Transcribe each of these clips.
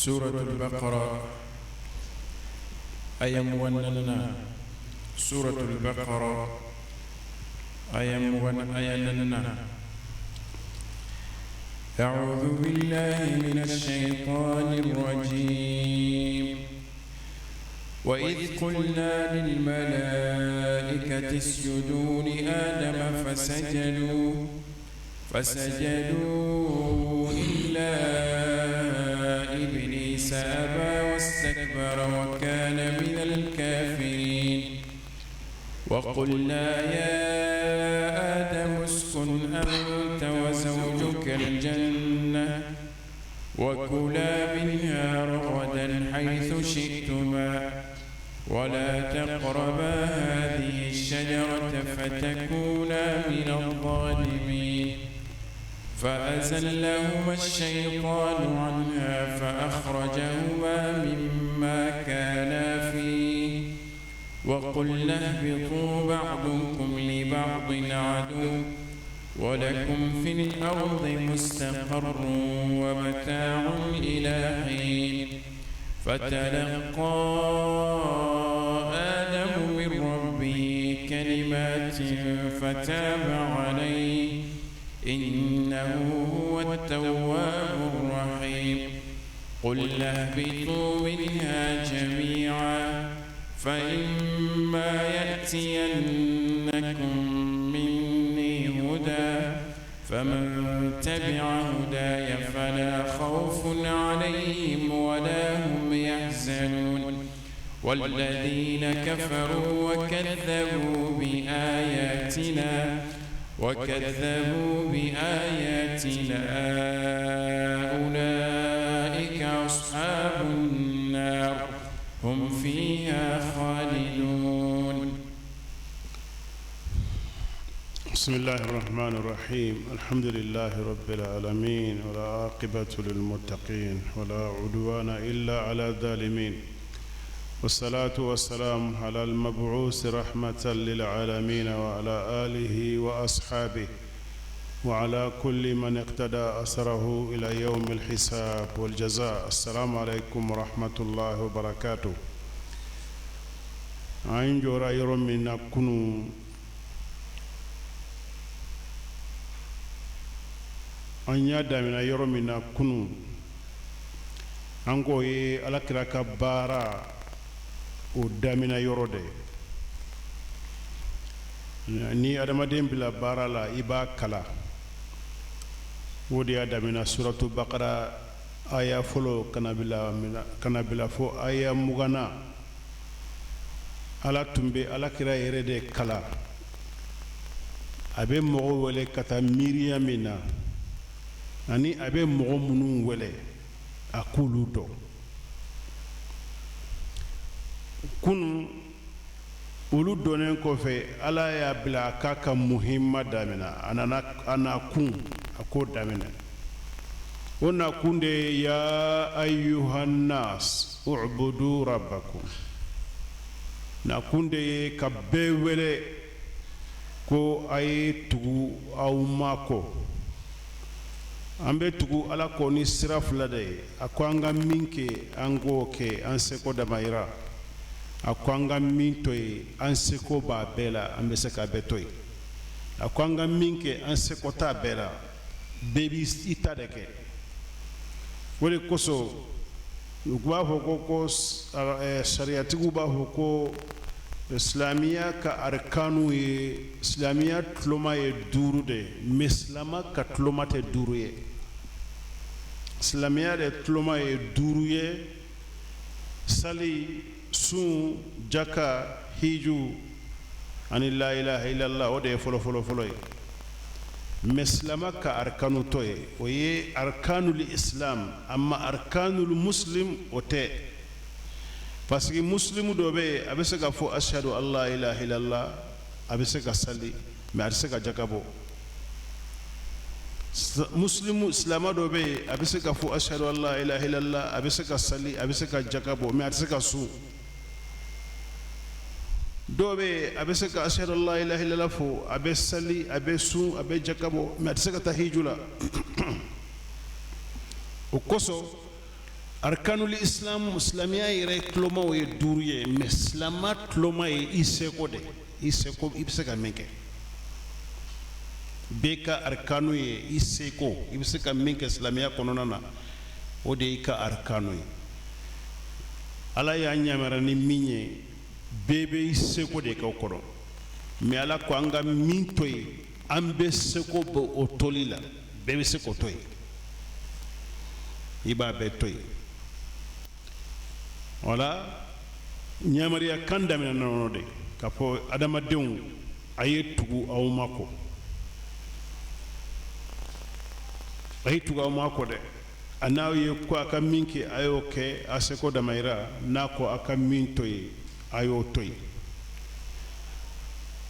Suratul Baqara aya 24nan, Suratul Baqara aya 20 aya 4nan. أعوذ بالله من الشيطان الرجيم وإذ قلنا للملائكة اسجدوا لآدم فسجدوا إلا إبليس أبى واستكبر وكان من الكافرين وقلنا يا آدم اسكن أنت وزوجك الجنة وكلا منها رغدا حيث شئتما ولا تقربا هذه الشجرة فتكونا من الظالمين فأزلهما الشيطان عنها فأخرجهما مما كانا فيه وقلنا اهبطوا بعضكم لبعض عدو ولكم في الأرض مستقر ومتاع إلى حين فتلقى آدم من ربه كلمات فتاب عليه إنه هو التواب الرحيم قلنا اهبطوا منها جميعا فإما يأتينكم مني هدى فمن تبع هداي فلا خوف عليهم ولا هم يحزنون والذين كفروا وكذبوا بآياتنا أولئك أصحاب النار هم فيها خالدون. بسم الله الرحمن الرحيم، الحمد لله رب العالمين، والعاقبة للمتقين، ولا عدوان إلا على الظالمين، والصلاة والسلام على المبعوث رحمة للعالمين وعلى آله وأصحابه وعلى كل من اقتدى أثره إلى يوم الحساب والجزاء. السلام عليكم ورحمة الله وبركاته. An jɔra yɔrɔ min na kunun, an y'a daminɛ yɔrɔ min na kunun, an k'o ye Alakira ka baara o daminɛ yɔrɔ de ye. Ni adamaden bila baara la, i b'a kala. O de y'a daminɛ Suratu Bakara aya fɔlɔ ka na bila fo aya 20na. Ala tun bɛ Alakira yɛrɛ de kala, a bɛ mɔgɔ wele ka taa miiriya min na, ani a bɛ mɔgɔ minnu wele a k'olu dɔn. Kunun, olu dɔnnen kɔfɛ, Ala y'a bila a k'a ka muhimma daminɛ. A nana a na kun, a k'o daminɛ. O nakun de ye ya ayyuhannas ubudu rabbakum. Nakun de ye ka bɛɛ wele ko a ye tugu aw ma kɔ. An bɛ tugu Ala kɔ ni sira fila de ye. A ko an ka min kɛ, an k'o kɛ an seko damayira. A ko an ka min to yen, an seko b'a bɛɛ la, an bɛ se k'a bɛɛ to yen. A ko an ka min kɛ, an seko t'a bɛɛ la. Bɛɛ b'i ta de kɛ. O de kosɔn u b'a fɔ ko sariyatigiw b'a fɔ ko silamɛya ka arikanu ye, silamɛya tuloma ye duuru de ye, mais silama ka tuloma tɛ duuru ye. Silamɛya de tuloma ye duuru ye: sali, sun, jaka, hiju ani la ilaha illallah. O de ye fɔlɔ fɔlɔ fɔlɔ ye. Mais silama ka arikanu tɔ ye, o ye arikanul islam, amma arikanul muslim o tɛ, parce que muslimu dɔ bɛ yen, a bɛ se ka fɔ ashadu an la ilaha illallah, a bɛ se ka sali, mais a tɛ se ka jaka bɔ. Muslimu, silama dɔ bɛ yen, a bɛ se ka fɔ ashadu an la ilaha illallah, a bɛ se ka sali, a bɛ se ka jaka bɔ, mais a tɛ se ka sun. Dɔw bɛ yen, a bɛ se ka ashadu an la ilaha illallah fɔ, a bɛ sali, a bɛ sun, a bɛ jaka bɔ, mais a tɛ se ka taa hiju la. O kosɔn Arkanul islam, silamɛya yɛrɛ tulomaw ye duuru ye, mais silama tuloma ye i seko de, i seko, i bɛ se ka min kɛ. Bɛɛ ka arkanu ye i seko, i bɛ se ka min kɛ silamɛya kɔnɔna na, o de y'i ka arkanu ye. Ala y'a yamaruya ni min ye, bɛɛ bɛ i seko de kɛ o kɔnɔ. Mais Ala ko an ka min to yen, an bɛ seko bɛ o toli la. Bɛɛ bɛ se k'o to yen, i b'a bɛɛ to yen. Wala yamaruya kan daminɛ nɔnɔ de k'a fɔ adamadenw, a ye tugu aw ma kɔ, a ye tugu aw ma kɔ dɛ. A n'aw ye ko a ka min kɛ, a y'o kɛ a seko damayira. N'a ko a ka min to yen, a y'o to yen.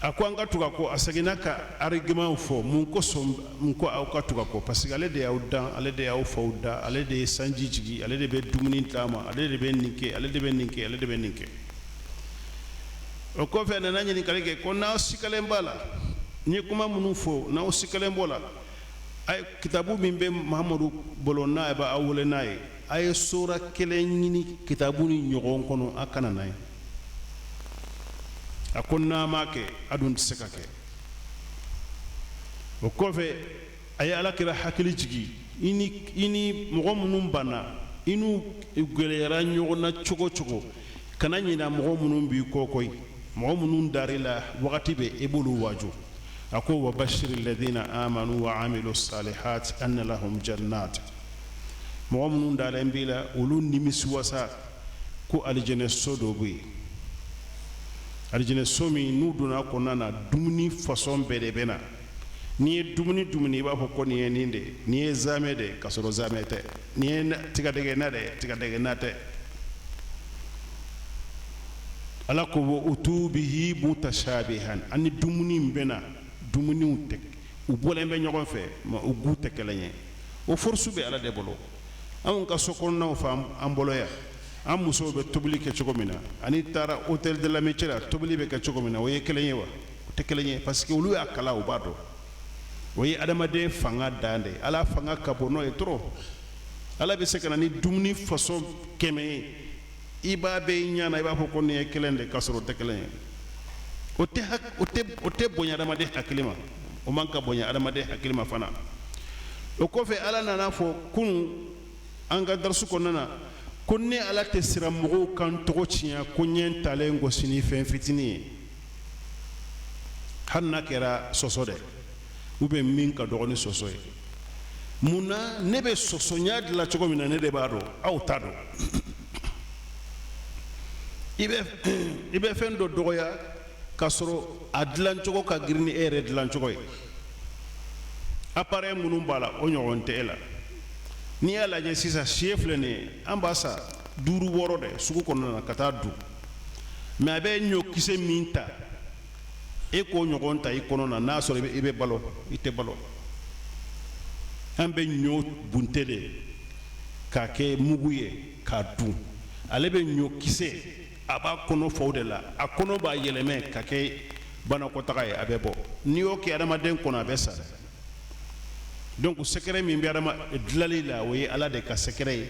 A ko an ka tugu a kɔ. A seginna ka argument fɔ mun kosɔn mun ko aw ka tugu a kɔ, parce que ale de y'aw dan, ale de y'aw faw dan, ale de ye sanji jigi, ale de bɛ dumuni d'a ma, ale de bɛ nin kɛ, ale de bɛ nin kɛ, ale de bɛ nin kɛ. O kɔfɛ, a nana ɲininkali kɛ ko n'aw sikalen b'a la, n ye kuma minnu fɔ, n'aw sikalen b'o la, a ye kitabu min bɛ Mahamadu bolo, n'a bɛ aw wele n'a ye, a ye sora kelen ɲini kitabu ni ɲɔgɔn kɔnɔ, a ka na n'a ye. A ko n'a ma kɛ, a dun tɛ se ka kɛ. O kɔfɛ, a ye Ala kira hakili jigi, i ni mɔgɔ minnu banna, i n'u gɛlɛyara ɲɔgɔn na cogo cogo, kana ɲina mɔgɔ minnu b'i kɔ koyi, mɔgɔ minnu dar'i la wagati bɛɛ, i b'olu waaju. A ko wa bashiri ladina amanu wa amilu salihat anna lahum jannat. Mɔgɔ minnu dalen b'i la, olu nimisi wasa ko alijɛnɛ so dɔ bɛ yen, alijɛnɛ so min n'u donna kɔnɔna na, dumuni fasɔn bɛɛ de bɛ na. N'i ye dumuni dumuni, i b'a fɔ ko nin ye nin de ye, nin ye zamɛ de ye, k'a sɔrɔ zamɛ tɛ, nin ye tigadɛgɛna de ye, tigadɛgɛna tɛ. Ala ko wa utu bihi mutashabihan. Ani dumuni bɛ na, dumuniw tɛ, u bɔlen bɛ ɲɔgɔn fɛ, mais u goût tɛ kelen ye. O force bɛ Ala de bolo. Anw ka so kɔnɔnaw fɛ, an bolo yan, an musow bɛ tobili kɛ cogo min na, ani taara hôtel de l'amitié la, tobili bɛ kɛ cogo min na, o ye kelen ye wa? O tɛ kelen ye, parce que olu y'a kalan, u b'a dɔn. O ye adamaden fanga dan de ye. Ala fanga ka bon n'o ye trop. Ala bɛ se ka na ni dumuni façon 100 ye, i b'a bɛɛ ɲɛ na, i b'a fɔ ko nin ye kelen de, k'a sɔrɔ o tɛ kelen ye. O tɛ bonya adamaden hakili ma, o man ka bonya adamaden hakili ma fana. O kɔfɛ, Ala nana fɔ kunun an ka darisu kɔnɔna na ko ne Ala tɛ siran mɔgɔw kan tɔgɔ tiɲɛ, ko n ye n talen gosi ni fɛn fitinin ye, hali n'a kɛra sɔsɔ dɛ, ou bien min ka dɔgɔ ni sɔsɔ ye. Mun na? Ne bɛ sɔsɔ n y'a dilan cogo min na, ne de b'a dɔn, aw t'a dɔn. I bɛ fɛn dɔ dɔgɔya k'a sɔrɔ a dilancogo ka girin ni e yɛrɛ dilancogo ye. Appareil minnu b'a la, o ɲɔgɔn tɛ e la. N'i y'a lajɛ sisan, sɛ filɛ nin ye, an b'a san duuru wɔɔrɔ de sugu kɔnɔna na ka taa dun, mais a bɛ ɲɔkisɛ min ta, e k'o ɲɔgɔn ta i kɔnɔ na, n'a sɔrɔ i bɛ balo, i tɛ balo. An bɛ ɲɔ bunte de k'a kɛ mugu ye k'a dun. Ale bɛ ɲɔkisɛ, a b'a kɔnɔ fa o de la, a kɔnɔ b'a yɛlɛmɛ ka kɛ banakɔtaga ye, a bɛ bɔ. N'i y'o kɛ adamaden kɔnɔ, a bɛ sa. Donc secret min bɛ adama dilali la, o ye Ala de ka secret ye.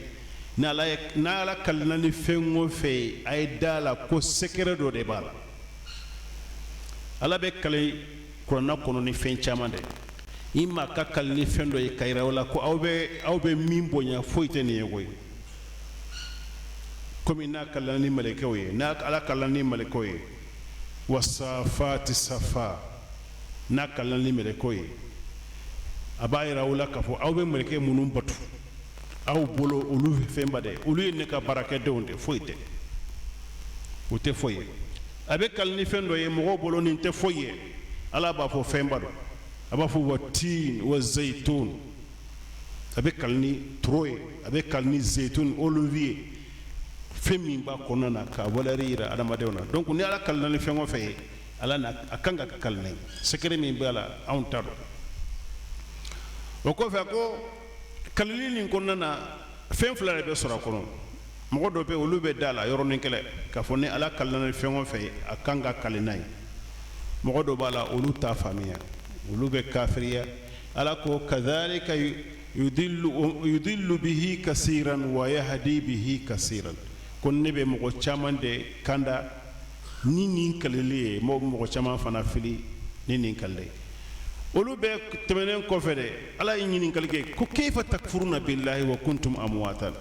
N'Ala ye, n'Ala kalina ni fɛn o fɛn ye, a ye da la ko secret dɔ de b'a la. Ala bɛ kali kuranna kɔnɔ ni fɛn caman de. I ma ka kali ni fɛn dɔ ye ka yira o la ko aw bɛ min bonya, foyi tɛ nin ye koyi. Komi n'a kalila ni mɛlɛkɛw ye, n'a Ala kalila ni mɛlɛkɛw ye, wasafati safa, n'a kalila ni mɛlɛkɛw ye, a b'a yira aw la k'a fɔ aw bɛ mɛlɛkɛ minnu batu, aw bolo olu fɛnba dɛ, olu ye ne ka baarakɛdenw de, foyi tɛ, o tɛ foyi ye. A bɛ kali ni fɛn dɔ ye, mɔgɔw bolo nin tɛ foyi ye, Ala b'a fɔ fɛnba don. A b'a fɔ wa tin wa zayitun. A bɛ kali ni toro ye, a bɛ kali ni zayitun, olive ye, fɛn min b'a kɔnɔna na ka valeur yira adamadenw na. Donc ni Ala kalina ni fɛn o fɛn ye, Ala na a kan ka kali n'a ye, secret min b'a la, anw t'a dɔn. O kɔfɛ, a ko kalili nin kɔnɔna na, fɛn fila de bɛ sɔrɔ a kɔnɔ. Mɔgɔ dɔ bɛ, olu bɛ da la yɔrɔnin kɛlɛ k'a fɔ ni Ala kalina ni fɛn o fɛn ye, a kan ka kali n'a ye. Mɔgɔ dɔ b'a la, olu t'a faamuya, olu bɛ kafiriya. Ala ko kazalika. Yudillu bihi kasiran wa yahdi bihi kasiran. Ko ne bɛ mɔgɔ caman de kanda ni nin kalili ye, mɔgɔ caman fana fili ni nin kalili ye. Olu bɛɛ tɛmɛnen kɔfɛ dɛ, Ala ye ɲininkali kɛ ko kayfa takfuruna billahi wa kuntum amwatan.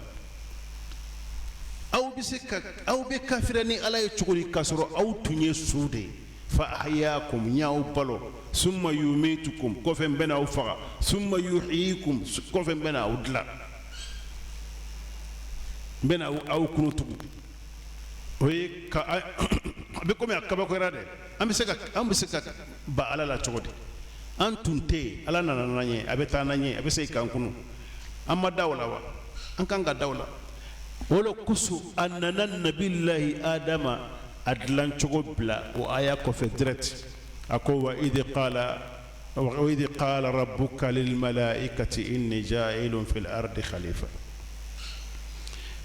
Aw bɛ se ka aw bɛ kafira ni Ala ye cogo di k'a sɔrɔ aw tun ye su de ye? Fa ahyakum, n y'aw balo. Summa yumitukum, kɔfɛ n bɛna aw faga. Summa yuhyikum, kɔfɛ n bɛna aw dilan, n bɛna aw kunu tugun. O ye ka a bɛ komi a kabakoyara dɛ. An bɛ se ka ba Ala la cogo di? An tun tɛ yen, Ala nana n'an ye, a bɛ taa n'an ye, a bɛ segin k'an kunu. An ma da o la wa? An kan ka da o la. O de kosɔn a nana Nabilahi Adama a dilancogo bila o aya kɔfɛ direct. A ko wa idh qala rabbuka lil malaikati inni ja'ilun fil ardi khalifa.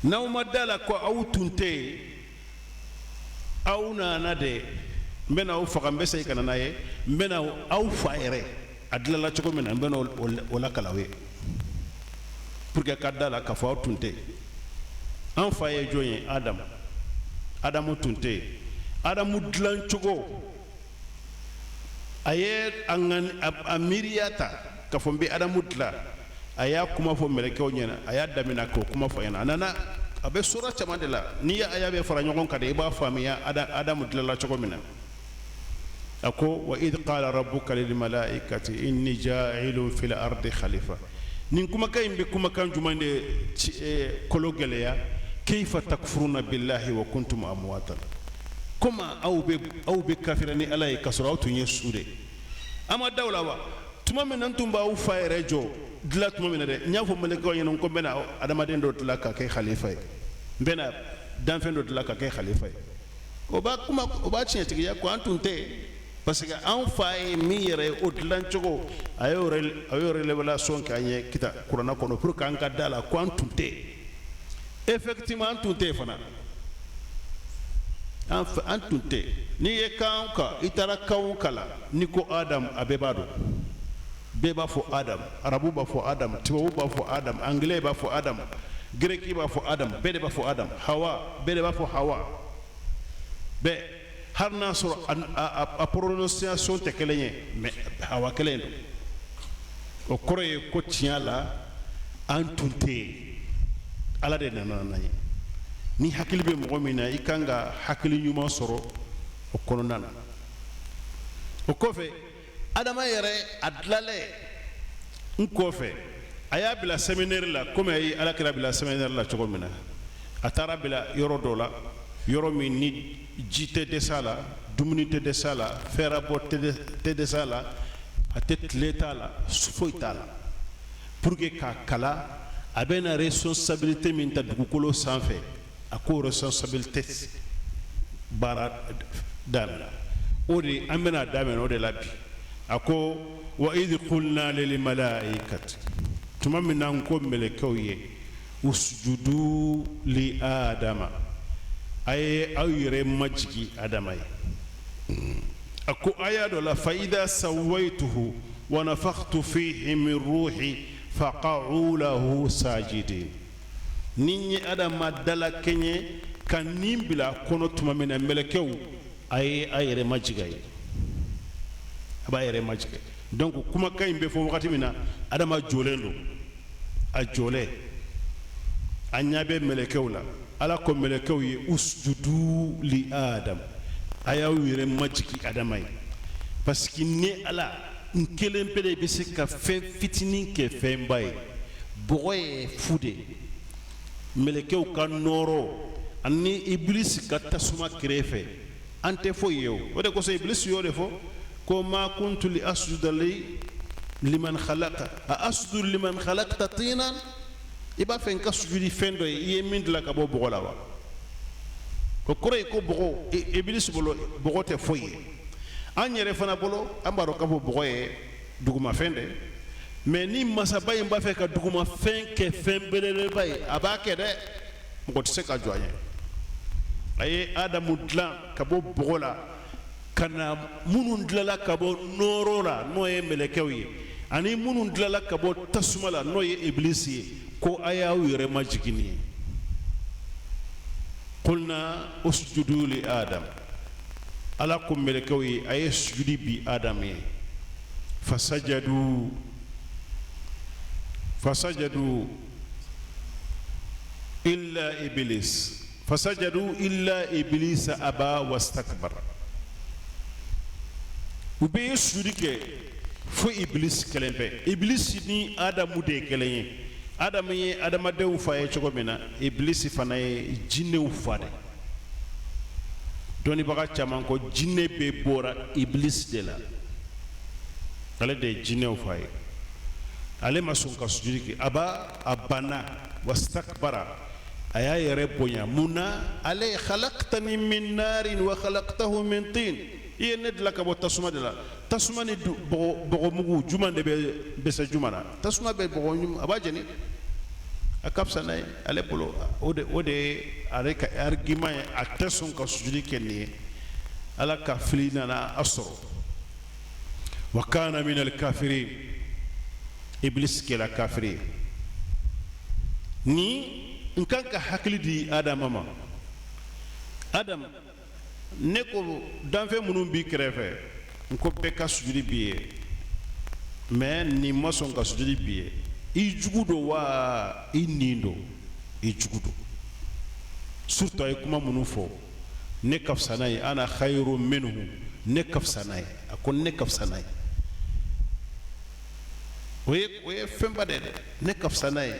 N'aw ma da la ko aw tun tɛ yen, aw nana de, n bɛna aw faga, n bɛ segin ka na n'a ye, n bɛna aw fa yɛrɛ a dilanla cogo min na, n bɛna o lakali aw ye pour que ka da la k'a fɔ aw tun tɛ yen. An fa ye jɔn ye? Adamu. Adamu tun tɛ yen. Adamu dilan cogo, a ye a ŋani a miiriya ta k'a fɔ n bɛ Adamu dilan. A y'a kuma fɔ mɛlɛkɛw ɲɛna, a y'a daminɛ k'o kuma fɔ ɲɛna. A nana a bɛ sura caman de la. N'i ye aya bɛɛ fara ɲɔgɔn kan de, i b'a faamuya Adamu dilanla cogo min na. A ko wa idh qala rabbuka lil malaikati inni ja'ilun fil ardi khalifa. Nin kumakan in bɛ kumakan jumɛn de kolo gɛlɛya? Kayfa takfuruna billahi wa kuntum amwatan. Comment aw bɛ kafira ni Ala ye k'a sɔrɔ aw tun ye su de? An ma da o la wa? Tuma min na n tun b'aw fa yɛrɛ jɔ dilan tuma min na dɛ, n y'a fɔ mɛlɛkɛw ɲɛna ko n bɛna adamaden dɔ dilan ka kɛ khalifa ye, n bɛna danfɛn dɔ dilan ka kɛ khalifa ye. O b'a kuma, o b'a tiɲɛtigiya ko an tun tɛ yen, parce que an fa ye min yɛrɛ ye, o dilan cogo, a y'o révélation kɛ an ye kita kuranna kɔnɔ pour que an ka da la ko an tun tɛ yen. Effectivement, an tun tɛ yen fana. An tun tɛ. N'i ye kan kan, i taara kan o kan la, n'i ko Adam, a bɛɛ b'a dɔn, bɛɛ b'a fɔ Adam. Arabu b'a fɔ Adam, tubabu b'a fɔ Adam, anglais b'a fɔ Adam, grec b'a fɔ Adam, bɛɛ de b'a fɔ Adam. Hawa, bɛɛ de b'a fɔ Hawa, bɛɛ. Hali n'a sɔrɔ a prononciation tɛ kelen ye, mais Hawa kelen don. O kɔrɔ ye ko tiɲɛ la, an tun tɛ yen, Ala de nana n'an ye. Ni hakili bɛ mɔgɔ min na, i kan ka hakili ɲuman sɔrɔ o kɔnɔna na. O kɔfɛ, Adama yɛrɛ a dilanlen n kɔfɛ, a y'a bila séminaire la, komi a ye Ala kira bila séminaire la cogo min na. A taara bila yɔrɔ dɔ la, yɔrɔ min ni ji tɛ dɛsɛ a la, dumuni tɛ dɛsɛ a la, fɛrɛbɔ tɛ dɛsɛ a la, a tɛ tile t'a la, foyi t'a la, pour que k'a kala a bɛna responsabilité min ta dugukolo sanfɛ, a k'o responsabilité baara daminɛ. O de an bɛna daminɛ o de la bi. A ko wa idh qulna lil malaikati, tuma min na n ko mɛlɛkɛw ye, usjudu li Adama, a ye aw yɛrɛ majigi Adama ye. A ko aya dɔ la, fa idha sawaituhu wa nafakhtu fihi min ruhi faqa'u lahu sajidin. Ni n ye Adama dala kɛɲɛ ka nin bila a kɔnɔ tuma min na, mɛlɛkɛw, a ye a yɛrɛ majigin a ye, a b'a yɛrɛ majigin. Donc kumakan in bɛ fɔ wagati min na, Adama jɔlen don, a jɔlen, a ɲɛ bɛ mɛlɛkɛw la. Ala ko mɛlɛkɛw ye usjudu li Adam, a y'aw yɛrɛ majigin Adama ye, parce que ne Ala n kelen pe de bɛ se ka fɛn fitinin kɛ fɛnba ye. Bɔgɔ ye fu de ye. Mɛlɛkɛw ka nɔɔrɔ ani Ibilisi ka tasuma kɛrɛfɛ, an tɛ foyi ye. O o de kosɔn Ibilisi y'o de fɔ ko ma kuntu li asjuda li liman khalaqa a asjudu liman khalaqta tinan. I b'a fɛ n ka sujudi fɛn dɔ ye, i ye min dilan ka bɔ bɔgɔ la wa? O kɔrɔ ye ko bɔgɔ, Ibilisi bolo bɔgɔ tɛ foyi ye. An yɛrɛ fana bolo, an b'a dɔn k'a fɔ bɔgɔ ye dugumafɛn dɛ, mais ni masaba in b'a fɛ ka dugumafɛn kɛ fɛn belebeleba ye, a b'a kɛ dɛ, mɔgɔ tɛ se ka jɔ a ɲɛ. A ye Adamu dilan ka bɔ bɔgɔ la ka na minnu dilanla ka bɔ nɔɔrɔ la, n'o ye mɛlɛkɛw ye. Ani minnu dilala ka bɔ tasuma la, n'o ye Ibilisi ye, ko a y'aw yɛrɛ majigin nin ye. Qulna usjudu li Adam, Ala ko mɛlɛkɛw ye, a ye sujudi bi Adam ye. Fasajadu, fasajadu illa iblis, fasajadu illa iblisa aba wastakbara. U bɛɛ ye sujudi kɛ fo Iblis kelen pe. Iblis ni Adamu de ye kelen ye. Adamu ye adamadenw fa ye cogo min na, Iblis fana ye jinɛw fa de. Dɔnnibaga caman ko jinɛ bɛɛ bɔra Iblis de la, ale de ye jinɛw fa ye. Ale ma sɔn ka sujudi kɛ. Aba, a banna, wastakbara, a y'a yɛrɛ bonya. Mun na? Ale khalaqtani min narin wa khalaqtahu min tin, i ye ne dilan ka bɔ tasuma de la. Tasuma ni bɔgɔmugu, jumɛn de bɛ bɛsɛ jumɛn na? Tasuma bɛ bɔgɔ, a b'a jeni, a ka fisa n'a ye ale bolo. O de ye ale ka argument ye. A tɛ sɔn ka sujudi kɛ nin ye. Ala ka fili nana a sɔrɔ. Wa kana min alkafirin, Iblis kɛra kafiri ye. Ni n kan ka hakili di Adama ma, Adam, ne ko danfɛn minnu b'i kɛrɛfɛ, n ko bɛɛ ka sujudi b'i ye, mais nin ma sɔn ka sujudi b'i ye. I jugu don wa i nin don? I jugu don. Surtout a ye kuma minnu fɔ, ne ka fisa n'a ye, ana khayru minhu, ne ka fisa n'a ye. A ko ne ka fisa n'a ye, o ye fɛnba de ye dɛ. Ne ka fisa n'a ye,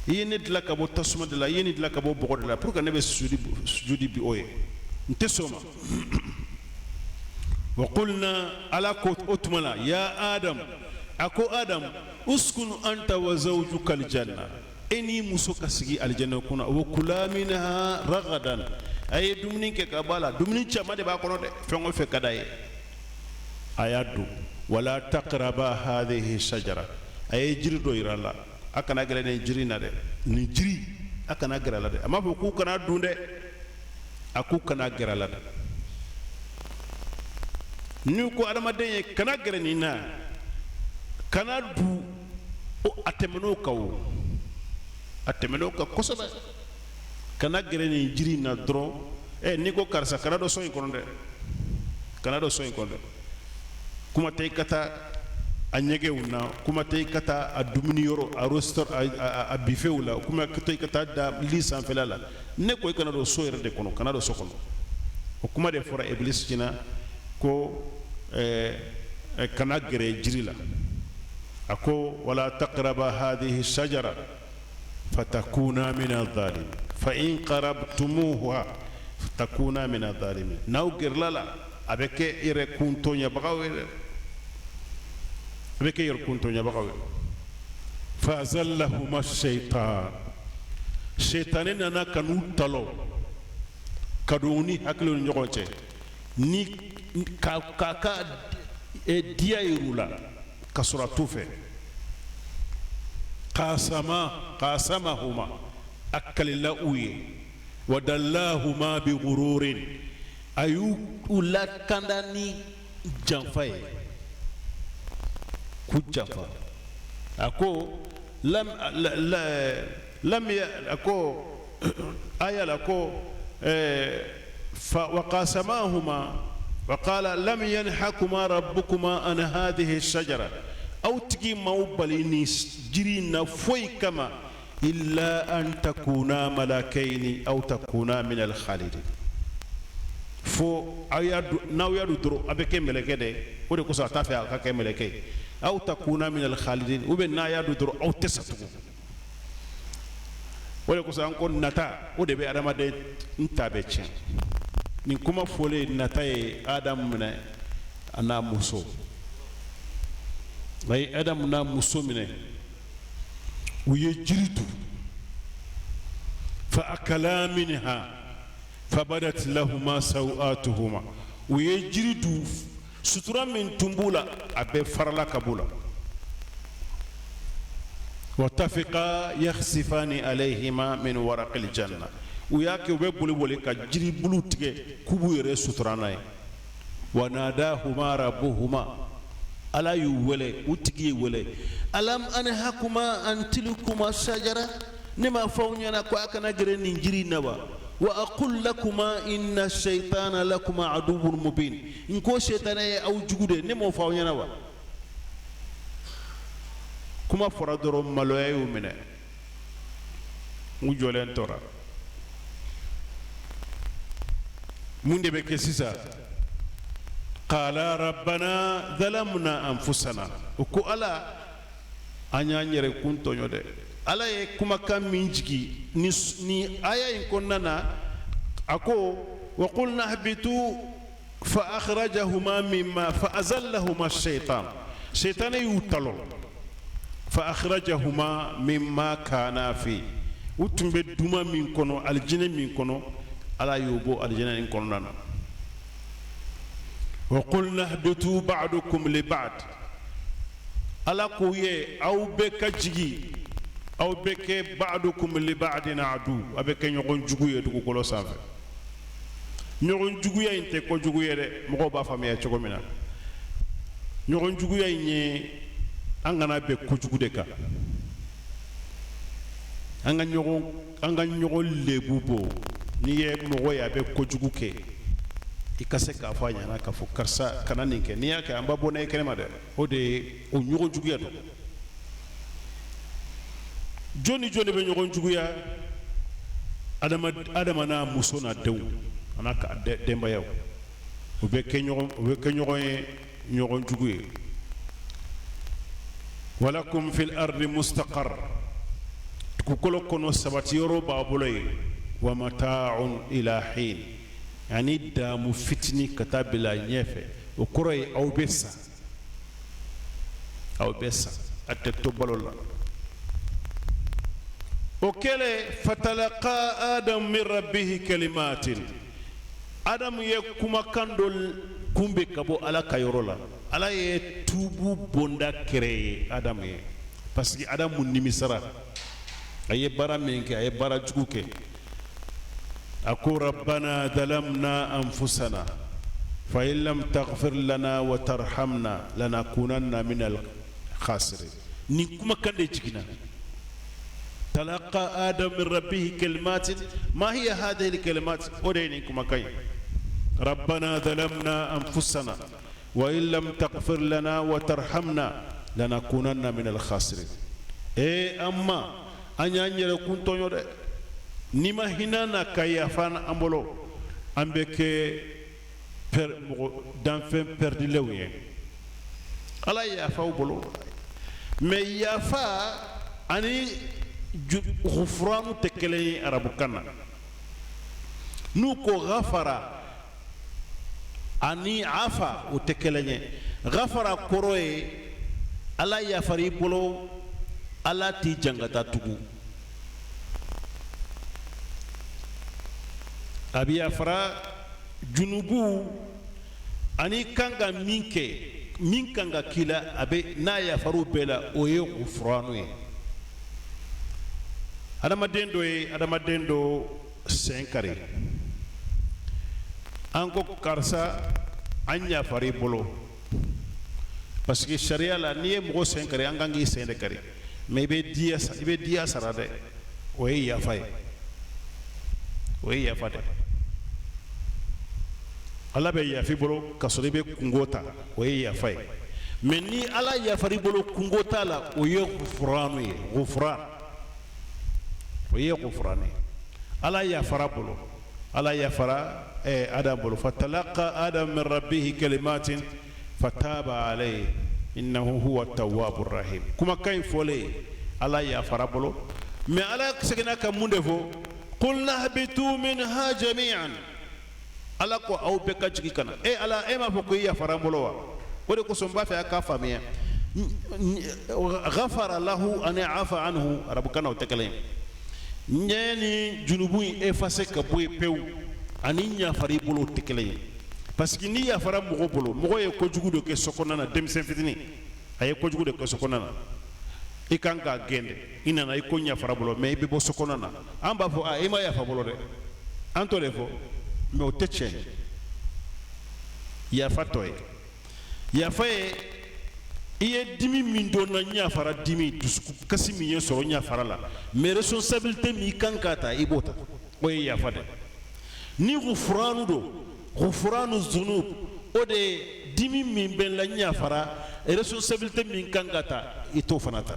i ye ne dilan ka bɔ tasuma de la, i ye ne dilan ka bɔ bɔgɔ de la, pour que ne bɛ sujudi bi o ye, n tɛ sɔn o ma. Wa qulna, Ala ko o tuma la, ya Adam, a ko Adam, uskun anta wa zawjuka aljanna, e n'i muso ka sigi alijana kɔnɔ, wa kula minha ragadan, a ye dumuni kɛ ka bɔ a la. Dumuni caman de b'a kɔnɔ dɛ, fɛn o fɛn ka d'a ye, a y'a dun. Wala taqraba hadhihi shajara, a ye jiri dɔ yira a la, a kana gɛrɛ nin jiri in na dɛ, nin jiri, a kana gɛrɛ a la dɛ. A m'a fɔ k'u kana dun dɛ, a k'u kana gɛrɛ a la dɛ. N'u ko adamaden ye kana gɛrɛ nin na, kana dun, a tɛmɛn'o kan, o a tɛmɛn'o kan kosɛbɛ. Kana gɛrɛ nin jiri in na dɔrɔn. N'i ko karisa kana don so in kɔnɔ dɛ, kana don so in kɔnɔ dɛ, kuma tɛ i ka taa a ɲɛgɛnw na, kuma tɛ i ka taa a dumuni yɔrɔ, a restaurant, a buffetw la, kuma tɛ i ka taa da li sanfɛla la. Ne ko i kana don so yɛrɛ de kɔnɔ, kana don so kɔnɔ. O kuma de fɔra Iblis ɲɛna ko kana gɛrɛ jiri la. A ko wala taqraba hadhihi shajara fatakuna min adh-dhalimin, fa in qarabtumuha takuna min adh-dhalimin, n'aw gɛrɛla la, a bɛ kɛ yɛrɛ kun tɔɲabagaw ye dɛ, a bɛ kɛ yɛrɛ kun tɔɲabagaw ye. Fa azallahuma shaytan, shaytani nana ka n'u talɔ ka don u ni hakiliw ni ɲɔgɔn cɛ, ni k'a ka diya yir'u la ka sɔrɔ a t'u fɛ. Qasama, qasamahuma, a kalila u ye, wa dallahuma bi gururin, a y'u lakanda ni janfa ye, k'u janfa. A ko lam lam, a ko aya la ko fa wa qasamahuma wa qala lam yanhakuma rabbukuma an hadhihi shajara, aw tigi m'aw bali ni jiri in na foyi kama, illa an takuna malakaini aw takuna min al-khalidin, fo aw y'a n'aw y'a dun dɔrɔn, a bɛ kɛ mɛlɛkɛ de. O de kosɔn a t'a fɛ a ka kɛ mɛlɛkɛ ye. Aw takuna min al-khalidin, ou bien n'a y'a dun dɔrɔn, aw tɛ sa tugun. O de kosɔn an ko nata, o de bɛ adamaden n ta bɛ tiɲɛ. Nin kuma fɔlen, nata ye Adamu minɛ, a n'a muso. A ye Adamu n'a muso minɛ, u ye jiri dun. Fa akala minha fabadat lahuma sawatuhuma, u ye jiri dun, sutura min tun b'u la, a bɛɛ farala ka b'u la. Wa tafiqa yakhsifani alayhima min waraqil janna, u y'a kɛ u bɛ boli boli ka jiribulu tigɛ k'u b'u yɛrɛ sutura n'a ye. Wa nadahuma rabbuhuma. Ala y'u wele, u tigi y'u wele: alam anhakuma an tilkuma sajara, ne m'a fɔ aw ɲɛna ko a kana gɛrɛ nin jiri in na wa? Wa aqul lakuma inna shaytana lakuma aduwwun mubin, n ko shetana ye aw jugu de, ne m'o fɔ aw ɲɛna wa? Kuma fɔra dɔrɔn, maloya y'u minɛ, u jɔlen tora. Mun de bɛ kɛ sisan? Qala rabbana zalamna anfusana, u ko Ala, an y'an yɛrɛ kun tɔɲɔ dɛ. Ala ye kumakan min jigi ni aya in kɔnɔna na, a ko wa qulna ihbitu fa akhrajahuma mimma fa azallahuma shaytan, shaytan y'u talon, fa akhrajahuma mimma kana fi, u tun bɛ duma min kɔnɔ, alijinɛ min kɔnɔ, Ala y'u bɔ alijinɛ in kɔnɔna na. Wa qulna ihbitu ba'dukum li ba'd, Ala k'u ye aw bɛɛ ka jigi, aw bɛ kɛ ba'dukum li ba'din adu, aw bɛ kɛ ɲɔgɔn jugu ye dugukolo sanfɛ. Ɲɔgɔn juguya in tɛ kojugu ye dɛ, mɔgɔw b'a faamuya cogo min na, ɲɔgɔn juguya in ye an kana bɛn kojugu de kan, an ka ɲɔgɔn lebu bɔ. N'i ye mɔgɔ ye a bɛ kojugu kɛ, i ka se k'a fɔ a ɲɛna k'a fɔ karisa, kana nin kɛ, n'i y'a kɛ, an b'a bɔ n'a ye kɛnɛma dɛ. O de ye o ɲɔgɔn juguya don. Jɔn ni jɔn de bɛ ɲɔgɔn juguya? Adama, Adama n'a muso n'a denw, a n'a ka denbayaw, u bɛ kɛ ɲɔgɔn ye ɲɔgɔn jugu ye. Walakum fil ardi mustaqar, dugukolo kɔnɔ sabati yɔrɔ b'a bolo yen, wa mata'un ila hin, ani damu fitini ka taa bila ɲɛfɛ. O kɔrɔ ye aw bɛ sa, aw bɛ sa, a tɛ to balo la. O kɛlen, fatalaqa Adam min rabbihi kalimatin, Adamu ye kumakan dɔ kunbɛn ka bɔ Ala ka yɔrɔ la. Ala ye tubu bonda kɛrɛ ye Adamu ye, parce que Adamu nimisara, a ye baara min kɛ, a ye baara jugu kɛ. A ko rabbana zalamna anfusana fa in lam taghfir lana wa tarhamna lanakunanna min al khasirin. Nin kumakan de jiginna: talaqa Adam min rabbihi kalimatin, ma hiya hadhihi alkalimat? O de ye nin kumakan ye: rabbana zalamna anfusana wa in lam taghfir lana wa tarhamna lanakunanna min al khasirin. E amma an y'an yɛrɛ kun tɔɲɔ dɛ, n'i ma hinɛ na ka yafa an bolo, an bɛ kɛ mɔgɔ danfɛn pɛrɛdilenw ye. Ala ye yafa u bolo, mais yafa ani gufuranu tɛ kelen ye arabukan na. N'u ko gafara ani afa, o tɛ kelen ye. Gafara kɔrɔ ye Ala yafara i bolo, Ala t'i jangata tugun, a bɛ yafara junubu ani kan ka min kɛ, min kan ka k'i la, a bɛ n'a yafar'o bɛɛ la, o ye gufuranu ye. Adamaden dɔ ye adamaden dɔ sen kari, an ko karisa, an yafara i bolo, parce que sariya la, n'i ye mɔgɔ sen kari, an kan k'i sen de kari, mais i bɛ diya sara dɛ. O ye yafa ye, o ye yafa dɛ. Ala bɛ yafa i bolo ka sɔrɔ i bɛ kungo ta, o ye yafa ye. Mais ni Ala yafara i bolo, kungo t'a la, o ye gufuranu ye. Gufuran, o ye gufuranu ye. Ala yafara bolo, Ala yafara Adam bolo. Fatalaqa Adam min rabbihi kalimatin fataba alayhi innahu huwa tawwabu rahim. Kumakan in fɔlen, Ala yafara bolo, mais Ala seginna ka mun de fɔ? Qulna ihbitu minha jami'an. Ala ko aw bɛɛ ka jigin ka na. E Ala, e m'a fɔ ko i yafara n bolo wa? O de kosɔn n b'a fɛ a k'a faamuya, ghafara lahu ani afa anhu, arabukan na o tɛ kelen ye. Ɲɛ ni junubu in effacer ka bɔ yen pewu ani yafara i bolo, o tɛ kelen ye, parce que n'i yafara mɔgɔ bolo, mɔgɔ ye kojugu dɔ kɛ so kɔnɔna na, denmisɛn fitinin, a ye kojugu de kɛ so kɔnɔna na, i kan k'a gɛn de. I nana, i ko n yafara bolo, mais i bɛ bɔ so kɔnɔna na, an b'a fɔ a i ma yafa bolo dɛ, an t'o de fɔ, mais o tɛ tiɲɛ ye. Yafa tɔ ye yafa ye. I ye dimi min don n na, n yafara. Dimi, dusukun kasi min ye sɔrɔ, n yafara la, mais responsabilité min i kan k'a ta, i b'o ta. O ye yafa de. Ni gufuranu don, gufuranu zunub, o de ye dimi min bɛ n la, n yafara. Responsabilité min kan ka ta, i t'o fana ta,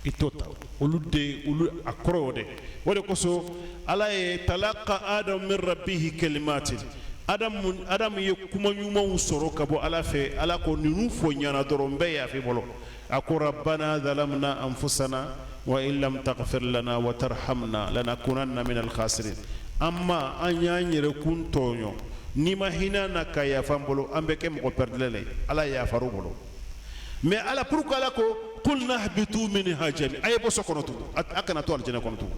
i t'o ta. Olu de, olu a kɔrɔ o de. O de kosɔn Ala ye talaqa Adamu min rabbihi kalimatin, Adamu ye kuma ɲumanw sɔrɔ ka bɔ Ala fɛ. Ala ko ninnu fɔ ɲɛna dɔrɔn, n bɛ yafa i bolo. A ko rabbana zalamna anfusana wa in lam taghfir lana wa tarhamna lanakunanna min alkhasirin. An ma an y'an yɛrɛ kun tɔɲɔ, n'i ma hinɛ an na ka yafa an bolo, an bɛ kɛ mɔgɔ pɛrɛdilen ye. Ala yafar'u bolo. Mais Ala, pourquoi Ala ko qulna ihbitu minha jami, a ye bɔ so kɔnɔ tugun, a kana to alijinɛ kɔnɔ tugun?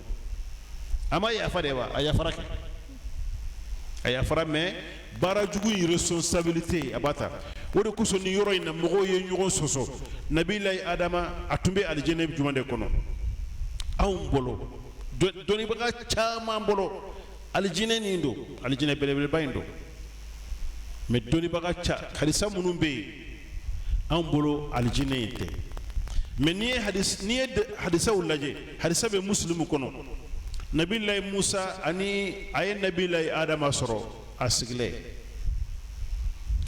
A ma yafa de wa? A yafara kɛ, a yafara, mais baara jugu in responsabilité, a b'a ta. O de kosɔn ni yɔrɔ in na mɔgɔw ye ɲɔgɔn sɔsɔ. Nabilayi Adama, a tun bɛ alijinɛ jumɛn de kɔnɔ? Anw bolo, dɔnnibaga caman bolo, alijinɛ nin don, alijinɛ belebeleba in don. Mais dɔnnibaga ca, hadisa minnu bɛ yen, anw bolo alijinɛ in tɛ. Mais n'i ye hadis, n'i ye hadisaw lajɛ, hadisa bɛ Musilimu kɔnɔ, Nabilayi Musa ani a ye Nabilayi Adama sɔrɔ a sigilen.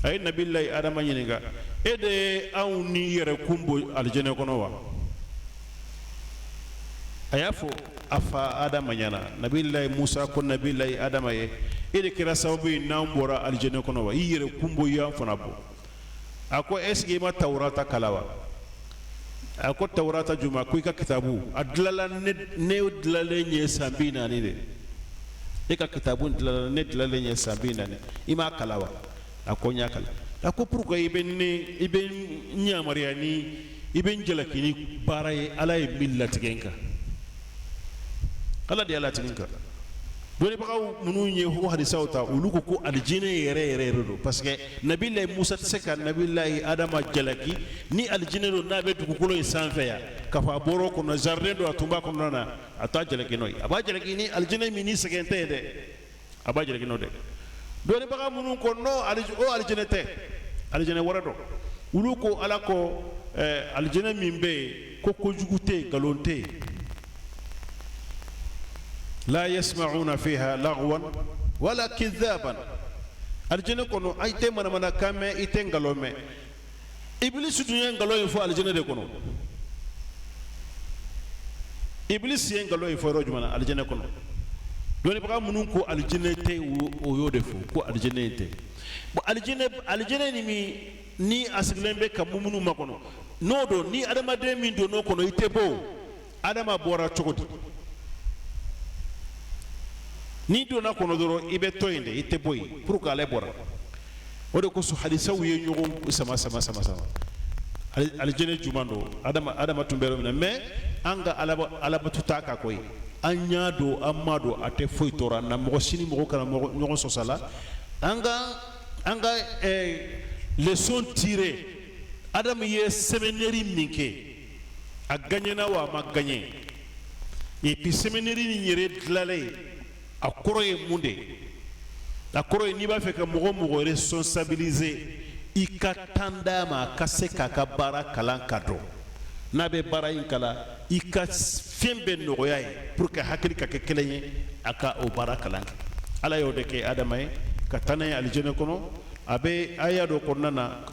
A ye Nabilayi Adama ɲininka: e de ye anw ni yɛrɛkun bɔ alijinɛ kɔnɔ wa? A y'a fɔ a fa Adama ɲɛna. Nabilayi Musa ko Nabilayi Adama ye: e de kɛra sababu ye n'an bɔra alijinɛ kɔnɔ wa? I yɛrɛ kun bɔ, i y'an fana bɔ. A ko est ce que i ma Tawurata kalan wa? A ko Tawurata juma? Ko i ka kitabu a dilala ne dilalen ye san 40 de. E ka kitabu dilala ne dilalen ye san 40, i m'a kalan wa? A ko n y'a kalan. A ko pourquoi i bɛ ne, i bɛ n yamaruya ni i bɛ n jalaki ni baara ye Ala ye min latigɛ n kan? Ala de y'a latigɛ n kan. Dɔnnibagaw minnu ye o hadisaw ta, olu ko ko alijinɛ yɛrɛ yɛrɛ yɛrɛ don, parce que Nabilayi Musa tɛ se ka Nabilayi Adama jalaki ni alijinɛ don n'a bɛ dugukolo in sanfɛ yan, k'a fɔ a bɔra o kɔnɔ, jardin don, a tun b'a kɔnɔna na, a t'a jalaki n'o ye. A b'a jalaki ni alijinɛ min ni sɛgɛn tɛ yen dɛ, a b'a jalaki n'o dɛ. Dɔnnibaga minnu ko non, o alijinɛ tɛ, alijinɛ wɛrɛ don, olu ko Ala ko alijinɛ min bɛ yen, ko kojugu tɛ yen, nkalon tɛ yen, la yasma'una fiha lagwan wala kidhaban. Alijinɛ kɔnɔ, i tɛ manamanakan mɛn, i tɛ nkalon mɛn. Ibilisi dun ye nkalon in fɔ alijinɛ de kɔnɔ. Ibilisi ye nkalon in fɔ yɔrɔ jumɛn na? Alijinɛ kɔnɔ. Dɔnnibaga minnu ko alijinɛ tɛ, o y'o de fɔ ko alijinɛ in tɛ. Bon, alijinɛ ni min ni a sigilen bɛ ka mumunu makɔnɔ, n'o don, ni adamaden min don n'o kɔnɔ, i tɛ bɔ. Adama bɔra cogo di? N'i donna kɔnɔ dɔrɔn, i bɛ to yen de, i tɛ bɔ yen. Pour que ale bɔra, o de kosɔn hadisaw ye ɲɔgɔn sama sama sama sama. Alijinɛ jumɛn don? Adama tun bɛ yɔrɔ min na. Mais an ka alabato t'a kan koyi. An y'a don, an ma don, a tɛ foyi tɔɔrɔ an na. Mɔgɔ sini mɔgɔ kana ɲɔgɔn sɔsɔ la. An ka leçon tirer: Adamu ye séminaire min kɛ, a gagnena wa a ma gagné? Et puis séminaire nin yɛrɛ dilalen, a kɔrɔ ye mun de ye? A kɔrɔ ye, n'i b'a fɛ ka mɔgɔ mɔgɔ responsabiliser, i ka temps d'a ma a ka se k'a ka baara kalan ka dɔn. N'a bɛ baara in kalan, i ka fɛn bɛɛ nɔgɔya ye pour que hakili ka kɛ kelen ye, a ka o baara kalan kɛ. Ala y'o de kɛ Adama ye ka taa n'a ye alijinɛ kɔnɔ. A bɛ aya dɔ kɔnɔna na,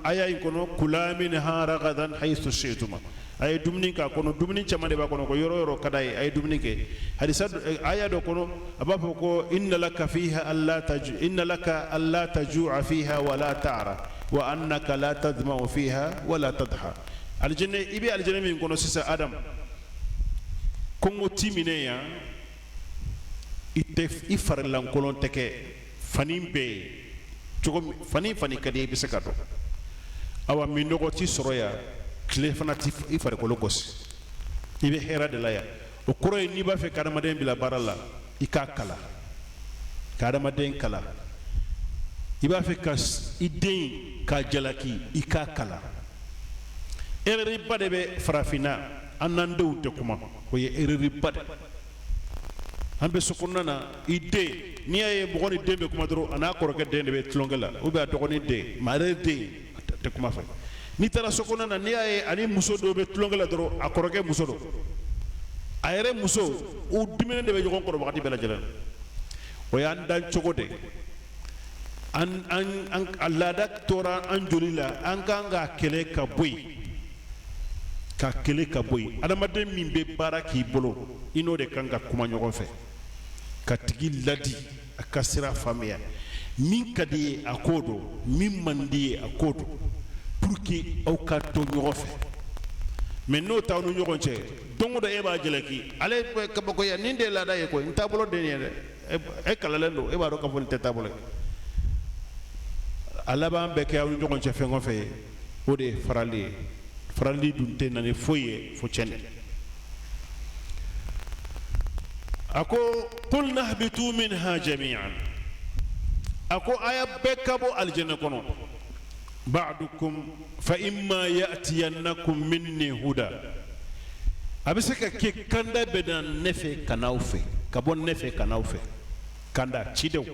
aya in kɔnɔ: kula minha ragadan haythu shi'tuma. A ye dumuni k'a kɔnɔ, dumuni caman de b'a kɔnɔ, ko yɔrɔ yɔrɔ ka d'a ye, a ye dumuni kɛ. Hadisa aya dɔ kɔnɔ, a b'a fɔ ko inna laka fiha alla taju, inna laka alla tajua fiha wala ta'ra wa annaka la tadma'u fiha wala tadha. Alijinɛ, i bɛ alijinɛ min kɔnɔ sisan, Adam, kɔngɔ t'i minɛ yan, i tɛ i farilankolon tɛ kɛ, fani bɛ yen cogo min, fani fani ka di i bɛ se ka dɔn. Awa, minnɔgɔ t'i sɔrɔ yan, tile fana t'i i farikolo gosi, i bɛ hɛrɛ de la yan. O kɔrɔ ye, n'i b'a fɛ ka adamaden bila baara la, i k'a kalan, ka adamaden kalan. I b'a fɛ ka i den k'a jalaki, i k'a kalan. Erreur ba de bɛ farafinna, an n'an denw tɛ kuma. O ye erreur ba de. An bɛ so kɔnɔna na, i den, n'i y'a ye mɔgɔ ni den bɛ kuma dɔrɔn, a n'a kɔrɔkɛ den de bɛ tulonkɛ la, ou bien a dɔgɔnin den, maa yɛrɛ den. tɛ kuma fɛ. N'i taara so kɔnɔna na, n'i y'a ye ani muso dɔw bɛ tulonkɛ la dɔrɔn, a kɔrɔkɛ muso don, a yɛrɛ muso, u diminen de bɛ ɲɔgɔn kɔrɔ wagati bɛɛ lajɛlen. O y'an dan cogo de, an an an a laada tora an joli la. An kan k'a kɛlɛ ka bɔ yen, ka kɛlɛ ka bɔ yen. Adamaden min bɛ baara k'i bolo, i n'o de kan ka kuma ɲɔgɔn fɛ, ka tigi ladi, a ka sira faamuya. Min ka di ye, a k'o dɔn, min man di ye, a k'o dɔn, pour que aw ka to ɲɔgɔn fɛ. Mais n'o t'aw ni ɲɔgɔn cɛ, don o don e b'a jalaki, ale ye kabakoya, nin de ye laada ye koyi, n taabolo de nin ye dɛ. E kalanlen don, e b'a dɔn k'a fɔ nin tɛ taabolo ye. A laban bɛ kɛ aw ni ɲɔgɔn cɛ fɛn kɔfɛ ye, o de ye farali ye. Farali dun tɛ na ni foyi ye fo tiɲɛni. A ko qulna ihbitu minha jami'an, a ko a y'a bɛɛ ka bɔ alijɛnɛ kɔnɔ. Ba'dukum fa imma ya'tiyannakum minni huda, a bɛ se ka kɛ kanda bɛ na ne fɛ ka n'aw fɛ, ka bɔ ne fɛ ka n'aw fɛ. Kanda, cidenw,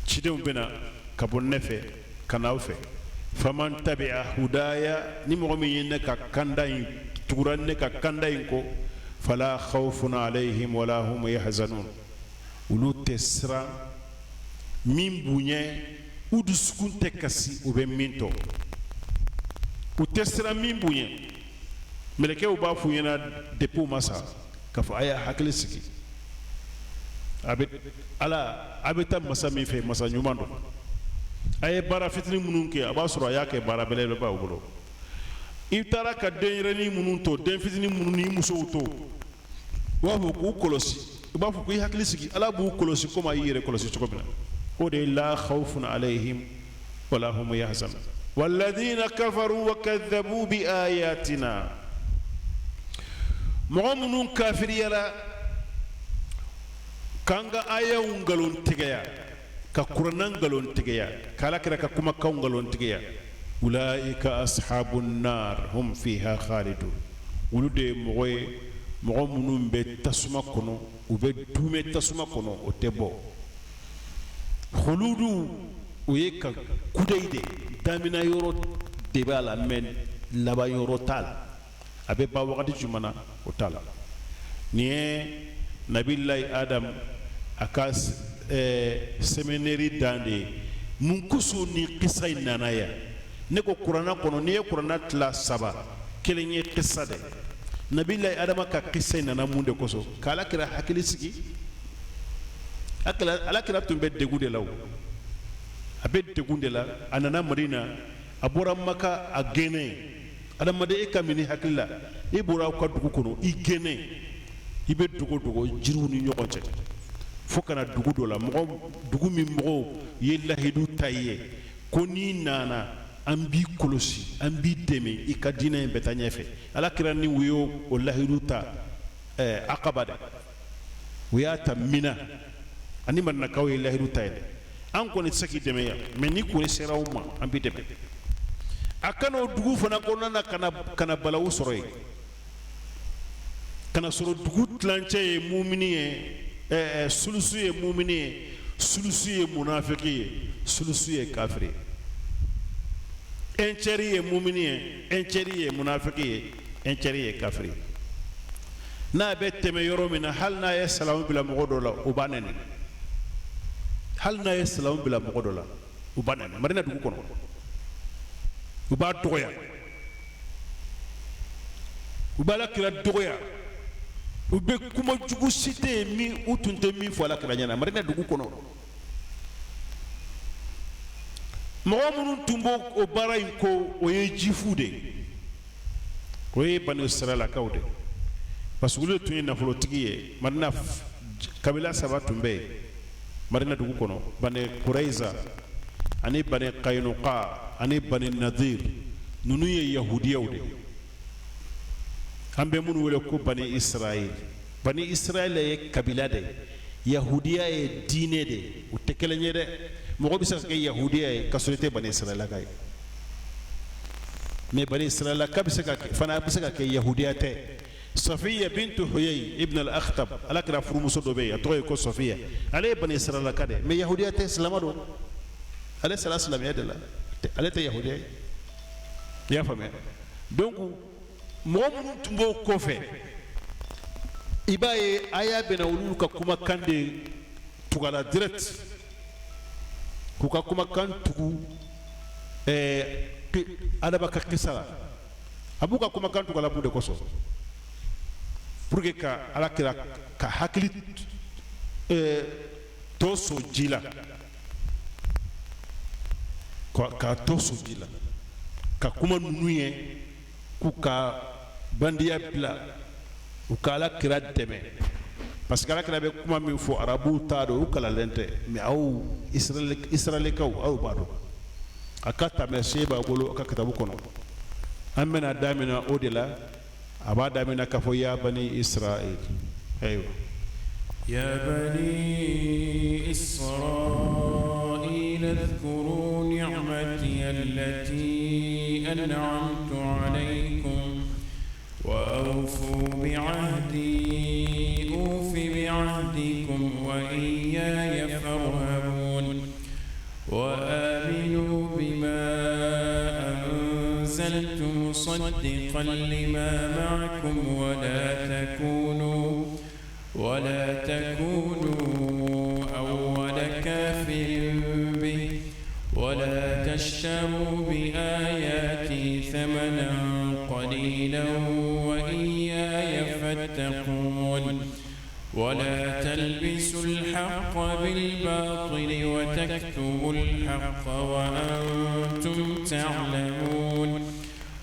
cidenw bɛ na ka bɔ ne fɛ ka n'aw fɛ. Faman tabi'a hudaya, ni mɔgɔ min ye ne ka kanda in tugura, ne ka kanda in kɔ, fala khawfun alayhim wala hum yahzanun, olu tɛ siran min b'u ɲɛ, u dusukun tɛ kasi u bɛ min to, u tɛ siran min b'u ɲɛ. Mɛlɛkɛw b'a f'u ɲɛna depuis u ma sa k'a fɔ a y'a hakili sigi, a bɛ ala, a bɛ taa masa min fɛ, masa ɲuman don. A ye baara fitinin minnu kɛ, a b'a sɔrɔ a y'a kɛ baara belebeleba bolo. I taara ka denyɛrɛnin minnu to, den fitinin minnu ni musow to, u b'a fɔ k'u kɔlɔsi, u b'a fɔ k'i hakili sigi, ala b'u kɔlɔsi komi a y'i yɛrɛ kɔlɔsi cogo min na. O de ye la khawfun alayhim wala hum yahzanun. Walladhina kafaru wa kadhabu bi ayatina, mɔgɔ minnu kafiriyara k'an ka ayaw nkalon tigɛya, ka kuranna nkalon tigɛya, k'ala kira ka kumakanw nkalon tigɛya, ulaika ashabun nar hum fiha khalidun, olu de ye mɔgɔ ye, mɔgɔ minnu bɛ tasuma kɔnɔ, u bɛ duumɛ tasuma kɔnɔ, o tɛ bɔ. Huludu, o ye ka kudayi de damina yɔrɔ de b'a la, mais laban yɔrɔ t'a la. A bɛ ban wagati jumɛn na, o t'a la. Nin ye nabilayi Adam a ka séminaire dan de ye. Mun kosɔn ni kisa in nana yan? Ne ko kuranna kɔnɔ, n'i ye kuranna tila saba, kelen ye kisa de. Nabilayi Adama ka kisa in nana mun de kosɔn? K'ala kira hakili sigi. Ala kira tun bɛ degun de la, o a bɛ degun de la. A nana Madina, a bɔra Maka, a gɛnnen. Adamaden, e ka minɛ hakili la, e bɔra aw ka dugu kɔnɔ, i gɛnnen, i bɛ dogo dogo jiriw ni ɲɔgɔn cɛ fo ka na dugu dɔ la, mɔgɔ dugu min mɔgɔw ye lahidu ta i ye ko n'i nana, an b'i kɔlɔsi, an b'i dɛmɛ, i ka diinɛ in bɛ taa ɲɛfɛ. Ala kira ni u y'o o lahidu ta Akaba de, u y'a ta Mina, ani Madinakaw ye lahidu ta ye dɛ, an kɔni tɛ se k'i dɛmɛ yan, mais n'i kɔni sera anw ma, an b'i dɛmɛ. A ka na o dugu fana kɔnɔna na, ka na balawu sɔrɔ yen, ka na sɔrɔ dugu tilancɛ ye mumini ye, sulusu ye mumini ye, sulusu ye munafiki ye, sulusu ye kafiri ye. Un tiers ye mumini ye, un tiers ye munafiki ye, un tiers ye kafiri ye. N'a bɛ tɛmɛ yɔrɔ min na, hali n'a ye salamu bila mɔgɔ dɔ la, u b'a nɛni. Hali n'a ye salamu bila mɔgɔ dɔ la, u b'a nɛni. Madina dugu kɔnɔ, u b'a dɔgɔya, u b'a kira dɔgɔya, u bɛ kuma jugu si tɛ yen min u tun tɛ min fɔ ala kira ɲɛna Madina dugu kɔnɔ. Mɔgɔ minnu tun b'o o baara in ko, o ye juifuw de ye, o ye Bani Israɛlakaw de, parce que olu de tun ye nafolotigi ye Madina. Kabila saba tun bɛ yen Madina dugu kɔnɔ: Bani Kuraiza ani Bani Kainuka ani Bani Nadir. Ninnu ye yahudiyaw de, an bɛ minnu wele ko Bani Israɛl. Bani Israɛl ye kabila de ye, yahudiya ye diinɛ de ye, u tɛ kelen ye dɛ. Mɔgɔ bɛ se ka kɛ yahudiya ye ka sɔrɔ i tɛ Bani Israɛlaka ye, mais Bani Israɛlaka bɛ se ka kɛ fana, bɛ se ka kɛ yahudiya tɛ. Safiya bintu Huyay ibn al-Akhtab, ala kira furumuso dɔ bɛ yen, a tɔgɔ ye ko Safiya. Ale ye Bani Israɛlaka de, mais yahudiya tɛ, silamɛ don. Ale sara silamɛya de la. Ale tɛ yahudiya ye. I y'a faamuya? Donc mɔgɔ minnu tun b'o kɔfɛ, i b'a ye aya bɛna olu ka kumakan de tugu a la direct, k'u ka kumakan tugu Adama ka kisa la. A b'u ka kumakan tugu a la mun de kosɔn? Pour que ka Ala kira ka hakili tɔ sɔn ji la, k'a tɔ sɔn ji la, ka kuma ninnu ye k'u ka bandiya bila, u ka Ala kira dɛmɛ, parce que Ala kira bɛ kuma min fɔ, arabuw t'a dɔn, u kalanlen tɛ, mais aw Israɛlikaw, aw b'a dɔn. A ka taamasiyɛn b'a bolo a ka kitabu kɔnɔ. An bɛna daminɛ o de la. A b'a daminɛ k'a fɔ ya bani Israël, ayiwa. Ya bani Israël اذكروا نعمتي التي أنعمت عليكم وأوفوا بعهدي أوف بعهدكم وإياي فارهبون وآمنوا بما أنزلت مصدقا لما معكم ولا تكونوا أول كافر به ولا تشتروا بآياتي ثمنا قليلا وإياي فاتقون ولا تلبسوا الحق بالباطل وتكتموا الحق وأنتم تعلمون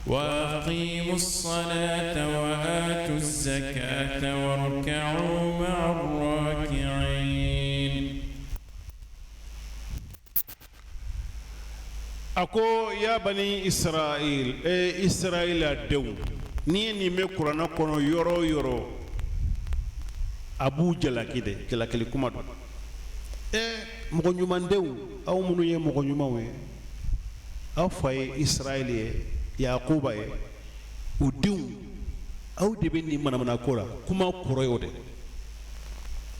وأقيموا الصلاة وآتوا الزكاة واركعوا مع الراكعين. A ko ya bani Israël, e Israɛla denw. N'i ye nin mɛn kuranɛ kɔnɔ yɔrɔ o yɔrɔ, a b'u jalaki de, jalakili kuma don. Ɛ mɔgɔ ɲumandenw, aw minnu ye mɔgɔ ɲumanw ye, aw fa ye Israɛl ye, Yakuba ye, u denw, aw de bɛ nin manamana ko la. Kuma kɔrɔ ye o de.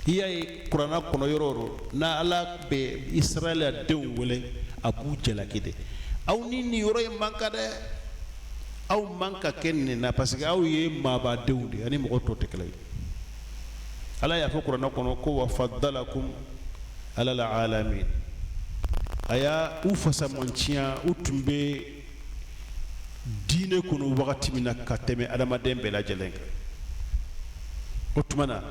I y'a ye kuranɛ kɔnɔ yɔrɔ o yɔrɔ n'a Ala bɛ Israɛla denw wele, a b'u jalaki de. Aw ni nin yɔrɔ in man kan dɛ, aw man ka kɛ nin na, parce que aw ye maabadenw de ye ani mɔgɔ tɔw tɛ kelen ye. Ala y'a fɔ kuranɛ kɔnɔ ko wa faddalakum alal alamin. A y'a u fasamanciya, u tun bɛ diinɛ kɔnɔ wagati min na ka tɛmɛ adamaden bɛɛ lajɛlen kan. O tuma na,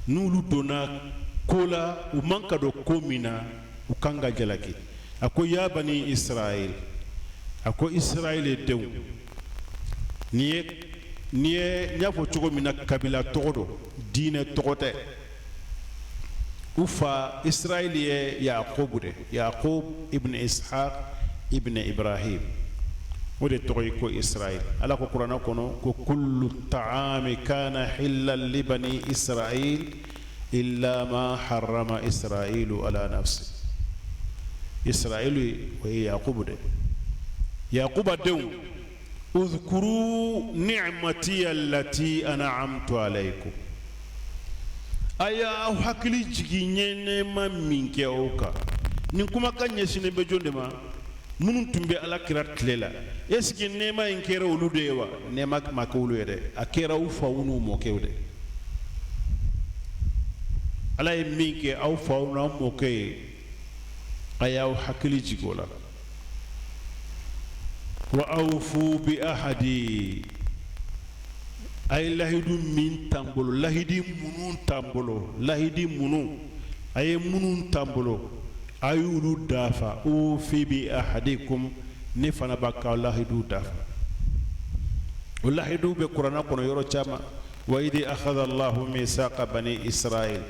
n'olu donna ko la, u man ka don ko min na, u kan ka jalaki. A ko ya bani Israël, a ko Israël denw. Nin ye n y'a fɔ cogo min na, kabila tɔgɔ don, diinɛ tɔgɔ tɛ. U fa Israël ye Yakubu de, Yakub ibn Ishaq ibn Ibrahim, o de tɔgɔ ye ko Israël. Ala ko kuranɛ kɔnɔ ko kullu ta'ami kana hillan li bani Israël illa ma harrama Israilu ala nafsi. Israël, o ye Yakubu de. Yakuba denw, udhkuru ni'mati allati an'amtu alaykum. A y'aw hakili jigin n ye nɛɛma min kɛ aw kan. Nin kumakan ɲɛsinnen bɛ jɔn de ma? Minnu tun bɛ Ala kira tile la. Est ce que nɛɛma in kɛra olu de ye wa? Nɛɛma ma kɛ olu ye dɛ, a kɛra u faw n'u mɔkɛw de. Ala ye min kɛ aw faw n'aw mɔkɛ ye, a y'aw hakili jigin o la. Wa awfu bi ahadi, a ye lahidu min t'an bolo, lahidi minnu t'an bolo, lahidi minnu a ye minnu t'an bolo, a y'olu dafa. Ufi bi ahadikum, ne fana b'a ka lahidu dafa. O lahidu bɛ kuranɛ kɔnɔ yɔrɔ caman. Wa idi akhadha Allahu mithaqa bani Israil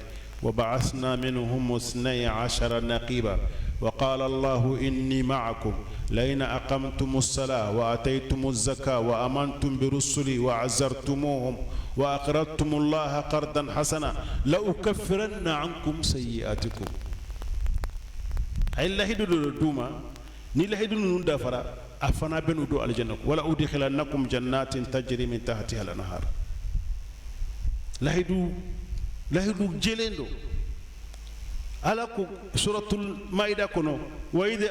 wa ba'athna minhum ithnay ashara naqiba wa qala Allahu inni ma'akum لئن أقمتم الصلاة وآتيتم الزكاة وآمنتم برسلي وعزرتموهم وأقرضتم الله قرضا حسنا لأكفرن عنكم سيئاتكم. Ay lahidu do duma ni lahidu ninnu dafara, a fana bɛ n'u don alijana. Wala udkhilannakum jannatin tajri min tahtiha al-anhar. Lahidu jɛlen don. Ala ko suratul maida kɔnɔ wa id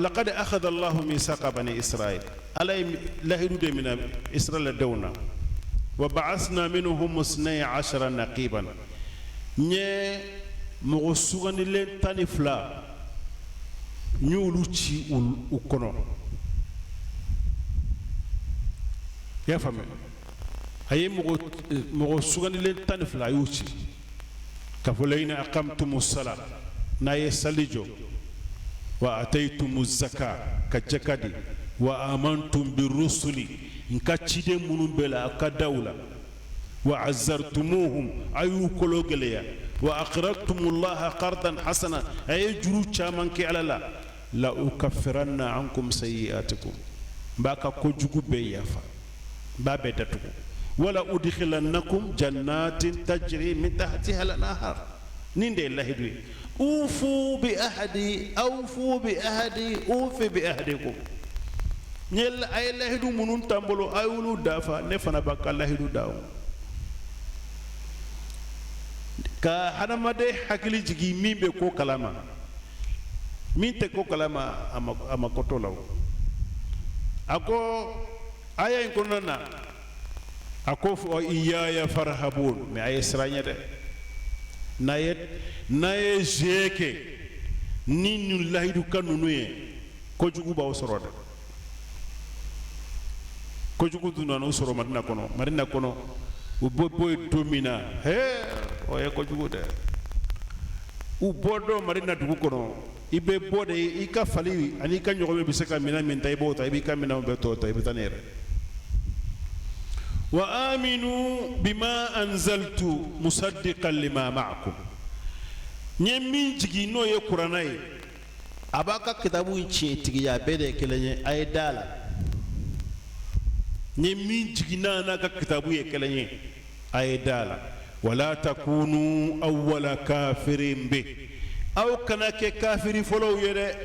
laqad akhadha Allahu mithaqa bani Israil, Ala ye lahidu de minɛ Israɛl denw na. Wa ba'athna minhum isnay ashara naqiban, n ye mɔgɔ sugandilen 12, n y'olu ci u kɔnɔ. I y'a faamuya? A ye mɔgɔ sugandilen 12, a y'u ci k'a fɔ la in aqamtumu sala, n'a ye sali jɔ, wa ataytumu zaka, ka jaka di, wa amantum birusuli, n ka ciden minnu bɛ la, a ka da u la, wa azartumuhum, a y'u kolo gɛlɛya, wa aqradtumullaha qardan hasana, a ye juru caman kɛ Ala la, la ukaffiranna ankum sayyi'atikum, n b'a ka kojugu bɛɛ yafa, n b'a bɛɛ datugu, wala udkhilannakum jannatin tajri min tahtiha al-anhar. Nin de ye lahidu ye. Ufu bi ahadi, awfu bi ahadi, ufi bi ahadikum. N ye a ye lahidu minnu t'an bolo, a y'olu dafa, ne fana b'a ka lahidu da o ka hadamaden hakili jigin. Min bɛ ko kalama, min tɛ ko kalama, a ma ko t'o la. O a ko aya in kɔnɔna na, a ko fɔ iyaya farhabun, mais a ye siran ɲɛ dɛ. N'a ye jeu kɛ ni nin lahidu kan ninnu ye, kojugu b'aw sɔrɔ dɛ. Kojugu dun nana u sɔrɔ Madina kɔnɔ. Madina kɔnɔ, u bɛ bɔ yen don min na, hee, o ye kojugu dɛ. U bɔ don Madina dugu kɔnɔ, i bɛ bɔ de, i ka fali ani i ka ɲɔgɔmɛ bɛ se ka minɛn min ta, i b'o ta, i b'i ka minɛnw bɛɛ tɔ ta, i bɛ taa n'i yɛrɛ. Wa aminu bima anzaltu musaddiqan lima ma'akum, n ye min jigin, n'o ye kuranna ye, a b'a ka kitabu in tiɲɛtigiya, a bɛɛ de ye kelen ye, a ye da la. N ye min jigin, n'a n'a ka kitabu ye kelen ye, a ye da la. Wala takunu awwala kafirin bi, aw kana kɛ kafiri fɔlɔw ye dɛ.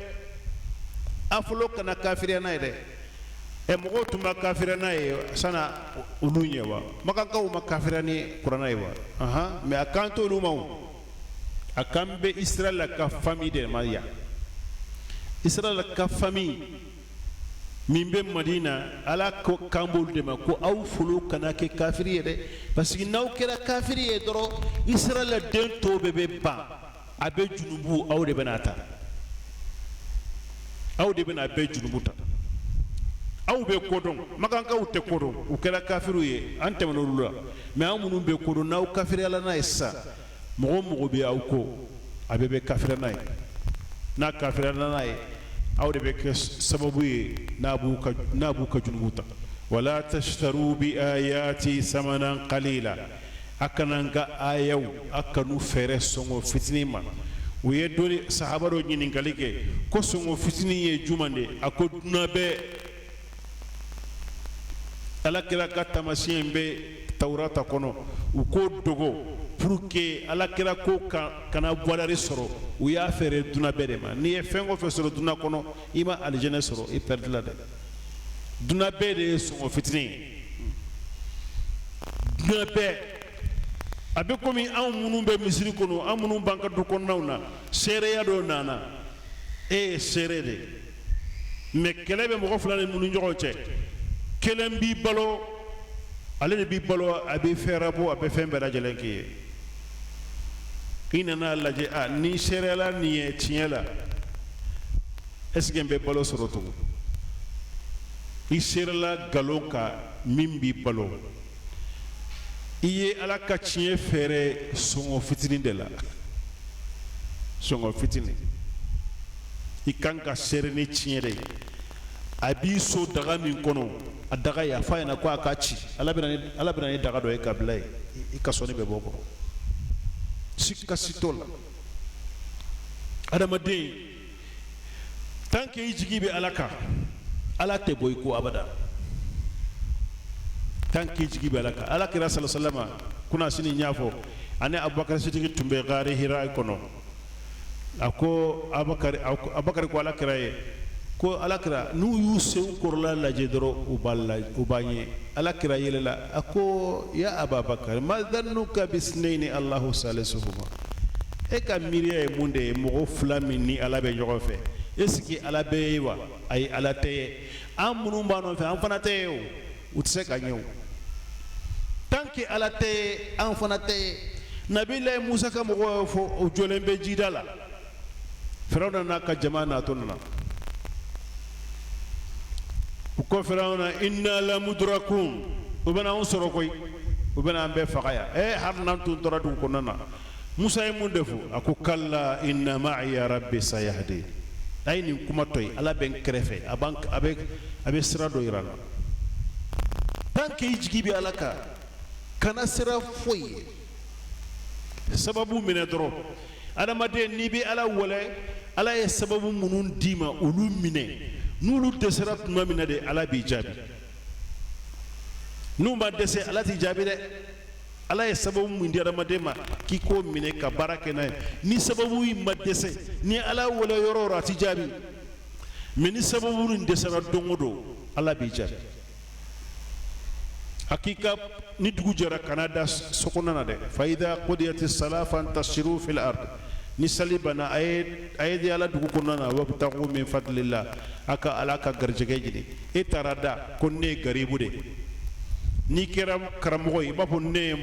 A fɔlɔ kana kafiriya n'a ye dɛ. Ɛ, mɔgɔw tun ma kafiriya n'a ye sanni olu ɲɛ wa? Makankaw ma kafiriya ni kuranna ye wa? Ahan, mais a kan t'olu ma o, a kan bɛ Israɛl ka famille de ma yan. Israɛl ka famille min bɛ Madina, Ala ko kan b'olu de ma ko aw fɔlɔ kana kɛ kafiri ye dɛ, parce que n'aw kɛra kafiri ye dɔrɔn, Israɛl den tɔw bɛɛ bɛ ban, a bɛ junubu aw de bɛna ta, aw de bɛna bɛɛ junubu ta. Aw bɛ kodɔn, makankaw tɛ kodɔn, u kɛra kafiriw ye, an tɛmɛna olu la. Mais aw minnu bɛ kodɔn, n'aw kafiriyala n'a ye sisan, mɔgɔ o mɔgɔ bɛ aw kɔ, a bɛɛ bɛ kafiriya n'a ye. N'a kafiriyala n'a ye, aw de bɛ kɛ sababu ye n'a b'u ka junubu ta. Wala tashtaru bi ayati samanan qalila, a kana n ka ayaw, a kan'u feere sɔngɔ fitinin ma. U ye dɔnni sahaba dɔ ɲininkali kɛ ko sɔngɔ fitinin ye jumɛn de? A ko dunan bɛɛ, Ala kira ka taamasiyɛn bɛ Tawurata kɔnɔ, u k'o dogo pour que Ala kira ko kana valeur sɔrɔ. U y'a feere dunan bɛɛ de ma. N'i ye fɛn o fɛn sɔrɔ dunan kɔnɔ, i ma alijinɛ sɔrɔ, i perdre la dɛ. Dunan bɛɛ de ye sɔngɔ fitinin ye, dunan bɛɛ. A bɛ komi anw minnu bɛ misiri kɔnɔ, an minnu b'an ka du kɔnɔnaw na, seereya dɔ nana, e ye seere de ye, mais kɛlɛ bɛ mɔgɔ fila ni minnu ɲɔgɔn cɛ, kelen b'i balo, ale de b'i balo, a b'i fɛɛrɛ bɔ, a bɛ fɛn bɛɛ lajɛlen k'i ye. I nana lajɛ, a ni seereyala nin ye tiɲɛ la, est ce que n bɛ balo sɔrɔ tugun? I seerela nkalon kan min b'i balo. I ye Ala ka tiɲɛ feere sɔngɔ fitinin de la, sɔngɔ fitinin. I kan ka seere ni tiɲɛ de ye. A b'i so daga min kɔnɔ, a daga ye, a f'a ɲɛna ko a ka ci. Ala bɛna ni daga dɔ ye ka bila yen, i ka sɔnni bɛ bɔ o kɔrɔ, sika si t'o la. Adamaden, tant que i jigi bɛ Ala kan, Ala tɛ bɔ i ko abada. Tant que i jigi bɛ Ala kan. Ala kira salasalama kunna sini n y'a fɔ, ani Abubakar Sidiki tun bɛ gari Hira kɔnɔ. A ko Abubakar ko Ala kira ye ko Ala kira, n'u y'u senw kɔrɔla lajɛ dɔrɔn, u b'a la, u b'a ɲɛ. Ala kira yɛlɛla, a ko ya Ababakar, ma dhannuka bisnaini Allahu salisuhuma. E ka miiriya ye mun de ye? Mɔgɔ fila min ni Ala bɛ ɲɔgɔn fɛ, est ce que Ala bɛ ye wa? Ayi, Ala tɛ ye. An minnu b'a nɔfɛ, an fana tɛ ye o. U tɛ se ka ɲɛ o. Tant que Ala tɛ ye, an fana tɛ ye. Nabilayi Musa ka mɔgɔw y'o fɔ, o jɔlen bɛ jida la. Firawuna n'a ka jama natɔ nana. U ko Firawuna: inna lamudrakun, u bɛna anw sɔrɔ koyi, u bɛna an bɛɛ faga yan. Ɛ, hali n'an tun tora dugu kɔnɔna na. Musa ye mun de fɔ? A ko: kalla, inna ma'iya rabbi sayahdi. A ye nin kuma to yen, Ala bɛ n kɛrɛfɛ, a b'an a bɛ a bɛ sira dɔ yira n na. Tant que i jigi bɛ Ala kan, kana siran foyi ye. Sababu minɛ dɔrɔn. Adamaden, n'i bɛ Ala wele, Ala ye sababu minnu d'i ma, olu minɛ. N'olu dɛsɛra tuma min na de, Ala b'i jaabi. N'u ma dɛsɛ, Ala t'i jaabi dɛ. Ala ye sababu min di adamaden ma k'i k'o minɛ ka baara kɛ n'a ye, ni sababu in ma dɛsɛ, ni Ala wele yɔrɔ o yɔrɔ, a t'i jaabi. Mais ni sababu in dɛsɛra don o don, Ala b'i jaabi. Hakika, ni dugu jɛra, kana da so kɔnɔna na dɛ. Fa idha qudiyati sala fantasiru fil ard. Ni sali banna, a ye di Ala dugu kɔnɔna na. Wabtagu min fadlillah, a ka Ala ka garijɛgɛ ɲini. E taara da ko ne ye garibu de. N'i kɛra karamɔgɔ ye, i b'a fɔ ne ye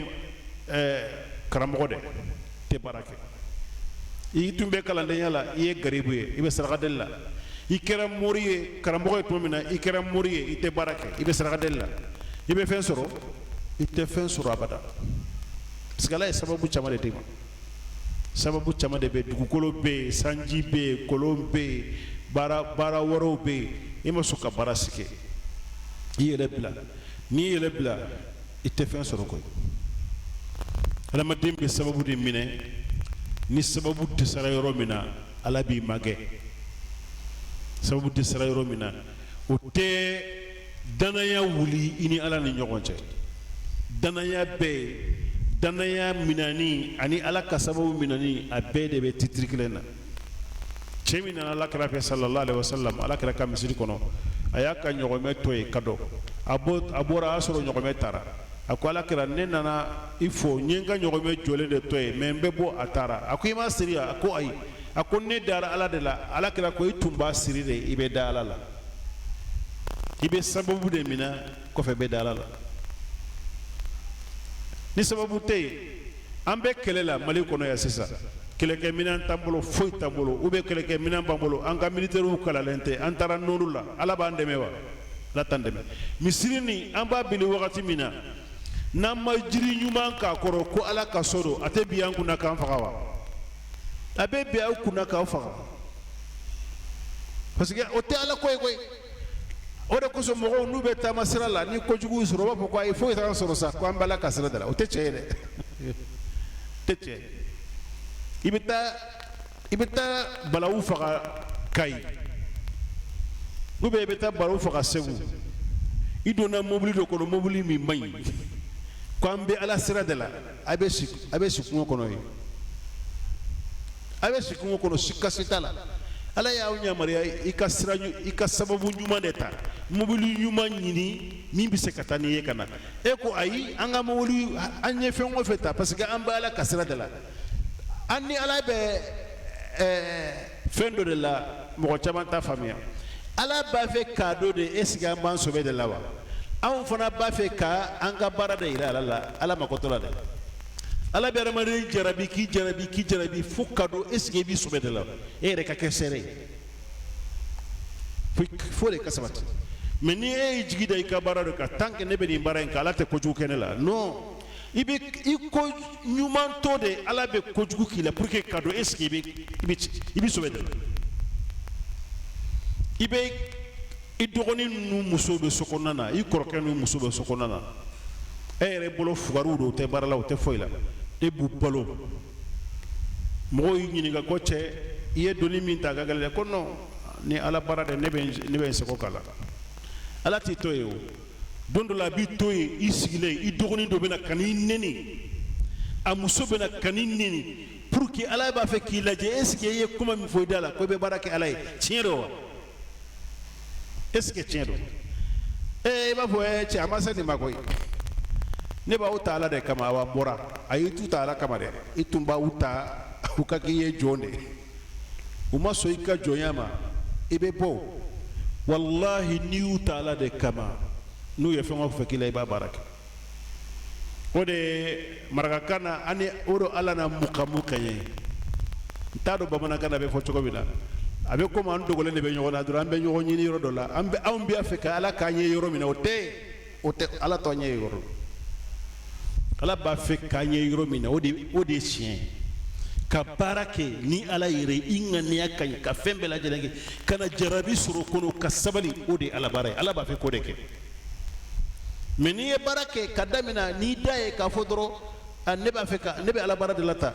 karamɔgɔ de, tɛ baara kɛ. I tun bɛ kalandenya la, i ye garibu ye, i bɛ saraka deli la. I kɛra mori ye, karamɔgɔ ye tuma min na, i kɛra mori ye, i tɛ baara kɛ, i bɛ saraka deli la. I bɛ fɛn sɔrɔ? I tɛ fɛn sɔrɔ abada, parce que Ala ye sababu caman de d'i ma. Sababu caman de bɛ: dugukolo bɛ yen, sanji bɛ yen, kolon bɛ yen, baara wɛrɛw bɛ yen. I ma sɔn ka baara si kɛ, i yɛrɛ bila. N'i yɛrɛ bila, i tɛ fɛn sɔrɔ koyi. Adamaden bɛ sababu de minɛ. Ni sababu dɛsɛra yɔrɔ min na, Ala b'i magɛ. Sababu dɛsɛra yɔrɔ min na, o tɛ danaya wuli i ni Ala ni ɲɔgɔn cɛ. Danaya bɛ yen, danaya minani ani Ala ka sababu minani, a bɛɛ de bɛ titiri kelen na. Cɛ min nana Ala kira fɛ, sallallahu alaihi wasallam, Ala kira ka misiri kɔnɔ, a y'a ka ɲɔgɔmɛ to yen ka dɔn. A bɔra, a y'a sɔrɔ ɲɔgɔmɛ taara. A ko: Ala kira, ne nana i fo, n ye n ka ɲɔgɔmɛ jɔlen de to yen, mais n bɛ bɔ, a taara. A ko: i m'a siri? A ko: ayi. A ko: ne dara Ala de la. Ala kira ko: i tun b'a siri de, i bɛ da Ala la. I bɛ sababu de minɛ, kɔfɛ bɛ da Ala la. Ni sababu tɛ yen, an bɛ kɛlɛ la Mali kɔnɔ yan sisan. Kɛlɛkɛminɛn t'an bolo, foyi t'an bolo, ou bien kɛlɛkɛminɛn b'an bolo, an ka militaires kalalen tɛ. An taara nɔnɔ la, Ala b'an dɛmɛ wa? Ala t'an dɛmɛ. Misiri nin, an b'a bili wagati min na, n'an ma jiri ɲuman k'a kɔrɔ ko Ala ka so don, a tɛ bi an kunna k'an faga wa? A bɛ bi aw kunna k'aw faga, parce que o tɛ Ala ko ye koyi. O de kosɔn, mɔgɔw n'u bɛ taama sira la, ni kojugu sɔrɔ, u b'a fɔ ko ayi, foyi t'an sɔrɔ sa, ko an bɛ Ala ka sira de la. O tɛ tiɲɛ ye dɛ, tɛ tiɲɛ. I bɛ taa balawu faga Kayi, ou bien i bɛ taa balawu faga Segu, i donna mobili dɔ kɔnɔ, mobili min man ɲi, ko an bɛ Ala sira de la. A bɛ si kungo kɔnɔ yen, a bɛ si kungo kɔnɔ, si kasi t'a la. Ala y'aw yamaruya i ka sira, i ka sababu ɲuman de ta, mobili ɲuman ɲini min bɛ se ka taa n'i ye ka na. E ko: ayi, an ka mobili, an ye fɛn o fɛn ta, parce que an bɛ Ala ka sira de la. An ni Ala bɛ fɛn dɔ de la, mɔgɔ caman t'a faamuya. Ala b'a fɛ k'a dɔn de, est ce que an b'an sɔbɛ de la wa? Anw fana b'a fɛ ka an ka baara de yira Ala la. Ala mako t'o la dɛ. Ala bɛ adamaden jarabi, k'i jarabi, k'i jarabi, fo ka dɔn est ce que i b'i sɔbɛ de la. E yɛrɛ ka kɛ seere ye fo de ka sabati. Mais ni e y'i jigi da i ka baara dɔ kan, tant que ne bɛ nin baara in kɛ, Ala tɛ kojugu kɛ ne la, non. I bɛ i ko ɲuman to de, Ala bɛ kojugu k'i la pour que ka dɔn est ce que i bɛ sɔbɛ de la. I bɛ i dɔgɔnin ninnu muso bɛ so kɔnɔna na, i kɔrɔkɛ ninnu muso bɛ so kɔnɔna na, e yɛrɛ bolo fugariw don, u tɛ baara la, u tɛ foyi la, e b'u balo. Mɔgɔw y'i ɲininka ko: cɛ, i ye doni min ta a ka gɛlɛn dɛ. Ko non, ni Ala baara dɛ, ne bɛ n seko k'a la. Ala t'i to yen o. Don dɔ la, a b'i to yen, i sigilen, i dɔgɔnin dɔ bɛ na ka n'i neni, a muso bɛ na ka n'i neni, pour que Ala b'a fɛ k'i lajɛ, est ce que i ye kuma min fɔ i da la ko i bɛ baara kɛ Ala ye, tiɲɛ don wa? Est ce que tiɲɛ don? Ee, i b'a fɔ: ee cɛ, a ma se nin ma koyi, ne b'aw ta Ala de kama. Awa, n bɔra. Ayi, i t'u ta Ala kama dɛ, i tun b'aw ta. U ka k'i ye jɔn de, u ma sɔn i ka jɔnya ma, i bɛ bɔ. Walahi, n'i y'u ta Ala de kama, n'u ye fɛn o fɛn k'i la, i b'a baara kɛ. O de ye marakakan na ani o do Ala na mukamu kɛ ye. N t'a dɔn bamanankan na a bɛ fɔ cogo min na. A bɛ komi an dogolen de bɛ ɲɔgɔn na dɔrɔn, an bɛ ɲɔgɔn ɲini yɔrɔ dɔ la. An bɛ anw b'a fɛ ka Ala k'an ye yɔrɔ min na, o tɛ, o tɛ. Ala t'an ye yɔrɔ la. Ala b'a fɛ k'an ye yɔrɔ min na, o de ye tiɲɛ ye. Ka baara kɛ ni Ala yɛrɛ, i ŋaniya ka ɲi, ka fɛn bɛɛ lajɛlen kɛ ka na jarabi sɔrɔ kɔnɔ, ka sabali, o de ye Ala baara ye. Ala b'a fɛ k'o de kɛ. Mɛ n'i ye baara kɛ ka daminɛ n'i da ye k'a fɔ dɔrɔn a ne b'a fɛ ka ne bɛ Ala baara de la ta.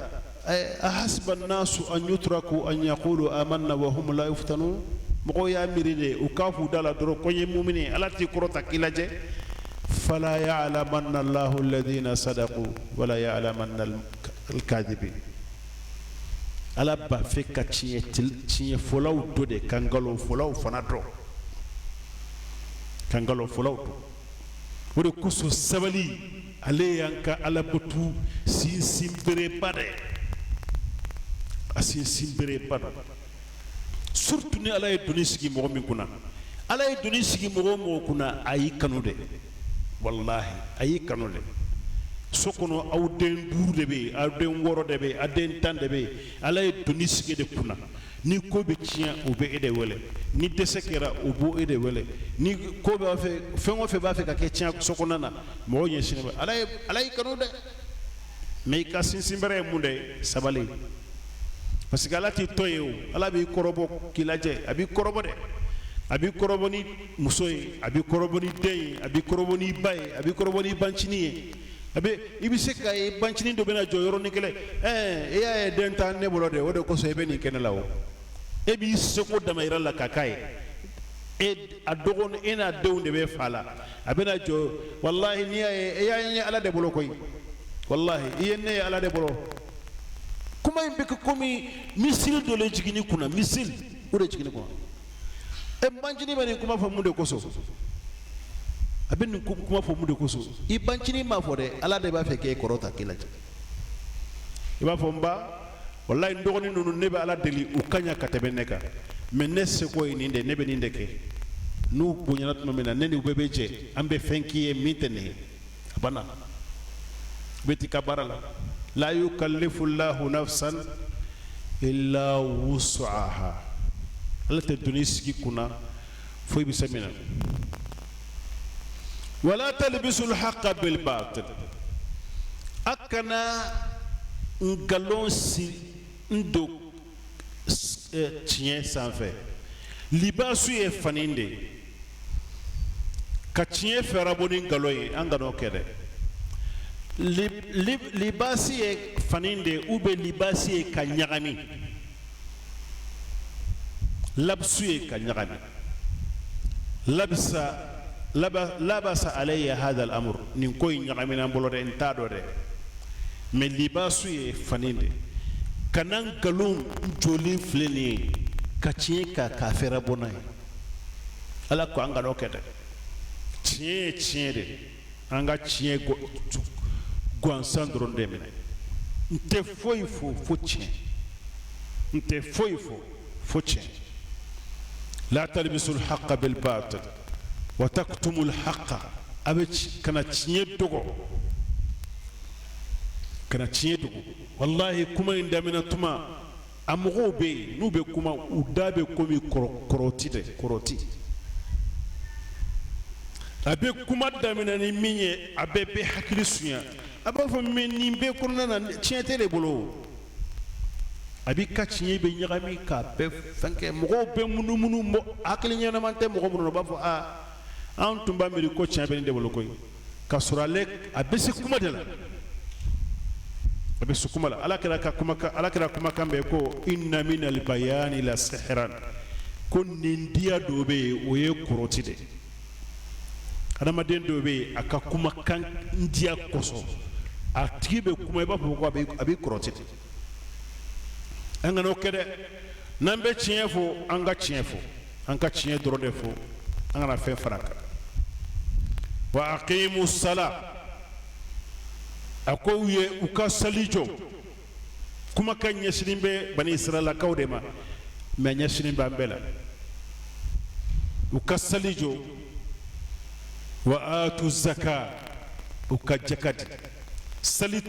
Ahasiba nasu an yutraku an yaqulu amanna wa hum la yuftanun. Mɔgɔw y'a miiri de u k'a f'u da la dɔrɔn ko n ye mumini ye, Ala t'i kɔrɔta k'i lajɛ. Fala ya'lamanna Allahu alladhina sadaqu wala ya'lamanna al-kadhibin. Ala b'a fɛ ka tiɲɛ tiɲɛfɔlaw dɔn de, ka nkalonfɔlaw fana dɔn, ka nkalonfɔlaw dɔn. O de kosɔn sabali, ale y'an ka alabatu sinsinbereba dɛ, a sinsinbereba dɔ, surtout ni Ala ye doni sigi mɔgɔ min kunna. Ala ye doni sigi mɔgɔ o mɔgɔ kunna, a y'i kanu dɛ, walahi, a y'i kanu dɛ. So kɔnɔ, aw den duuru de bɛ yen, aw den wɔɔrɔ de bɛ yen, aw den 10 de bɛ yen. Ala ye doni sigi de kunna. Ni ko bɛ tiɲɛ, u bɛ e de wele. Ni dɛsɛ kɛra, u b'o e de wele. Ni ko b'a fɛ, fɛn o fɛn b'a fɛ ka kɛ tiɲɛ so kɔnɔna na, mɔgɔw ɲɛsinnen bɛ Ala ye. Ala y'i kanu dɛ. Mɛ i ka sinsinbere ye mun de ye? Sabali, parce que Ala t'i to ye. O Ala b'i kɔrɔbɔ k'i lajɛ. A b'i kɔrɔbɔ dɛ. A b'i kɔrɔbɔ ni muso ye, a b'i kɔrɔbɔ ni den ye, a b'i kɔrɔbɔ ni ba ye, a b'i kɔrɔbɔ ni bancinin ye. A bɛ i bɛ se ka ye bancinin dɔ bɛna jɔ yɔrɔnin kelen. Ɛɛ, e y'a ye, den t'an ne bolo de, o de kosɔn e bɛ nin kɛnɛ la. O e b'i seko damayira la ka k'a ye. E a dɔgɔnin, e n'a denw de bɛ fa la. A bɛna jɔ, walahi, n'i y'a ye, e y'a ye Ala de bolo koyi. Walahi, i ye ne ye Ala de bolo. Kuma in bɛ kɛ komi missile dɔ le jiginni kunna, missile o de jiginni kunna. E bancinin bɛ nin kuma fɔ mun de kosɔn? A bɛ nin kuma fɔ mun de kosɔn? I bancinin m'a fɔ dɛ, Ala de b'a fɛ k'e kɔrɔ ta k'i lajɛ. I b'a fɔ n ba, walahi, n dɔgɔnin ninnu, ne bɛ Ala deli u ka ɲa ka tɛmɛ ne kan, mɛ ne seko ye nin de, ne bɛ nin de kɛ. N'u bonyana tuma min na, ne ni u bɛɛ bɛ jɛ, an bɛ fɛn k'i ye min tɛ nin ye. A banna, i bɛ t'i ka baara la. La yukallifu llahu nafsan illa wusaha. Ala tɛ doni sigi kunna fo i bɛ se min na. Wala talbisu lhaqa bilbatil. A kana nkalon si n don tiɲɛ sanfɛ. Libasu ye fani de ye. Ka tiɲɛ fɛɛrɛbɔ ni nkalon ye, an kan'o kɛ dɛ. Libasi ye fani de ye, ou bien libasi ye ka ɲagami. Labisu ye ka ɲagami. Labisa labasa alayya hadha al-amr. Nin ko in ɲagamina n bolo dɛ, n t'a dɔn dɛ. Mɛ libasu ye fani de. Kana nkalon jɔlen filɛ nin ye ka tiɲɛ k'a fɛɛrɛ bɔ n'a ye. Ala ko an kan'o kɛ dɛ. Tiɲɛ ye tiɲɛ de. An ka tiɲɛ gansan dɔrɔn de minɛ. N tɛ foyi fo fo tiɲɛ, n tɛ foyi fo fo tiɲɛ. La talbisu lhaqa bilbatil wa taktumu lhaqa. A bɛ kana tiɲɛ dogo, kana tiɲɛ dogo. Walahi, kuma in daminɛ tuma, a mɔgɔw bɛ yen, n'u bɛ kuma, u da bɛ komi kɔrɔti dɛ, kɔrɔti. A bɛ kuma daminɛ ni min ye, a bɛɛ bɛ hakili sunya. A b'a fɔ mɛ nin bɛɛ kɔnɔna na, tiɲɛ tɛ de bolo. A b'i ka tiɲɛ bɛ ɲagami k'a bɛɛ fɛn kɛ. Mɔgɔw bɛ munumunu, hakili ɲɛnama tɛ mɔgɔ minnu na, u b'a fɔ aa, an tun b'a miiri ko tiɲɛ bɛ nin de bolo koyi, ka sɔrɔ ale a bɛ se kuma de la, a bɛ se kuma la. Ala kira ka kumakan, Ala kira kumakan bɛ ko inna minal bayani la sihran. Ko nin diya dɔ bɛ yen, o ye kɔrɔti de. Adamaden dɔ bɛ yen, a ka kumakan diya kosɔn, a tigi bɛ kuma, i b'a fɔ ko a bɛ kɔrɔti de. An kana o kɛ dɛ. N'an bɛ tiɲɛ fɔ, an ka tiɲɛ fɔ, an ka tiɲɛ dɔrɔn de fɔ, an kana fɛn fara kan. Wa aqimu sala. A ko u ye u ka sali jɔ. Kumakan ɲɛsinnen bɛ Bani Israɛlakaw de ma, mais ɲɛsinnen b'an bɛɛ la. U ka sali jɔ, wa atu zaka, u ka jaka di. Sali,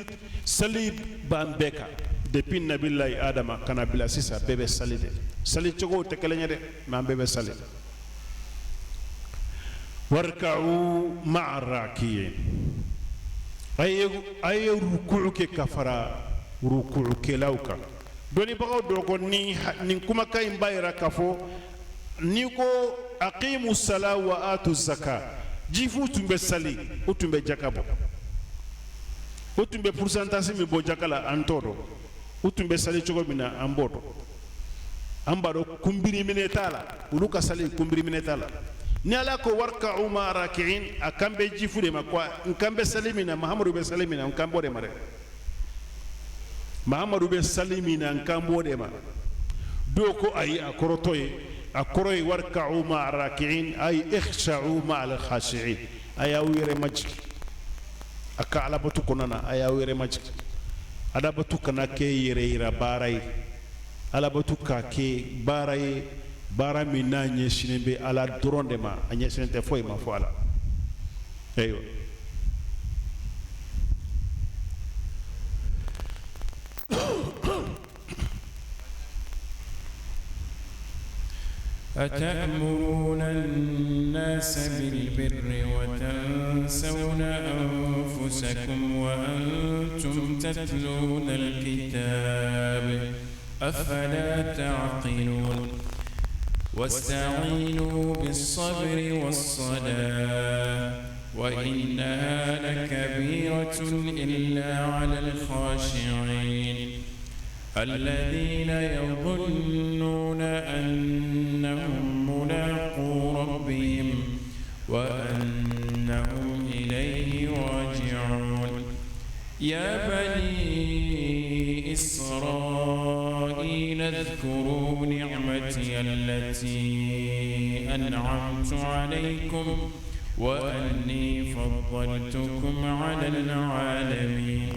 sali b'an bɛɛ kan depuis Nabilayi Adama ka na bila sisan, bɛɛ bɛ sali de. Sali cogow tɛ kelen ye dɛ, mais an bɛɛ bɛ sali. Warka'u ma'a rakiin, a ye ruku'u kɛ ka fara ruku'ukɛlaw kan. Dɔnnibagaw dɔ ko nin kumakan in b'a yira k'a fɔ n'i ko aqimu sala wa atu zaka, jifu tun bɛ sali, u tun bɛ jaka bɔ, u tun bɛ pourcentage min bɔ jaka la, an t'o dɔn. U tun bɛ sali cogo min na, an b'o dɔn. An b'a dɔn kunbiri minɛ t'a la, olu ka sali kunbiri minɛ t'a la. Ni Ala ko warka'u ma'a raki'in, a kan bɛ jifu de ma quoi. N kan bɛ sali min na, Mahamadu bɛ sali min na, n kan b'o de ma dɛ. Mahamadu bɛ sali min na, n kan b'o de ma. Dɔw ko ayi, a kɔrɔ t'o ye. A kɔrɔ ye warka'u ma'a raki'in ay ikhsha'u ma'al khashi'in, a y'aw yɛrɛ majigin a ka alabatu kɔnɔna na, a y'aw yɛrɛ majigin. Alabatu kana kɛ yɛrɛ yira baara ye, alabatu ka kɛ baara ye, baara min n'a ɲɛsinnen bɛ Ala dɔrɔn de ma, a ɲɛsinnen tɛ foyi ma fo Ala. Ayiwa, أتأمرون الناس بالبر وتنسون أنفسكم وأنتم تتلون الكتاب أفلا تعقلون واستعينوا بالصبر والصلاة وإنها لكبيرة إلا على الخاشعين الذين يظنون أنهم ملاقو ربهم وأنهم إليه راجعون يا بني إسرائيل اذكروا نعمتي التي أنعمت عليكم وأني فضلتكم على العالمين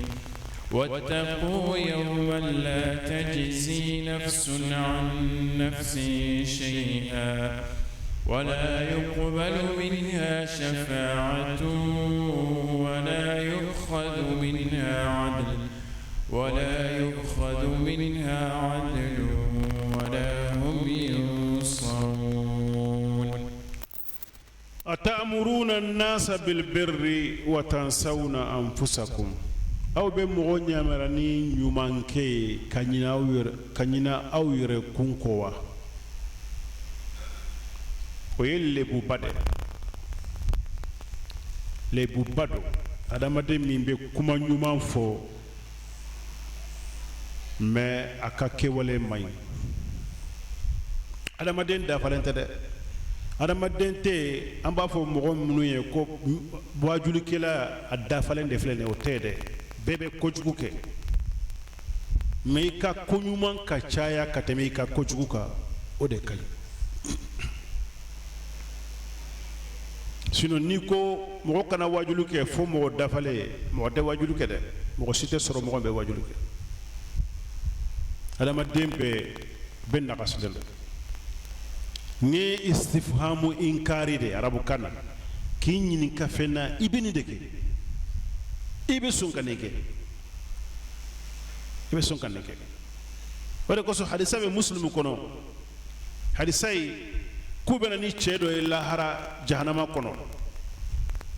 واتقوا يوما لا تجزي نفس عن نفس شيئا ولا يقبل منها شفاعة ولا يؤخذ منها عدل ولا يؤخذ منها عدل ولا هم ينصرون أتأمرون الناس بالبر وتنسون أنفسكم. Aw bɛ mɔgɔ ɲamara ni ɲumankɛ ye ka ɲinɛ aw yɛrɛ, ka ɲinɛ aw yɛrɛ kun kɔ wa? O ye lebuba dɛ, lebuba don. Adamaden min bɛ kuma ɲuman fɔ, mais a ka kɛwale man ɲi. Adamaden dafalen tɛ dɛ, adamaden tɛ yen. An b'a fɔ mɔgɔ minnu ye ko wajulikɛla, a dafalen de filɛ nin ye, o tɛ dɛ. Bɛɛ bɛ kojugu kɛ, mais i ka koɲuman ka caya ka tɛmɛ i ka kojugu kan, o de ka ɲi. Sinon n'i ko mɔgɔ kana wajuli kɛ fo mɔgɔ dafalen ye, mɔgɔ tɛ wajuli kɛ dɛ. Mɔgɔ si tɛ sɔrɔ mɔgɔ bɛ wajuli kɛ. Adamaden bɛɛ bɛ nagasilen don. Ni ye istifhamu inkari de arabukan na, k'i ɲininka fɛn na, i bɛ nin de kɛ, i bɛ sɔn ka nin kɛ, i bɛ sɔn ka nin kɛ. O de kosɔn hadisa bɛ Muslimu kɔnɔ, hadisa ye k'u bɛ na ni cɛ dɔ ye lahara jahanama kɔnɔ.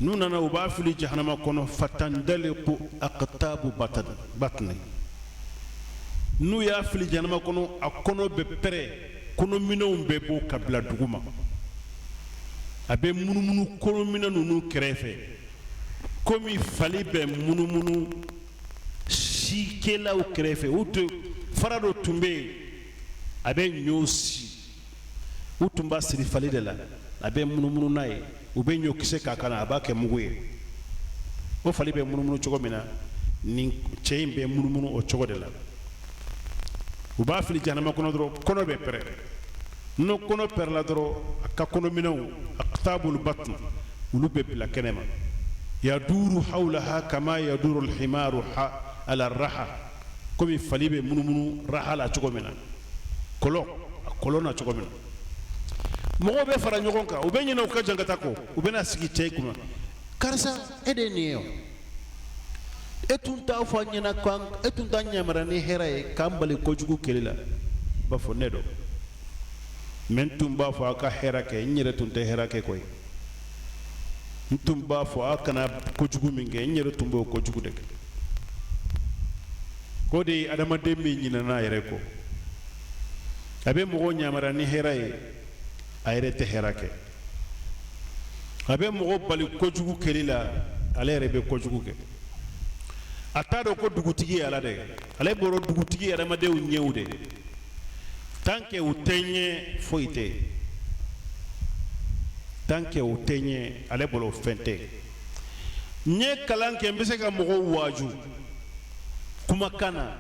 N'u nana, u b'a fili jahanama kɔnɔ, fatandaliku aqtabu batni. N'u y'a fili jahanama kɔnɔ, a kɔnɔ bɛ pɛrɛn, kɔnɔminɛnw bɛ bɔ ka bila dugu ma. A bɛ munumunu kɔnɔminɛn ninnu kɛrɛfɛ komi fali bɛ munumunu sikɛlaw kɛrɛfɛ. U tun fara dɔ tun bɛ yen, a bɛ ɲɔ si, u tun b'a siri fali de la, a bɛ munumunu n'a ye, u bɛ ɲɔkisɛ k'a kan, a b'a kɛ mugu ye. O fali bɛ munumunu cogo min na, nin cɛ in bɛ munumunu o cogo de la. U b'a fili jahanama kɔnɔ dɔrɔn, kɔnɔ bɛ pɛrɛn. N'o kɔnɔ pɛrɛnla dɔrɔn, a ka kɔnɔminɛnw, aqtabul batn, olu bɛ bila kɛnɛ ma. Yaduru hawlaha kama yaduru alhimaru ala raha. Komi fali bɛ munumunu raha la cogo min na, kɔlɔn a kɔlɔn na cogo min na, mɔgɔw bɛ fara ɲɔgɔn kan, u bɛ ɲinɛ u ka jankata kɔ, u bɛna sigi cɛ kunna: karisa, e de ye nin ye o, e tun t'a fɔ an ɲɛna ko e tun t'an yamaruya ni hɛrɛ ye k'an bali kojugu kɛli la? B'a fɔ ne don mɛ n tun b'a fɔ aw ka hɛrɛ kɛ, n yɛrɛ tun tɛ hɛrɛ kɛ koyi. N tun b'a fɔ aw kana kojugu min kɛ, n yɛrɛ tun b'o kojugu de kɛ. O de ye adamaden min ɲinɛna a yɛrɛ kɔ. A bɛ mɔgɔw yamaruya ni hɛrɛ ye, a yɛrɛ tɛ hɛrɛ kɛ. A bɛ mɔgɔ bali kojugu kɛli la, ale yɛrɛ bɛ kojugu kɛ. A t'a dɔn ko dugutigi ye Ala de ye. Ale bolo dugutigi ye adamadenw ɲɛw de ye. Tant que u tɛ ɲɛ, foyi tɛ yen. Tant que u tɛ ɲɛ, ale bolo fɛn tɛ yen. N ye kalan kɛ, n bɛ se ka mɔgɔw waaju kumakan na,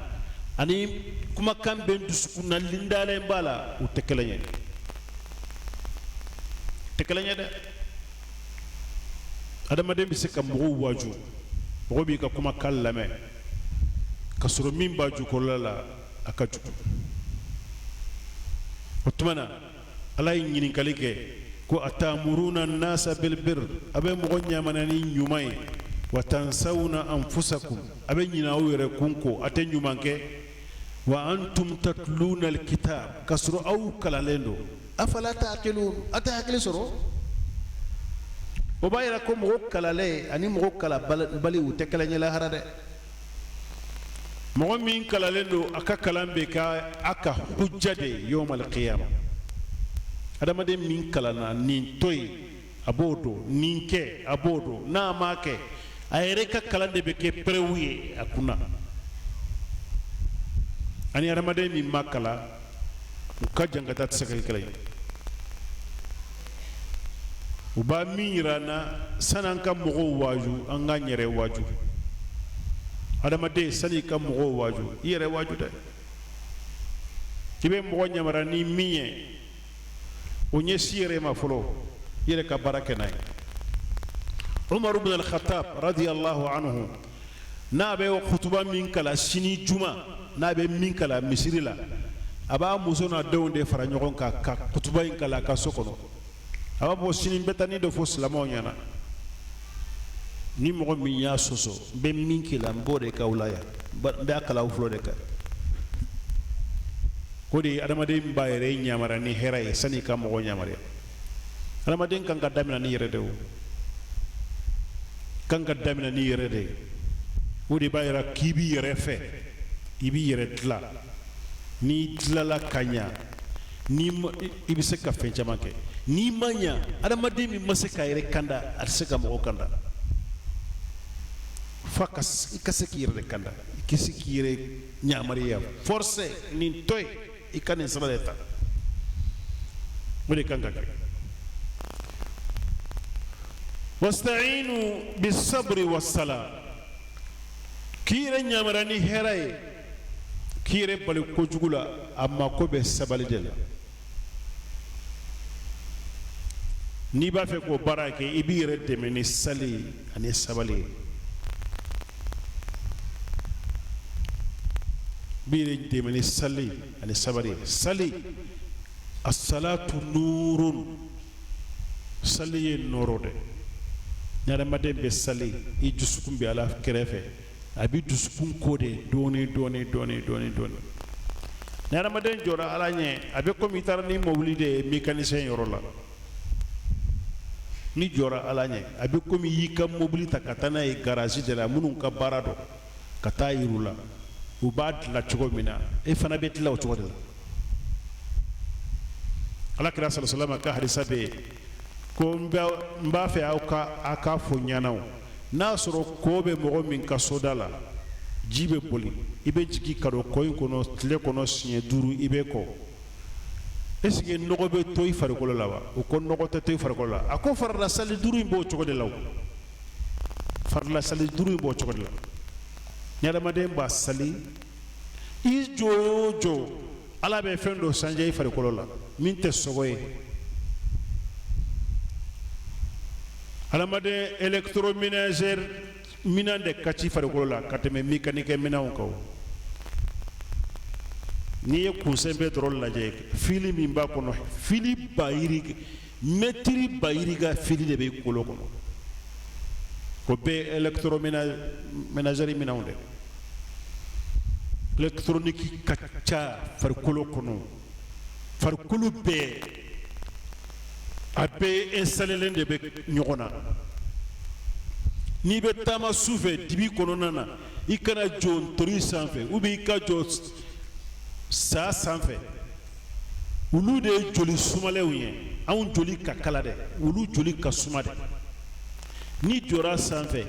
ani kumakan bɛ n dusukun na, n dalen b'a la, u tɛ kelen ye, tɛ kelen ye dɛ. Adamaden bɛ se ka mɔgɔw waaju, mɔgɔ b'i ka kumakan lamɛn, ka sɔrɔ min b'a jukɔrɔla la, a ka jugu. O tuma na, Ala ye ɲininkali kɛ ko atamuruna nasa bilbir, a bɛ mɔgɔ ɲamana ni ɲuman ye, wa tansawuna anfusakum, a bɛ ɲinɛ aw yɛrɛ kun kɔ, a tɛ ɲuman kɛ, wa antum tatluna alkitab, ka sɔrɔ aw kalanlen don, afala taqilun, a tɛ hakili sɔrɔ? O b'a yira ko mɔgɔ kalanlen ani mɔgɔ kalanbali, u tɛ kelen ye lahara dɛ. Mɔgɔ min kalanlen don, a ka kalan bɛ kɛ a ka hujja de ye yawmal qiyama. Adamaden min kalanna, nin to yen, a b'o dɔn, nin kɛ, a b'o dɔn. N'a m'a kɛ, a yɛrɛ ka kalan de bɛ kɛ preuve ye a kunna. Ani adamaden min ma kalan, u ka jankata tɛ se ka kɛ kelen ye. U b'a min yira an na, sani an ka mɔgɔw waaju, an k'an yɛrɛ waaju. Adamaden, sani i ka mɔgɔw waaju, i yɛrɛ waaju dɛ. I bɛ mɔgɔ yamaruya ni min ye, o ɲɛsin yɛrɛ ma fɔlɔ, i yɛrɛ ka baara kɛ n'a ye. Umaru bin al-Khattab radiyallahu anhu, n'a bɛ kutuba min kalan sini juma, n'a bɛ min kalan misiri la, a b'a muso n'a denw de fara ɲɔgɔn kan ka kutuba in kalan a ka so kɔnɔ. A b'a fɔ: sini n bɛ taa nin dɔ fɔ silamɛw ɲɛna, ni mɔgɔ min y'a sɔsɔ, n bɛ min k'i la, n b'o de k'aw la yan, n bɛ a kalan aw tulo de kan. O de ye adamaden b'a yɛrɛ yamaruya ni hɛrɛ ye sani i ka mɔgɔ yamaruya. Adamaden kan ka daminɛ ni yɛrɛ de, o kan ka daminɛ ni yɛrɛ de ye. O de b'a yira k'i b'i yɛrɛ fɛ, i b'i yɛrɛ dilan. N'i dilala ka ɲa, ni i bɛ se ka fɛn caman kɛ. N'i ma ɲa, adamaden min ma se k'a yɛrɛ kanda, a tɛ se ka mɔgɔ kanda. F'a ka i ka se k'i yɛrɛ de kanda, i ka se k'i yɛrɛ yamaruya, force, nin to yen, i ka nin sira de ta. O de kan ka kɛ. Wasta'inu bisabri wasala, k'i yɛrɛ yamaruya ni hɛrɛ ye, k'i yɛrɛ bali kojugu la, a mako bɛ sabali de la. N'i b'a fɛ k'o baara kɛ, i b'i yɛrɛ dɛmɛ ni sali ani sabali ye. I b'i yɛrɛ dɛmɛ ni sali ani sabali ye. Sali, asalatu nurun, sali ye nɔɔrɔ de. Ni adamaden bɛ sali, i dusukun bɛ Ala kɛrɛfɛ, a bɛ dusukun ko de dɔɔni dɔɔni dɔɔni dɔɔni dɔɔni. Ni adamaden jɔra Ala ɲɛ, a bɛ komi i taara ni mobili de ye mécanicien yɔrɔ la. N'i jɔra Ala ɲɛ, a bɛ komi i y'i ka mobili ta ka taa n'a ye garage de la, minnu ka baara dɔn, ka taa yir'u la, u b'a dilan cogo min na, e fana bɛ dilan o cogo de la. Ala kira sala salama ka hadisa bɛ yen ko n b'a fɛ aw ka a k'a fɔ ɲɛna o n'a sɔrɔ kɔ bɛ mɔgɔ min ka soda la, ji bɛ boli, i bɛ jigin ka don kɔ in kɔnɔ tile kɔnɔ siɲɛ 5, i bɛ ko, est-ce que nɔgɔ bɛ to i farikolo la wa? O ko nɔgɔ tɛ to i farikolo la. A ko farila sali 5 in b'o cogo de la. O farila sali 5 in b'o cogo de la. Ni adamaden b'a sali, i jɔ o jɔ, Ala bɛ fɛn dɔ changer i farikolo la min tɛ sogo ye. Adamaden électroménager minɛn de ka ci farikolo la ka tɛmɛ mécanique minɛnw kan. N'i ye kunsɛmɛ dɔrɔn lajɛ, fili min b'a kɔnɔ, fili ba yirika, mɛtiri ba yirika fili de bɛ kolo kɔnɔ. O bɛɛ électroménager minɛnw dɛ. Électronique ka ca farikolo kɔnɔ, farikolo bɛɛ, a bɛɛ installelen de bɛ ɲɔgɔn na. N'i bɛ taama su fɛ dibi kɔnɔna na, i kana jɔ ntori sanfɛ ou bien i ka jɔ sa sanfɛ. Olu de ye joli sumalenw ye. Anw joli ka kala dɛ, olu joli ka suma dɛ. N'i jɔra sanfɛ,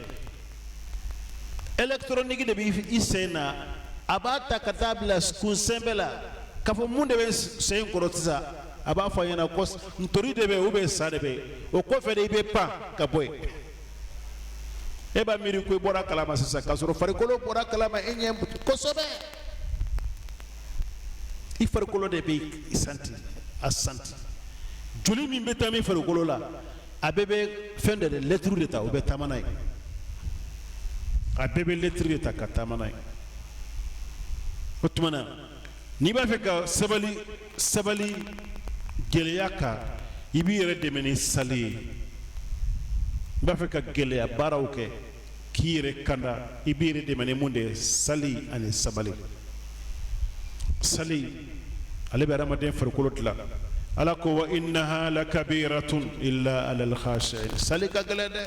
électronique de bɛ i sen na, a b'a ta ka taa bila kunsɛmɛ la k'a fɔ mun de bɛ sen kɔrɔ sisan. A b'a fɔ a ɲɛna ko ntori de bɛ yen ou bien sa de bɛ yen. O kɔfɛ de, i bɛ pan ka bɔ yen. E b'a miiri ko i bɔra kalama sisan, k'a sɔrɔ farikolo bɔra kalama e ɲɛ kosɛbɛ. I farikolo de bɛ i santi, a santi. Joli min bɛ taa min farikolo la, a bɛɛ bɛ fɛn de lɛtiri de ta, o bɛ taama n'a ye. A bɛɛ bɛ lɛtiri de ta ka taama n'a ye. O tuma na, n'i b'a fɛ ka sabali, sabali gɛlɛya kan, i b'i yɛrɛ dɛmɛ ni sali ye. I b'a fɛ ka gɛlɛya baaraw kɛ k'i yɛrɛ kanda, i b'i yɛrɛ dɛmɛ ni mun de ye? Sali ani sabali. Sali, ale bɛ adamaden farikolo dilan. Ala ko wa innaha lakabiratun illa alal khashi'in. Sali ka gɛlɛn dɛ,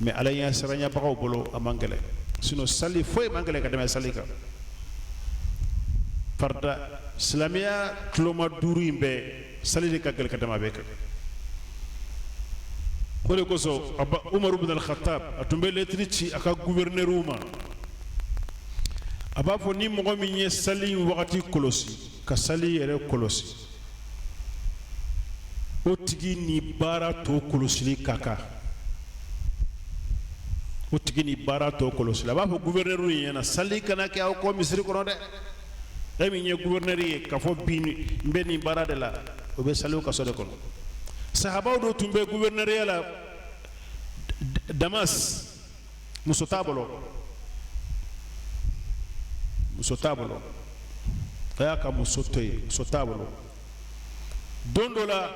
mais Ala ɲɛ siranyabagaw bolo, a man gɛlɛn. Sinon sali foyi man gɛlɛn ka tɛmɛ sali kan. Farida silamɛya tuloma duuru in bɛɛ, sali de ka gɛlɛn ka tɛmɛ a bɛɛ kan. O de kosɔn Umaru bin al-Khattab, a tun bɛ lɛtiri ci a ka guvɛrinɛriw ma. A b'a fɔ ni mɔgɔ min ye sali in wagati kɔlɔsi, ka sali yɛrɛ kɔlɔsi, o tigi ni baara tɔ kɔlɔsili ka kan. O tigi ni baara tɔ kɔlɔsili. A b'a fɔ guvɛrinɛriw ɲɛna, sali kana kɛ aw kɔ misiri kɔnɔ dɛ. E min ye guvɛrinɛri ye, k'a fɔ bi n bɛ nin baara de la, o bɛ sali kaso de kɔnɔ. Sahabaw dɔ tun bɛ guvɛrinɛriya la Damas. Muso t'a bolo, muso t'a bolo. A y'a ka muso to yen, muso t'a bolo. Don dɔ la,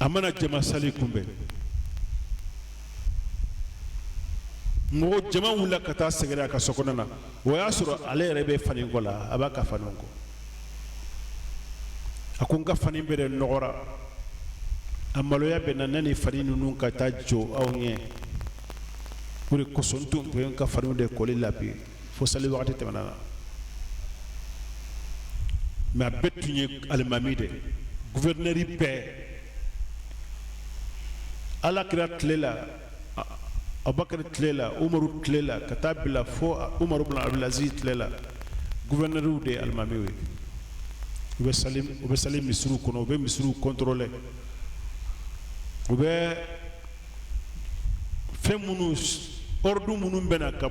a mana jama sali kunbɛn, mɔgɔ jama wulila ka taa sɛgɛrɛ a ka so kɔnɔ na. O y'a sɔrɔ ale yɛrɛ bɛ fani ko la, a b'a ka fani ko. A ko n ka fani bɛɛ de nɔgɔra, a maloya bɛ na ne ni fani ninnu ka taa jɔ aw ɲɛ. O de kosɔn n tun bɛ n ka faniw de koli la bi fo sali wagati tɛmɛna na. Mais a bɛɛ tun ye alimami de, guvɛrinɛri bɛɛ. Ala kira tile la, Abubakar tile la, Umaru tile la, ka taa bila fo Umaru bin Abdulaziz tile la, guvɛrinɛriw de ye alimamiw ye. U bɛ sali misiriw kɔnɔ, u bɛ misiriw contrôler, u bɛ fɛn minnu, ordre minnu bɛ na ka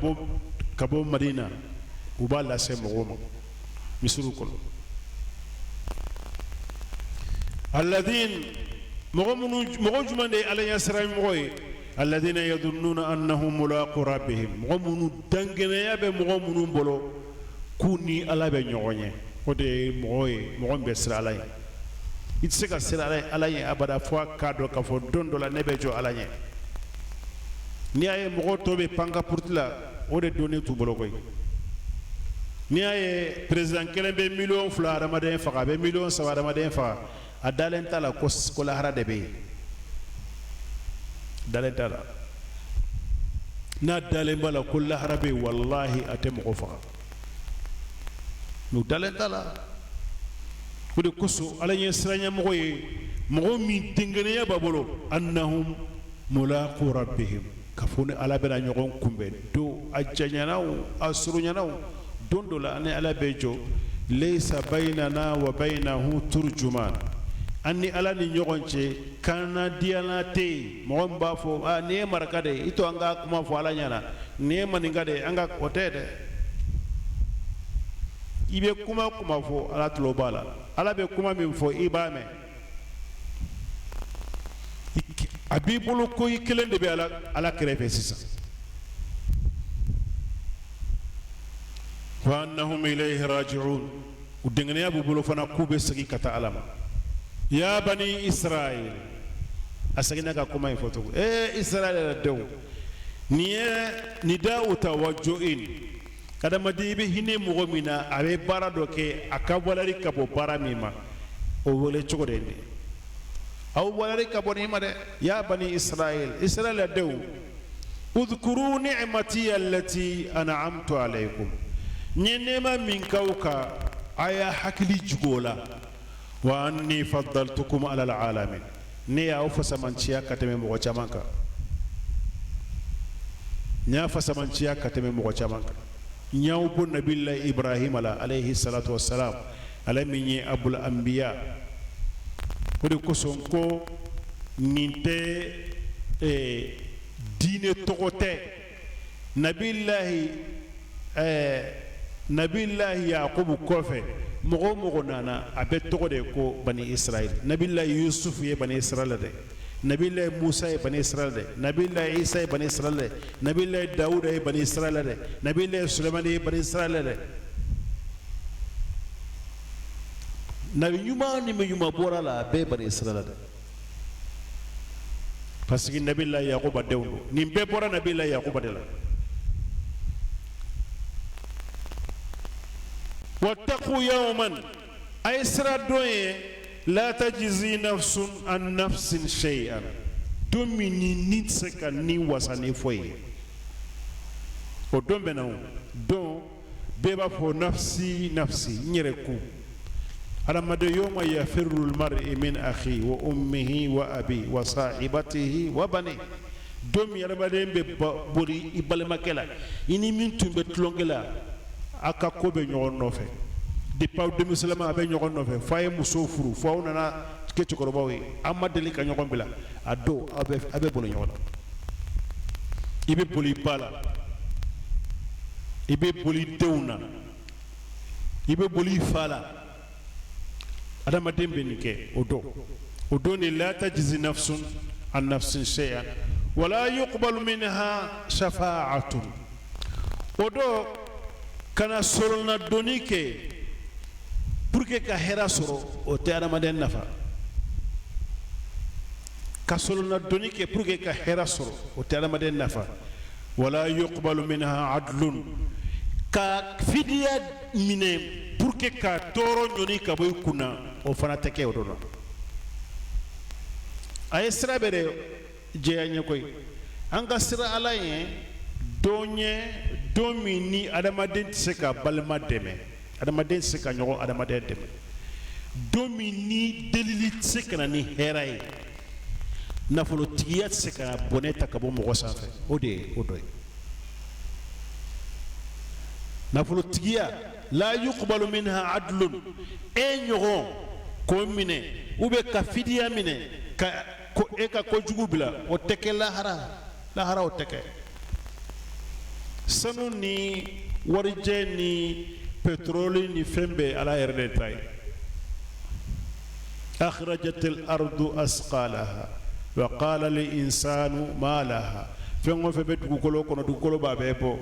bɔ Madina, u b'a lase mɔgɔw ma misiriw kɔnɔ. Alladin, mɔgɔ minnu, mɔgɔ jumɛn de ye Ala ɲɛsiran mɔgɔ ye? Alladina yadunnuna annahum mulaqu rabbihim. Mɔgɔ minnu dangɛnɛya bɛ mɔgɔ minnu bolo k'u ni Ala bɛ ɲɔgɔn ye, o de ye mɔgɔ ye, mɔgɔ min bɛ siran Ala ye. I tɛ se ka siran Ala ɲɛ abada fo a k'a dɔn k'a fɔ don dɔ la ne bɛ jɔ Ala ɲɛ. N'i y'a ye mɔgɔw tɔ bɛ pan ka puruti la, o de dɔnni t'u bolo koyi. N'i y'a ye président kelen bɛ 2 miliyɔn hadamaden faga, a bɛ 3 miliyɔn hadamaden faga, a dalen t'a la ko lahara de bɛ yen. Dalen t'a la. N'a dalen b'a la ko lahara bɛ yen, walahi a tɛ mɔgɔ faga. N'u dalen t'a la. O de kosɔn Ala ɲɛ siranyamɔgɔ ye mɔgɔ min dengɛnɛya b'a bolo, annahum mulaqu rabbihim, ka fɔ ni Ala bɛna ɲɔgɔn kunbɛn don, a janyana o, a surunyana o, don dɔ la ani Ala bɛ jɔ. Laysa baynana wa baynahu turjuman. An ni Ala ni ɲɔgɔn cɛ, kannadiyala tɛ yen. Mɔgɔ min b'a fɔ aa nin ye maraka de ye, i to an ka kuma fɔ Ala ɲɛna, nin ye maninka de ye, an ka o tɛ dɛ. I bɛ kuma kuma fɔ, Ala tulo b'a la. Ala bɛ kuma min fɔ, i b'a mɛn. A b'i bolo ko i kelen de bɛ Ala kɛrɛfɛ sisan. Wa annahum ilayhi raji'un, u dɛngɛnɛya b'u bolo fana k'u bɛ segin ka taa Ala ma. Ya bani Israël, a seginna ka kuma in fɔ tugun. Ee Israël yɛrɛ denw, nin ye nida'u tawajjuhin. Adamaden, i bɛ hinɛ mɔgɔ min na, a bɛ baara dɔ kɛ, a ka walari ka bɔ baara min ma, o wele cogo de ye nin ye. Aw walari ka bɔ nin ma dɛ. Ya bani Israël, Israël denw, udhkuru ni'mati allati an'amtu alaykum, n ye nɛɛma min k'aw kan, a y'a hakili jigin o la. Wa anni faddaltukum ala alalamin, ne y'aw fasamanciya ka tɛmɛ mɔgɔ caman kan. N y'a fasamanciya ka tɛmɛ mɔgɔ caman kan. N y'aw bɔ nabila Ibrahima la alayhi salatu wassalam, ale min ye abul anbiya. O de kosɔn ko nin tɛ diinɛ tɔgɔ tɛ. Nabilahi Yakubu kɔfɛ, mɔgɔ o mɔgɔ nana, a bɛɛ tɔgɔ de ye ko bani Israël. Nabilahi Yusufu ye bani Israël dɛ, nabilahi Musa ye bani Israël dɛ, nabilahi Isa ye bani Israël dɛ, nabilahi Dawuda ye bani Israël dɛ, nabilahi Sulemani ye bani Israël dɛ. Nabi ɲuman ni min ɲuman bɔra la, a bɛɛ ye bani Israël dɛ, parce que nabila Yakuba denw don. Nin bɛɛ bɔra nabila Yakuba de la. Wattaqu yawman, a ye siran don ye, la tajzi nafsun an nafsin shay'an, don min ni ni tɛ se ka ni wasa ni foyi ye. O don bɛ na, o don bɛɛ b'a fɔ nafsi nafsi, n yɛrɛ kun. Adamaden, yawma yafirru almar'i min akhi wa ummihi wa abi wa sahibatihi wa bani, don min adamaden bɛ boli i balimakɛ la, i ni min tun bɛ tulonkɛ la, a ka ko bɛ ɲɔgɔn nɔfɛ depuis aw denmisɛnninma, a bɛ ɲɔgɔn nɔfɛ fo a ye muso furu, fo aw nana kɛ cɛkɔrɔbaw ye, aw ma deli ka ɲɔgɔn bila. A don aw bɛ boli ɲɔgɔn na. I bɛ boli i ba la, i bɛ boli denw na, i bɛ boli i fa la. Adamaden bɛ nin kɛ o don. O don de la tajzi nafsun an nafsin shay'an wala yuqbalu minha shafa'atun. O don, kana solonadonni kɛ pour que ka hɛrɛ sɔrɔ, o tɛ adamaden nafa. Ka solonadonni kɛ pour que ka hɛrɛ sɔrɔ, o tɛ adamaden nafa. Wala yuqbalu minha adlun, ka fidiya minɛ pour que ka tɔɔrɔ ɲɔni ka bɔ i kunna, o fana tɛ kɛ o don na. A ye sira bɛɛ de jɛya ɲɛ koyi. An ka siran Ala ye don ye, don min ni adamaden tɛ se ka balima dɛmɛ, adamaden tɛ se ka ɲɔgɔn adamaden dɛmɛ, don min ni delili tɛ se ka na ni hɛrɛ ye, nafolotigiya tɛ se ka bɔnɛ ta ka bɔ mɔgɔ sanfɛ. O de ye o dɔ ye. Nafolotigiya, la yuqbalu minha adlun, e ɲɔgɔn k'o minɛ ou bien ka fidiya minɛ ka ko e ka kojugu bila, o tɛ kɛ lahara. Lahara, o tɛ kɛ. Sanu ni warijɛ ni pétrole ni fɛn bɛɛ, Ala yɛrɛ de ta ye. Akhrajatil ardu asqalaha wa qala lil insanu ma laha. Fɛn o fɛn bɛ dugukolo kɔnɔ, dugukolo b'a bɛɛ bɔ,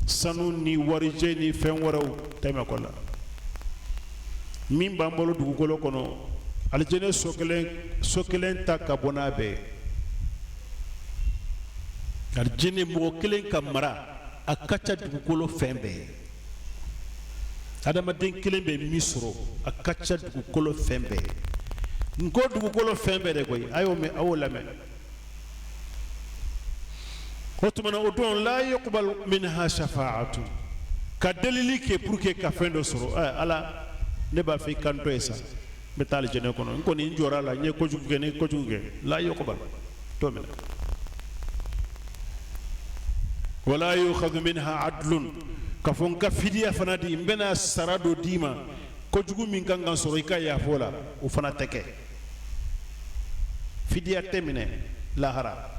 sanu ni warijɛ ni fɛn wɛrɛw tɛmɛ kɔ la. Min b'an bolo dugukolo kɔnɔ, alijɛnɛ so kelen, so kelen ta ka bɔ n'a bɛɛ ye. Alijɛnɛ mɔgɔ kelen ka mara, a ka ca dugukolo fɛn bɛɛ ye. Adamaden kelen bɛ min sɔrɔ, a ka ca dugukolo fɛn bɛɛ ye. N ko dugukolo fɛn bɛɛ de koyi. A y'o mɛn, a y'o lamɛn. O tuma na, o don, la yuqbal minha shafa'atu, ka delili kɛ pour que ka fɛn dɔ sɔrɔ. Ɛ Ala, ne b'a fɛ i ka n to yen sa, n bɛ taa alijɛnɛ kɔnɔ, n kɔni n jɔra a la, n ye kojugu kɛ, n ye kojugu kɛ. La yuqbal, t'o minɛ. Wala yukhadhu minha adlun, ka fɔ n ka fidiya fana di, n bɛna sara dɔ d'i ma, kojugu min kan ka sɔrɔ i ka yafa o la, o fana tɛ kɛ. Fidiya tɛ minɛ lahara.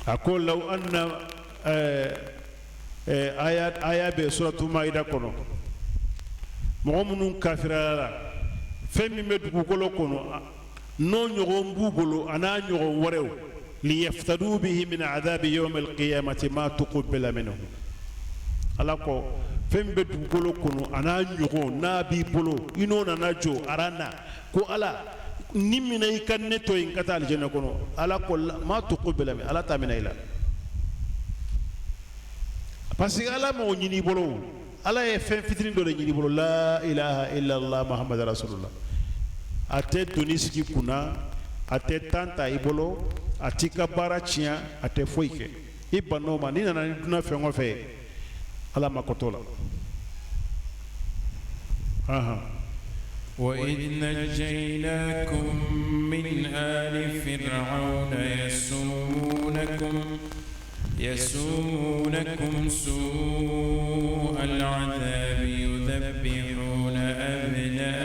A ko law anna aya aya bɛ suratu Maida kɔnɔ. Mɔgɔ minnu kafirala la, fɛn min bɛ dugukolo kɔnɔ, n'o ɲɔgɔn b'u bolo, a n'a ɲɔgɔn wɛrɛw. Liyaftadu bihi min adhabi yawm alqiyamati ma tuqbila minhum. Ala ko fɛn bɛ dugukolo kɔnɔ a n'a ɲɔgɔn n'a b'i bolo, i n'o nana jɔ aran na ko Ala ni minɛ, i ka ne to yen ka taa alijinɛ kɔnɔ. Ala ko ma tuqbila min, Ala t'a minɛ i la, parce que Ala m'o ɲini i bolo. Ala ye fɛn fitinin dɔ de ɲini i bolo: la ilaha illallah Muhammad rasulullah. A tɛ doni sigi kunna, a tɛ tan ta i bolo, a t'i ka baara tiɲɛ, a tɛ foyi kɛ. I bann'o ma, n'i nana ni dunan fɛn o fɛn ye, Ala mako t'o la. وإذ نجيناكم من آل فرعون يسومونكم سوء العذاب يذبحون أبناءكم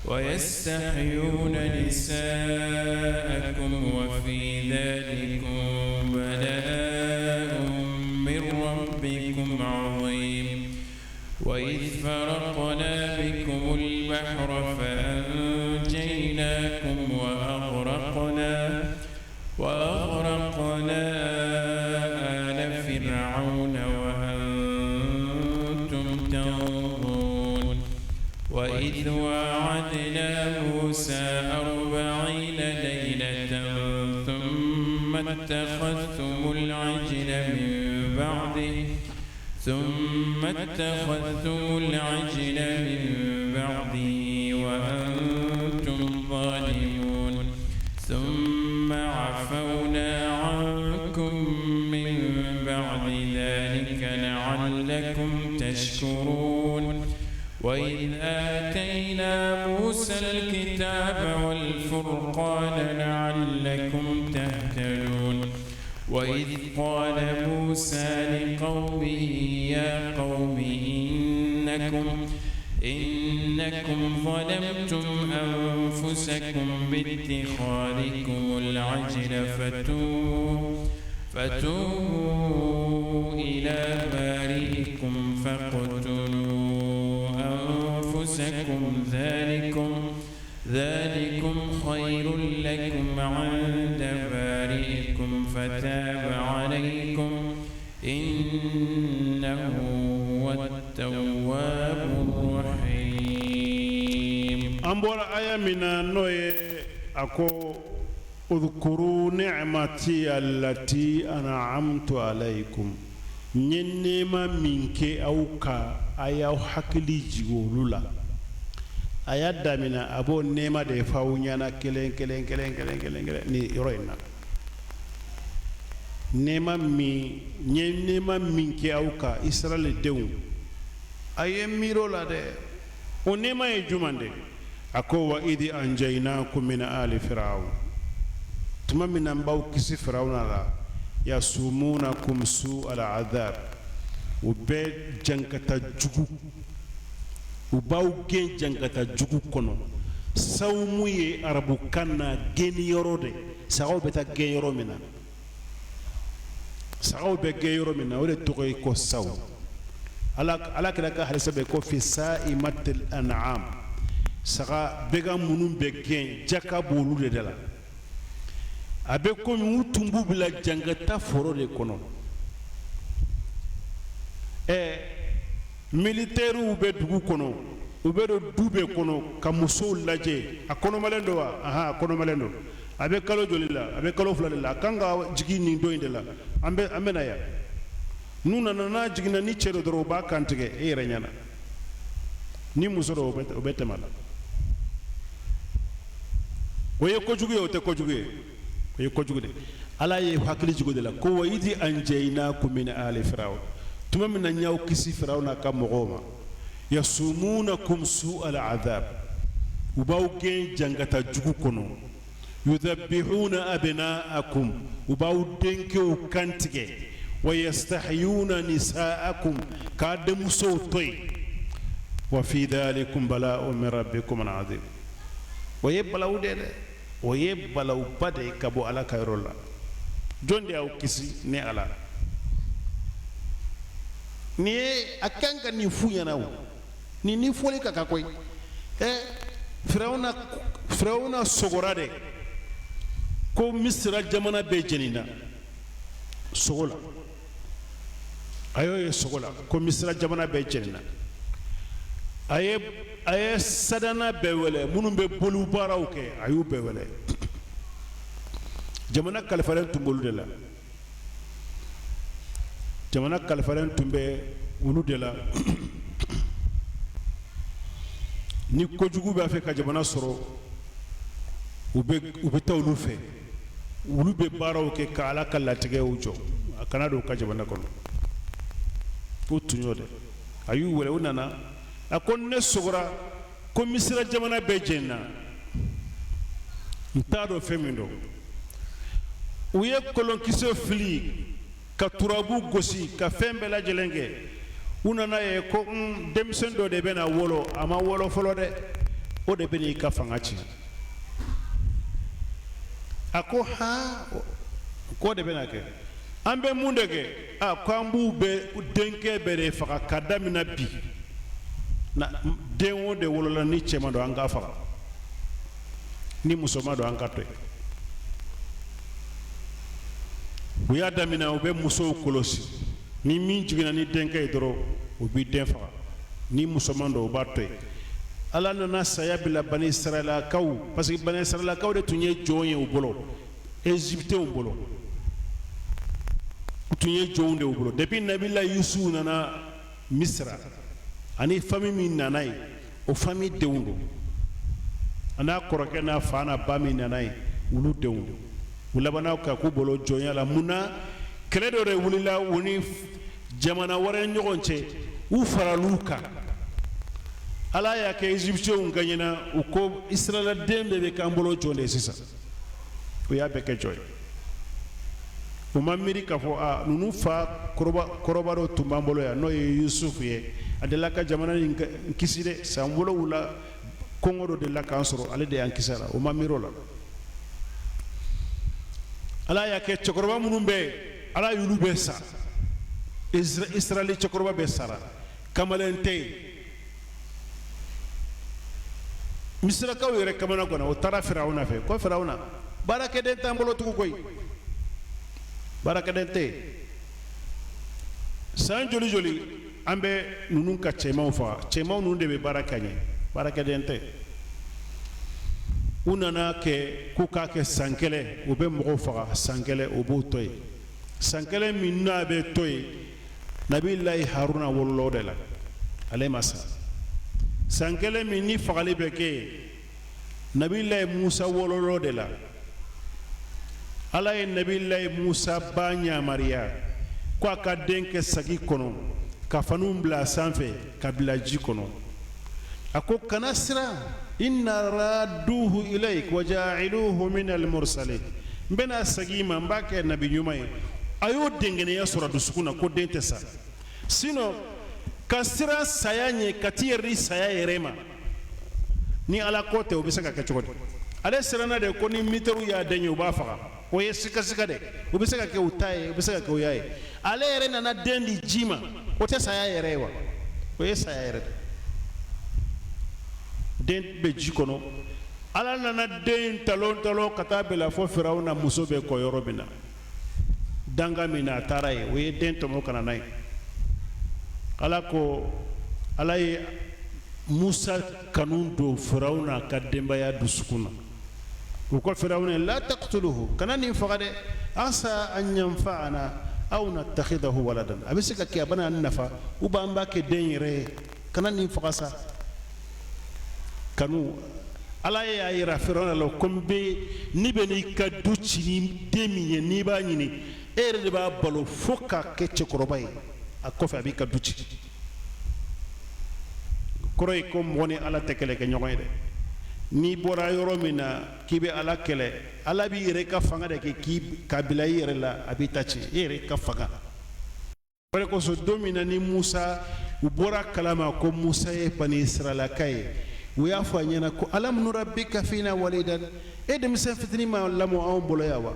ويستحيون نساءكم وفي ذلكم بلاء من ربكم عظيم. وإذ فرقنا بكم البحر فأنجيناكم وأغرقنا آل فرعون وأنتم تنظرون. وإذ واعدنا موسى 40 ليلة ثم اتخذتم العجل من بعده وأنتم ظالمون. ثم عفونا عنكم من بعد ذلك لعلكم تشكرون. وإذ آتينا موسى الكتاب والفرقان لعلكم تهتدون. وإذ قال موسى لقومه يا قوم إنكم ظلمتم أنفسكم باتخاذكم العجل فتوبوا إلى بارئكم فاقتلوا أنفسكم ذلكم خير لكم عند بارئكم فتاب عليكم إنه هو التواب الرحيم. An bɔra aya min na, n'o ye a ko udhkuru ni'mati allati an'amtu alaykum, n ye nɛɛma min kɛ aw kan, a y'aw hakili jigin olu la. A y'a daminɛ, a b'o nɛɛma de fɔ aw ɲɛna kelen kelen kelen kelen kelen kelen nin yɔrɔ in na. Nɛɛma min n ye nɛɛma min kɛ aw kan, Israɛl denw, a ye miiri o la dɛ. O nɛɛma ye jumɛn de? A ko wa idi anjaynakum min ali firaun, tuma min na n b'aw kisi Firawuna la. Yasumunakum su al adhab, u bɛ jankata jugu, u b'aw gɛn jankata jugu kɔnɔ. Sawumu ye arabukan na gɛnni yɔrɔ de, sagaw bɛ taa gɛn yɔrɔ min na, sagaw bɛ gɛn yɔrɔ min na, o de tɔgɔ ye ko sawu. Ala kira ka hadisa bɛ ko fi sa'imatil an'am, saga bɛgan minnu bɛ gɛn, jaka b'olu de da la. A bɛ komi u tun b'u bila jankata foro de kɔnɔ. Militɛriw bɛ dugu kɔnɔ, u bɛ don du bɛɛ kɔnɔ ka musow lajɛ. A kɔnɔmalen don wa? Ahan, a kɔnɔmalen don. A bɛ kalo joli la? A bɛ kalo 2 de la. A kan ka jigin nin don in de la. An bɛ na yan. N'u nana, n'a jiginna ni cɛ don dɔrɔn, u b'a kan tigɛ e yɛrɛ ɲɛna. Ni muso don, o bɛ tɛmɛ a la. O ye kojugu ye, o tɛ kojugu ye? O ye kojugu de. Ala ye hakili jigin o de la ko wa idi anjaynakum min ali firaun, tuma min na n y'aw kisi Firawuna ka mɔgɔw ma. Yasumunakum su al adhab, u b'aw gɛn jankata jugu kɔnɔ. Yudhabbihuna abna'akum, u b'aw denkɛw kantigɛ. Wa yastahyuna nisa'akum, k'a denmusow to yen. Wa fi dhalikum bala'un min rabbikum azim. O ye balawu de dɛ, o ye balawuba de ye ka bɔ Ala ka yɔrɔ la. Jɔn de y'aw kisi? Ne Ala. Nin ye a kan ka nin f'u ɲɛna. O nin ni fɔli ka kan koyi. Firawuna Firawuna sogora de ko Misira jamana bɛɛ jenina sogo la. A y'o ye sogo la ko Misira jamana bɛɛ jenina. A ye sadana bɛɛ wele, minnu bɛ boli baaraw kɛ, a y'u bɛɛ wele. Jamana kalifalen tun b'olu de la, jamana kalifalen tun bɛ olu de la. Ni kojugu b'a fɛ ka jamana sɔrɔ, u bɛ taa olu fɛ. Olu bɛ baaraw kɛ ka Ala ka latigɛw jɔ, a kana don u ka jamana kɔnɔ. O tun y'o dɛ. A y'u wele, u nana. A ko ne sogora ko Misira jamana bɛɛ jenina, n t'a dɔn fɛn min don. U ye kolonkisɛ fili, ka turabu gosi, ka fɛn bɛɛ lajɛlen kɛ. U nana ye ko denmisɛn dɔ de bɛna wolo, a ma wolo fɔlɔ dɛ, o de bɛna i ka fanga tiɲɛ. A ko han, k'o de bɛna kɛ, an bɛ mun de kɛ? A ko an b'u bɛɛ denkɛ bɛɛ de faga ka daminɛ bi na. Den o de wolola ni cɛman don, an k'a faga, ni musoman don, an ka to yen. U y'a daminɛ, u bɛ musow kɔlɔsi. Ni min jiginna ni denkɛ ye dɔrɔn, u b'i den faga, ni musoman don, u b'a to yen. Ala nana saya bila Bani Israɛlakaw, parce que Bani Israɛlakaw de tun ye jɔn ye u bolo, Égyptéenw bolo. U tun ye jɔnw de u bolo depuis Nabila Yusufu nana Misira ani famille min nana yen, o famille denw don. A n'a kɔrɔkɛ n'a fa n'a ba min nana yen, olu denw don. U labanna ka k'u bolo jɔnya la. Mun na? Kɛlɛ dɔ de wulila u ni jamana wɛrɛ ɲɔgɔn cɛ, u faral'u kan. Ala y'a kɛ Égyptienw gagnena. U ko Israɛl den bɛɛ bɛ k'an bolo jɔn de ye sisan. U y'a bɛɛ kɛ jɔn ye. U ma miiri k'a fɔ a ninnu fa kɔrɔba dɔ tun b'an bolo yan, n'o ye Yusufu ye. A delila ka jamana in kisi dɛ, san 7 kɔngɔ dɔ delila k'an sɔrɔ, ale de y'an kisi a la. U ma miiri o la. Ala y'a kɛ cɛkɔrɔba minnu bɛ yen, Ala y'olu bɛɛ sa. Israɛli cɛkɔrɔba bɛɛ sara, kamalen tɛ yen. Misirakaw yɛrɛ kamana ganna. O taara Firawuna fɛ ko Firawuna, baarakɛden t'an bolo tugun koyi, baarakɛden tɛ yen. San joli joli an bɛ ninnu ka cɛmanw faga, cɛmanw ninnu de bɛ baara kɛ ɲɛ, baarakɛden tɛ. U nana kɛ k'u k'a kɛ san kelen, u bɛ mɔgɔw faga san kelen, u b'o to yen. San kelen min n'a bɛ to yen, Nabilayi Haruna wolola o de la, ale ma sa. San kelen min ni fagali bɛ kɛ yen, Nabilayi Musa wolola o de la. Ala ye Nabilayi Musa ba yamaruya ko a ka den kɛ sagi kɔnɔ, ka faniw bila a sanfɛ, ka bila ji kɔnɔ. A ko kana siran, inna radduhu ilayk wa ja'iluhu min al-mursalin, n bɛna segin i ma, n b'a kɛ nabi ɲuman ye. A y'o dɛngɛnɛya sɔrɔ a dusukun na ko den tɛ sa. Sinon ka siran saya ɲɛ, ka t'i yɛrɛ di saya yɛrɛ ma, ni Ala ko tɛ, o bɛ se ka kɛ cogo di? Ale siranna de ko ni militairew y'a den ye, u b'a faga. O ye sikasika de, o bɛ se ka kɛ u ta ye, o bɛ se ka kɛ u y'a ye. Ale yɛrɛ nana den di ji ma, o tɛ saya yɛrɛ ye wa? O ye saya yɛrɛ de. Den bɛ ji kɔnɔ, Ala nana den talon talon ka taa bila fo Firawuna muso bɛ kɔ yɔrɔ min na, danga min na, a taara yen, o ye den tɔmɔ ka na n'a ye. Ala ko, Ala ye Musa kanu don Firawuna ka denbaya dusukun na. U ko Firawuna, la taqtuluhu, kana nin faga dɛ, asa an yanfa'ana aw nattakhidahu waladan, a bɛ se ka kɛ a bɛna an nafa, ou bien an b'a kɛ den yɛrɛ ye, kana nin faga sa. Kanu Ala y'a yira Firawuna la ko n bɛ ni bɛ n'i ka du ci ni den min ye, n'i b'a ɲini, e yɛrɛ de b'a balo fo k'a kɛ cɛkɔrɔba ye, a kɔfɛ a b'i ka du ci. Kɔrɔ ye ko mɔgɔ ni Ala tɛ kɛlɛ kɛ ɲɔgɔn ye dɛ. N'i bɔra yɔrɔ min na k'i bɛ Ala kɛlɛ, Ala b'i yɛrɛ ka fanga de kɛ k'i ka bila i yɛrɛ la, a b'i ta tiɲɛ, e yɛrɛ ka fanga. O de kosɔn, don min na ni Musa, u bɔra kalama ko Musa ye Bani Israɛlaka ye, u y'a fɔ a ɲɛna ko alam nurabbika fina walidan, e denmisɛn fitinin ma lamɔ anw bolo yan wa?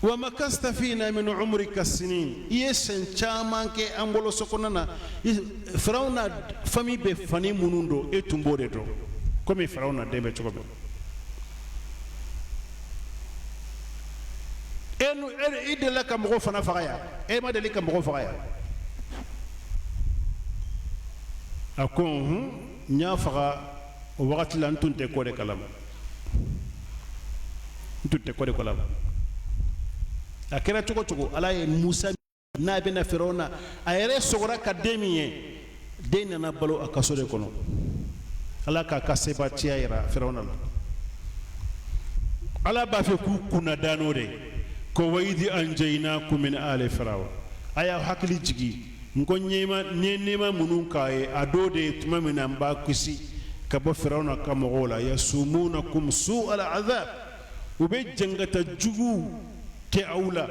Wa makasta fina min umrika sinin, i ye san caman kɛ an bolo so kɔnɔna na. Firawuna famille bɛ fani minnu don, e tun b'o de dɔn, komi Firawuna den bɛ cogo min. E nu e i delila ka mɔgɔ fana faga yan? E ma deli ka mɔgɔ faga yan? A ko unhun, n y'a faga o wagati la, n tun tɛ ko de kalama, n tun tɛ ko de kalama. A kɛra cogo cogo, Ala ye Musa n'a bɛna Firawuna, a yɛrɛ sɔgɔra ka den min ye, den nana balo a ka so de kɔnɔ. Ala k'a ka sebatiya yira Firawuna la. Ala b'a fɛ k'u kunna da n'o de ko wa idh anjaynakum min ali firawuna. A y'aw hakili jigin n ko ɲɛma n ye nɛɛma minnu k'a ye, a dɔ de ye tuma min na n b'a kisi ka bɔ Firawuna ka mɔgɔw la. Yasumunakum su al azab, u bɛ jangata jugu kɛ aw la.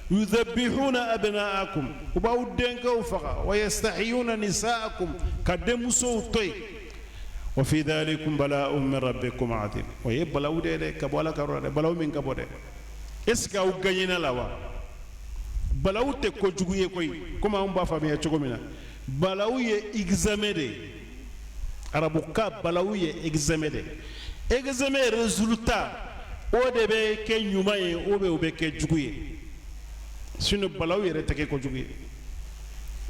Yudhabihuna abnaakum, u b'aw denkɛw faga. Wa yastahiyuna nisaakum, ka denmusow to yen. Wa fi dhalikum bala'un min rabbikum azim. O ye balawu de ye dɛ, ka bɔ Ala ka yɔrɔ la dɛ, balawu min ka bon dɛ. Est ce que aw gagnena la wa? Balawu tɛ kojugu ye koyi, komi anw b'a faamuya cogo min na. Balawu ye examen de ye. Arabukan balawu ye examen de ye. Examen résultat, o de bɛ kɛ ɲuman ye ou bien o bɛ kɛ jugu ye. Sinon balawu yɛrɛ tɛ kɛ kojugu ye.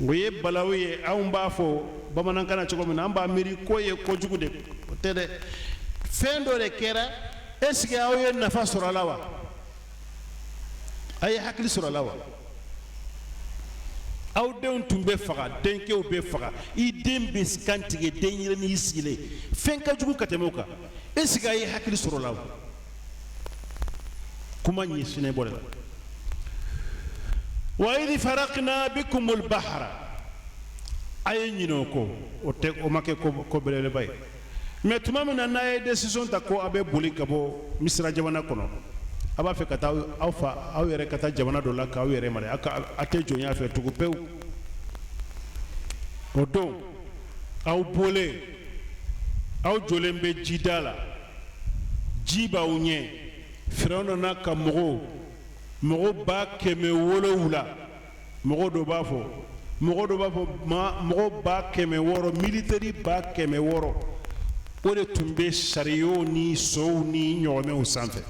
O ye balawu ye, anw b'a fɔ bamanankan na cogo min na, an b'a miiri k'o ye kojugu de. O tɛ dɛ, fɛn dɔ de kɛra. Est ce que aw ye nafa sɔrɔ a la wa? A ye hakili sɔrɔ a la wa? Aw denw tun bɛ faga, denkɛw bɛ faga, i den bɛ kan tigɛ, denyɛrɛnin y'i sigilen, fɛn ka jugu ka tɛmɛ o kan? Est ce que a ye hakili sɔrɔ a la wa? Kuma ɲɛsinnen bɔ de la. Wa idh farakna bikumul bahra, a ye ɲinɛ o kɔ, o tɛ, o ma kɛ ko belebeleba ye. Mais tuma min na n'a ye décision ta ko a bɛ boli ka bɔ Misira jamana kɔnɔ, a b'a fɛ ka taa aw fa aw yɛrɛ ka taa jamana dɔ la k'aw yɛrɛ mara, a tɛ jɔnya fɛ tugun pewu. O don aw bɔlen, aw jɔlen bɛ jida la, ji b'aw ɲɛ. Firawuna n'a ka mɔgɔw, mɔgɔ 700,000, mɔgɔ dɔ b'a fɔ, mɔgɔ dɔ b'a fɔ mɔgɔ 600,000, militaire 600,000, o de tun bɛ chariot ni sow ni ɲɔgɔmɛw sanfɛ.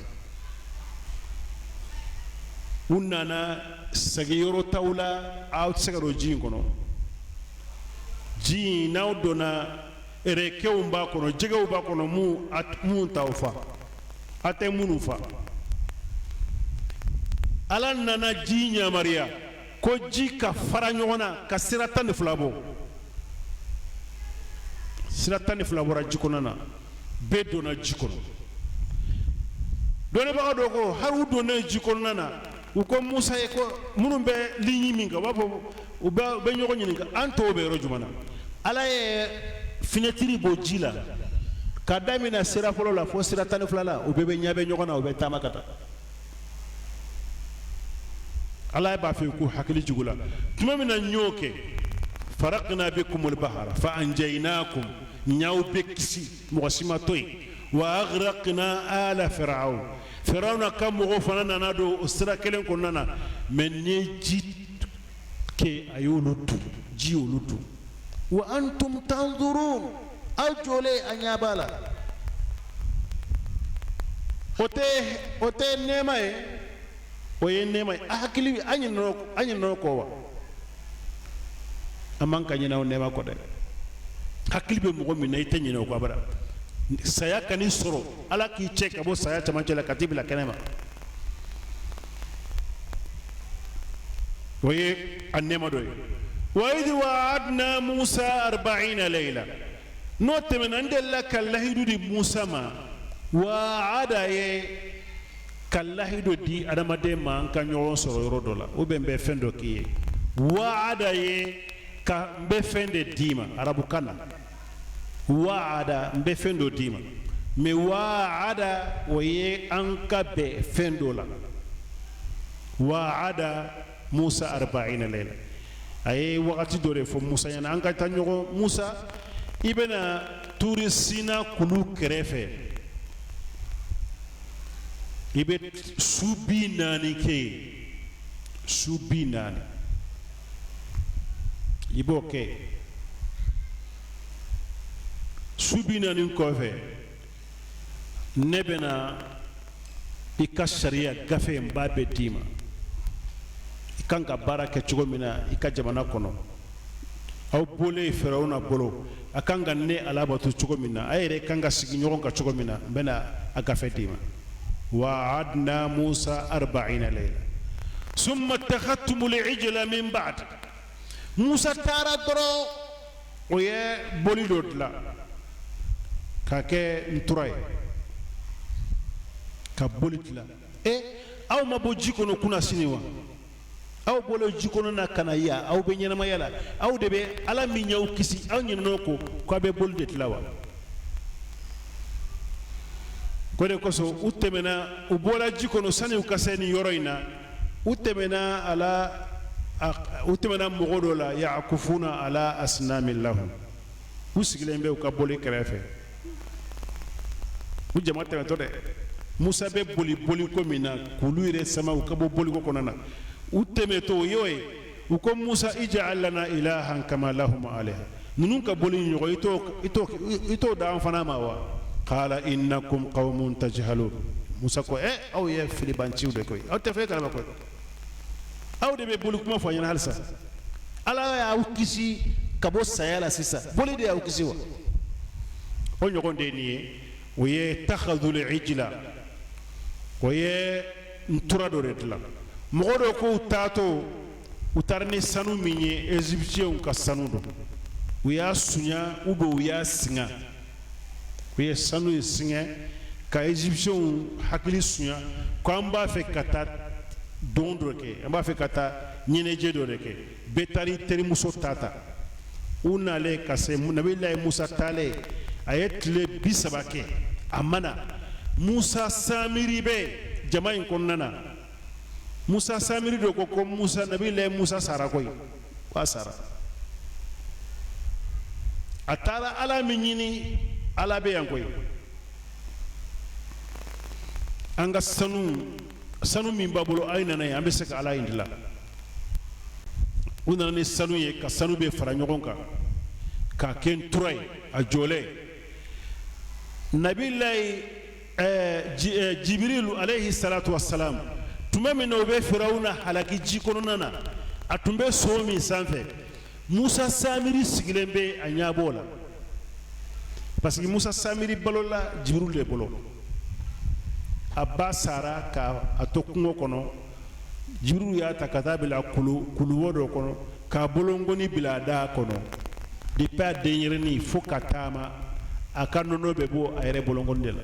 U nana segin yɔrɔ t'aw la, aw tɛ se ka don ji in kɔnɔ. Ji in, n'aw donna, requinw b'a kɔnɔ, jɛgɛw b'a kɔnɔ, mun t'aw fa, a tɛ minnu fa. Ala nana ji yamaruya ko ji ka fara ɲɔgɔn na ka sira 12 bɔ. Sira 12 bɔra ji kɔnɔ na, bɛɛ donna ji kɔnɔ. Dɔnnibaga dɔ ko hali u donnen ji kɔnɔna na, u ko Musa ye ko minnu bɛ ligne min kan, u b'a fɔ, u bɛ ɲɔgɔn ɲininka, an tɔw bɛ yɔrɔ jumɛn na? Ala ye finɛtiri bɔ ji la ka daminɛ sira fɔlɔ la fo sira 12 la, u bɛɛ bɛ ɲɛ bɛ ɲɔgɔn na, u bɛ taama ka taa. Ala b'a fɛ k'u hakili jigin la tuma min na n y'o kɛ. Farakna bikumul bahara fa anjaynakum, n y'aw bɛɛ kisi, mɔgɔ si ma to yen. Wa aghraqna ala firaun, Firawuna ka mɔgɔw fana nana don o sira kelen kɔnɔna na, mais n ye ji kɛ a y'olu dun, ji y'olu dun. Wa antum tanzurun, aw jɔlen a ɲɛ b'a la. O tɛ nɛɛma ye? O ye nɛɛma ye. A hakili, an ɲinɛna o kɔ wa? An man ka ɲinɛ o nɛɛma kɔ dɛ. Hakili bɛ mɔgɔ min na, i tɛ ɲinɛ o kɔ abada. Saya kan'i sɔrɔ, Ala k'i cɛ ka bɔ saya cɛmancɛ la ka t'i bila kɛnɛ ma, o ye a nɛɛma dɔ ye. Wa idh wa'adna Musa arba'ina layla, n'o tɛmɛna, n delila ka lahidu di Musa ma. Wa'ada ye ka lahidu di adamaden ma, an ka ɲɔgɔn sɔrɔ yɔrɔ dɔ la, ou bien n bɛ fɛn dɔ k'i ye. Wa'ada ye ka n bɛ fɛn de d'i ma arabukan na. Wa'ada, n bɛ fɛn dɔ d'i ma. Mais wa'ada, o ye an ka bɛn fɛn dɔ la. Wa'ada Musa arba'ina layla, a ye wagati dɔ de fɔ Musa ɲɛna, an ka taa ɲɔgɔn. Musa, i bɛna Turi Sina kulu kɛrɛfɛ. I bɛ su 40 kɛ yen, su 40 i b'o kɛ. Su 40 kɔfɛ, ne bɛna i ka sariya gafe n b'a bɛɛ d'i ma, i kan ka baara kɛ cogo min na i ka jamana kɔnɔ. Aw bɔlen Firawuna bolo, a kan ka ne Ala bato cogo min na, a yɛrɛ kan ka sigi ɲɔgɔn kan cogo min na, n bɛna a gafe d'i ma. Waadna Musa arba'ina layla summa takhadtumul ijla min ba'd. Musa taara dɔrɔn, o ye boli dɔ dilan k'a kɛ ntura ye, ka boli dilan. E, aw ma bɔ ji kɔnɔ kunasini wa? Aw bɔlen ji kɔnɔ na ka na yan, aw bɛ ɲɛnamaya la. Aw de bɛ Ala min y'aw kisi, aw ɲinɛn'o kɔ k'aw bɛ boli de dilan wa? Ko de kosɔn u tɛmɛna, u bɔra ji kɔnɔ, sani u ka se nin yɔrɔ in na, u tɛmɛna ala u tɛmɛna mɔgɔ dɔ la, yakufuna ala asnamin lahum, u sigilen bɛ u ka boli kɛrɛfɛ. U jama tɛmɛtɔ dɛ, Musa bɛ boli boliko min na k'olu yɛrɛ sama u ka bɔ boliko kɔnɔna na, u tɛmɛtɔ u y'o ye, u ko Musa, ij'al lana ilahan kama lahum aliha, ninnu ka boli ɲɔgɔn i t'o d'an fana ma wa? Qala innakum qaumun tajhalun. Musa ko, ɛ, aw ye filibanciw de koyi, aw tɛ fɛn kalama koyi, aw de bɛ boli kuma fɔ an ɲɛna halisa. Ala y'aw kisi ka bɔ saya la sisan, boli de y'aw kisi wa? O ɲɔgɔn de ye nin ye. O ye takhadul ijla, o ye ntura dɔ de dilan. Mɔgɔ dɔ k'u taatɔ, u taara ni sanu min ye, égyptienw ka sanu don, u y'a sunya ou bien u y'a singa. U ye sanu in singa ka égyptienw hakili sunya ko an b'a fɛ ka taa don dɔ kɛ, an b'a fɛ ka taa ɲɛnajɛ dɔ de kɛ, bɛɛ taara i terimuso ta ta. U nalen ka se, Nabilayi Musa taalen, a ye tile 30 kɛ, a ma na. Musa Samiri bɛ jama in kɔnɔna na. Musa Samiri dɔ ko ko Musa, Nabilayi Musa sara koyi, k'a sara. A taara Ala min ɲini, Ala bɛ yan koyi. An ka sanu, sanu min b'a bolo, a ye nana ye, an bɛ se ka Ala in dilan. U nana ni sanu ye, ka sanu bɛɛ fara ɲɔgɔn kan k'a kɛ ntura ye, a jɔlen. Nabilayi Jibirilu alayhi salatu wasalam, tuma min na u bɛ Firawuna halaki ji kɔnɔna na, a tun bɛ so min sanfɛ, Musa Samiri sigilen bɛ a ɲɛ b'o la, parce que Musa Samiri balola Jibirilu de bolo. A ba sara ka a to kungo kɔnɔ, Jibirilu y'a ta ka taa bila kuluwo dɔ kɔnɔ, k'a bolonkɔni bila a da kɔnɔ. Depuis a denyɛrɛnin fo ka taama, a ka nɔnɔ bɛ bɔ a yɛrɛ bolonkɔni de la.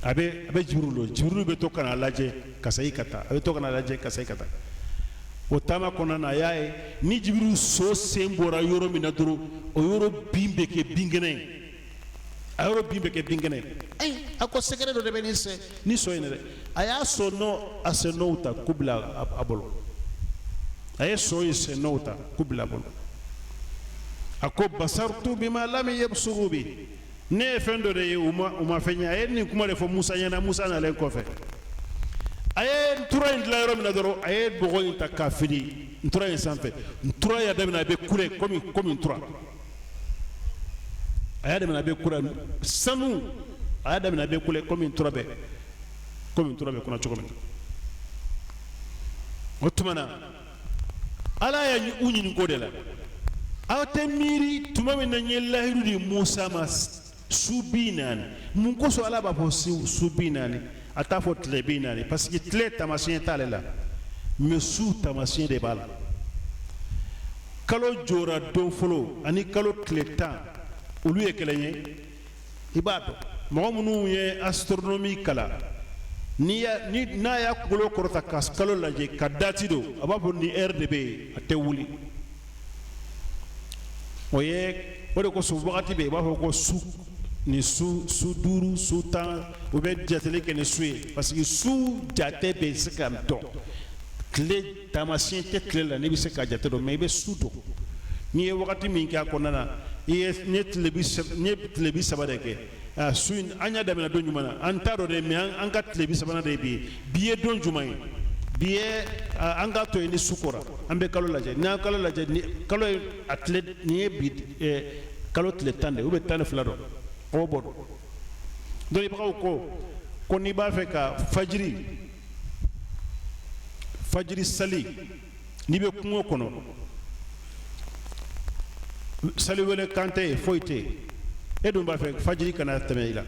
A bɛ Jibirilu lɔn. Jibirilu bɛ to ka n'a lajɛ ka segin ka taa, a bɛ to ka n'a lajɛ ka segin ka taa. O taama kɔnɔna na, a y'a ye ni Jibirilu so sen bɔra yɔrɔ min na dɔrɔn, o yɔrɔ bin bɛ kɛ binkɛnɛ ye, a yɔrɔ bin bɛ kɛ binkɛnɛ ye. Ayi, a ko secret dɔ de bɛ nin sen ni so in dɛ. A y'a so nɔ, a sen nɔw ta k'u bila a bolo. A ye so in sen nɔw ta k'u bila a bolo. A ko basartu bima lam yabsuru bi, ne ye fɛn dɔ de ye, u ma fɛn ye. A ye nin kuma de fɔ Musa ɲɛna. Musa nalen kɔfɛ, a ye ntura in dilan yɔrɔ min na dɔrɔn, a ye bɔgɔ in ta k'a fili ntura in sanfɛ. Ntura y'a daminɛ, a bɛ kule komi ntura. A y'a daminɛ, a bɛ kule sanu. A y'a daminɛ, a bɛ kule komi ntura bɛ kɔnɔ cogo min na. O tuma na, Ala y'a u ɲininko de la: aw tɛ miiri tuma min na n ye lahidu di Musa ma su 40, mun kosɔn Ala b'a fɔ su 40, a t'a fɔ tile 40? Parce que tile taamasiyɛn t'ale la, mais su taamasiyɛn de b'a la. Kalo jɔra don fɔlɔ ani kalo tile 10, olu ye kelen ye. I b'a dɔn, mɔgɔ minnu ye astronomie kalan, ni n'a y'a kunkolo kɔrɔta ka kalo lajɛ ka date don, a b'a fɔ nin heure de bɛ yen, a tɛ wuli. O ye o de kosɔn wagati bɛ yen, i b'a fɔ ko su ni su 5, su 10, u bɛ jateli kɛ ni su ye, parce que su jate bɛ se ka dɔn. Tile taamasiyɛn tɛ tile la n'i bɛ se ka jate dɔn, mais i bɛ su dɔn. N'i ye wagati min kɛ a kɔnɔna na, i ye n ye tile 30 de kɛ a su in. An y'a daminɛ don jumɛn na, an t'a dɔn dɛ, mais an ka tile 30nan de ye bi ye. Bi ye don jumɛn ye? Bi ye, an k'a to yen, ni su kora, an bɛ kalo lajɛ. N'an kalo lajɛ, ni kalo ye a tile, nin ye bi kalo tile 10 de, ou bien 12 don, o bɔ don. Dɔnnibagaw ko n'i b'a fɛ ka fajiri sali, n'i bɛ kungo kɔnɔ, saliwele kan tɛ yen, foyi tɛ yen, e dun b'a fɛ fajiri kana tɛmɛ i la,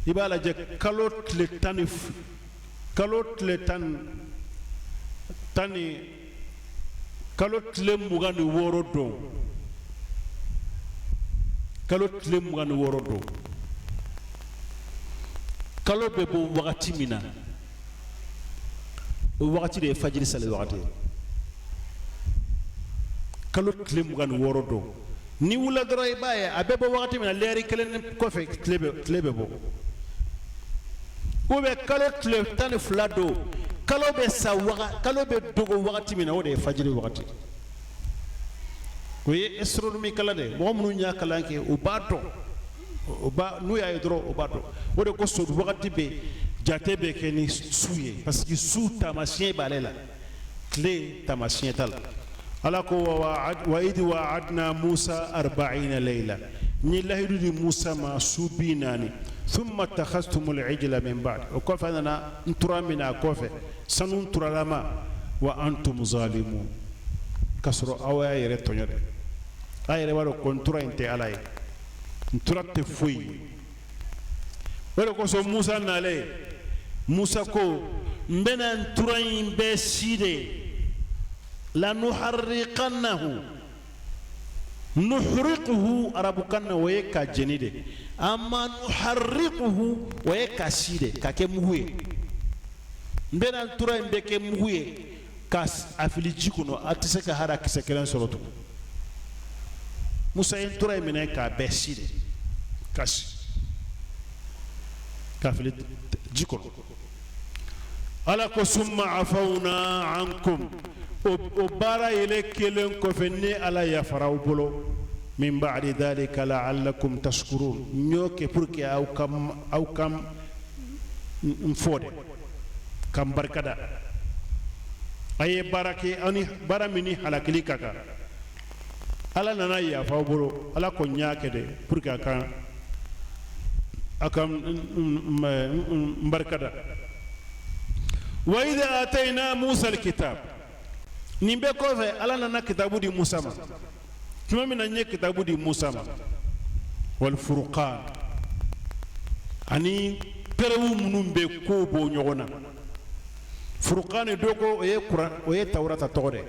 i b'a lajɛ kalo tile tan ni kalo tile tan tan ni kalo tile 26 don, kalo tile 26 don, kalo bɛ bɔ wagati min na, o wagati de ye fajiri sali wagati ye. Kalo tile 26 don, n'i wulila dɔrɔn, i b'a ye a bɛ bɔ wagati min na, lɛri kelen kɔfɛ, tile bɛ bɔ. Ou bien kalo tile 12 don, kalo bɛ sa waga, kalo bɛ dogo wagati min na, o de ye fajiri wagati. O ye astronomie kalan de ye. Mɔgɔ minnu y'a kalan kɛ, u b'a dɔn. O ba n'u y'a ye dɔrɔn, o b'a dɔn. O de kosɔn wagati bɛ jate bɛ kɛ ni su ye, parce que su taamasiyɛn b'ale la, tile taamasiyɛn t'a la. Ala ko: wa idh wa'adna Musa arba'ina layla, n ye lahidu di Musa ma su 40, thumma takhastumul ijla min ba'd, o kɔfɛ a nana ntura minɛ a kɔfɛ, sanu nturalama, wa antum zalimun, k'a sɔrɔ aw y'a yɛrɛ tɔɲɔ dɛ. A yɛrɛ b'a dɔn ko ntura in tɛ Ala ye, ntura tɛ foyi ye. O de kosɔn Musa nalen, Musa ko: n bɛna ntura in bɛɛ si de, lanuharriqannahu. Nuhriquhu arabukan na, o ye ka jeni de. Amma nuharriquhu, o ye ka si de, ka kɛ mugu ye. N bɛna ntura in bɛɛ kɛ mugu ye ka a fili ji kɔnɔ, a tɛ se ka hali a kisɛ kelen sɔrɔ tugun. Musa ye ntura in minɛ k'a bɛɛ si de, ka si k'a fili ji kɔnɔ. Ala ko: summa afawna ankum, o baara yɛlɛ kelen kɔfɛ, ne Ala yafara aw bolo, min ba'di dhalika la'allakum tashkurun. N y'o kɛ pour que aw ka n fɔ de, ka n barikada. A ye baara kɛ, aw ni baara min ni halakili ka kan, Ala nana yafa aw bolo. Ala ko: n y'a kɛ de pour que a ka n barikada. Wa idha atayna Musa alkitab, nin bɛɛ kɔfɛ, Ala nana kitabu di Musa ma. Tuma min na n ye kitabu di Musa ma, wal furqan, ani preuve minnu bɛ kow bɔ ɲɔgɔn na. Furqan, dɔw ko o ye kuran, o ye Tawurata tɔgɔ de.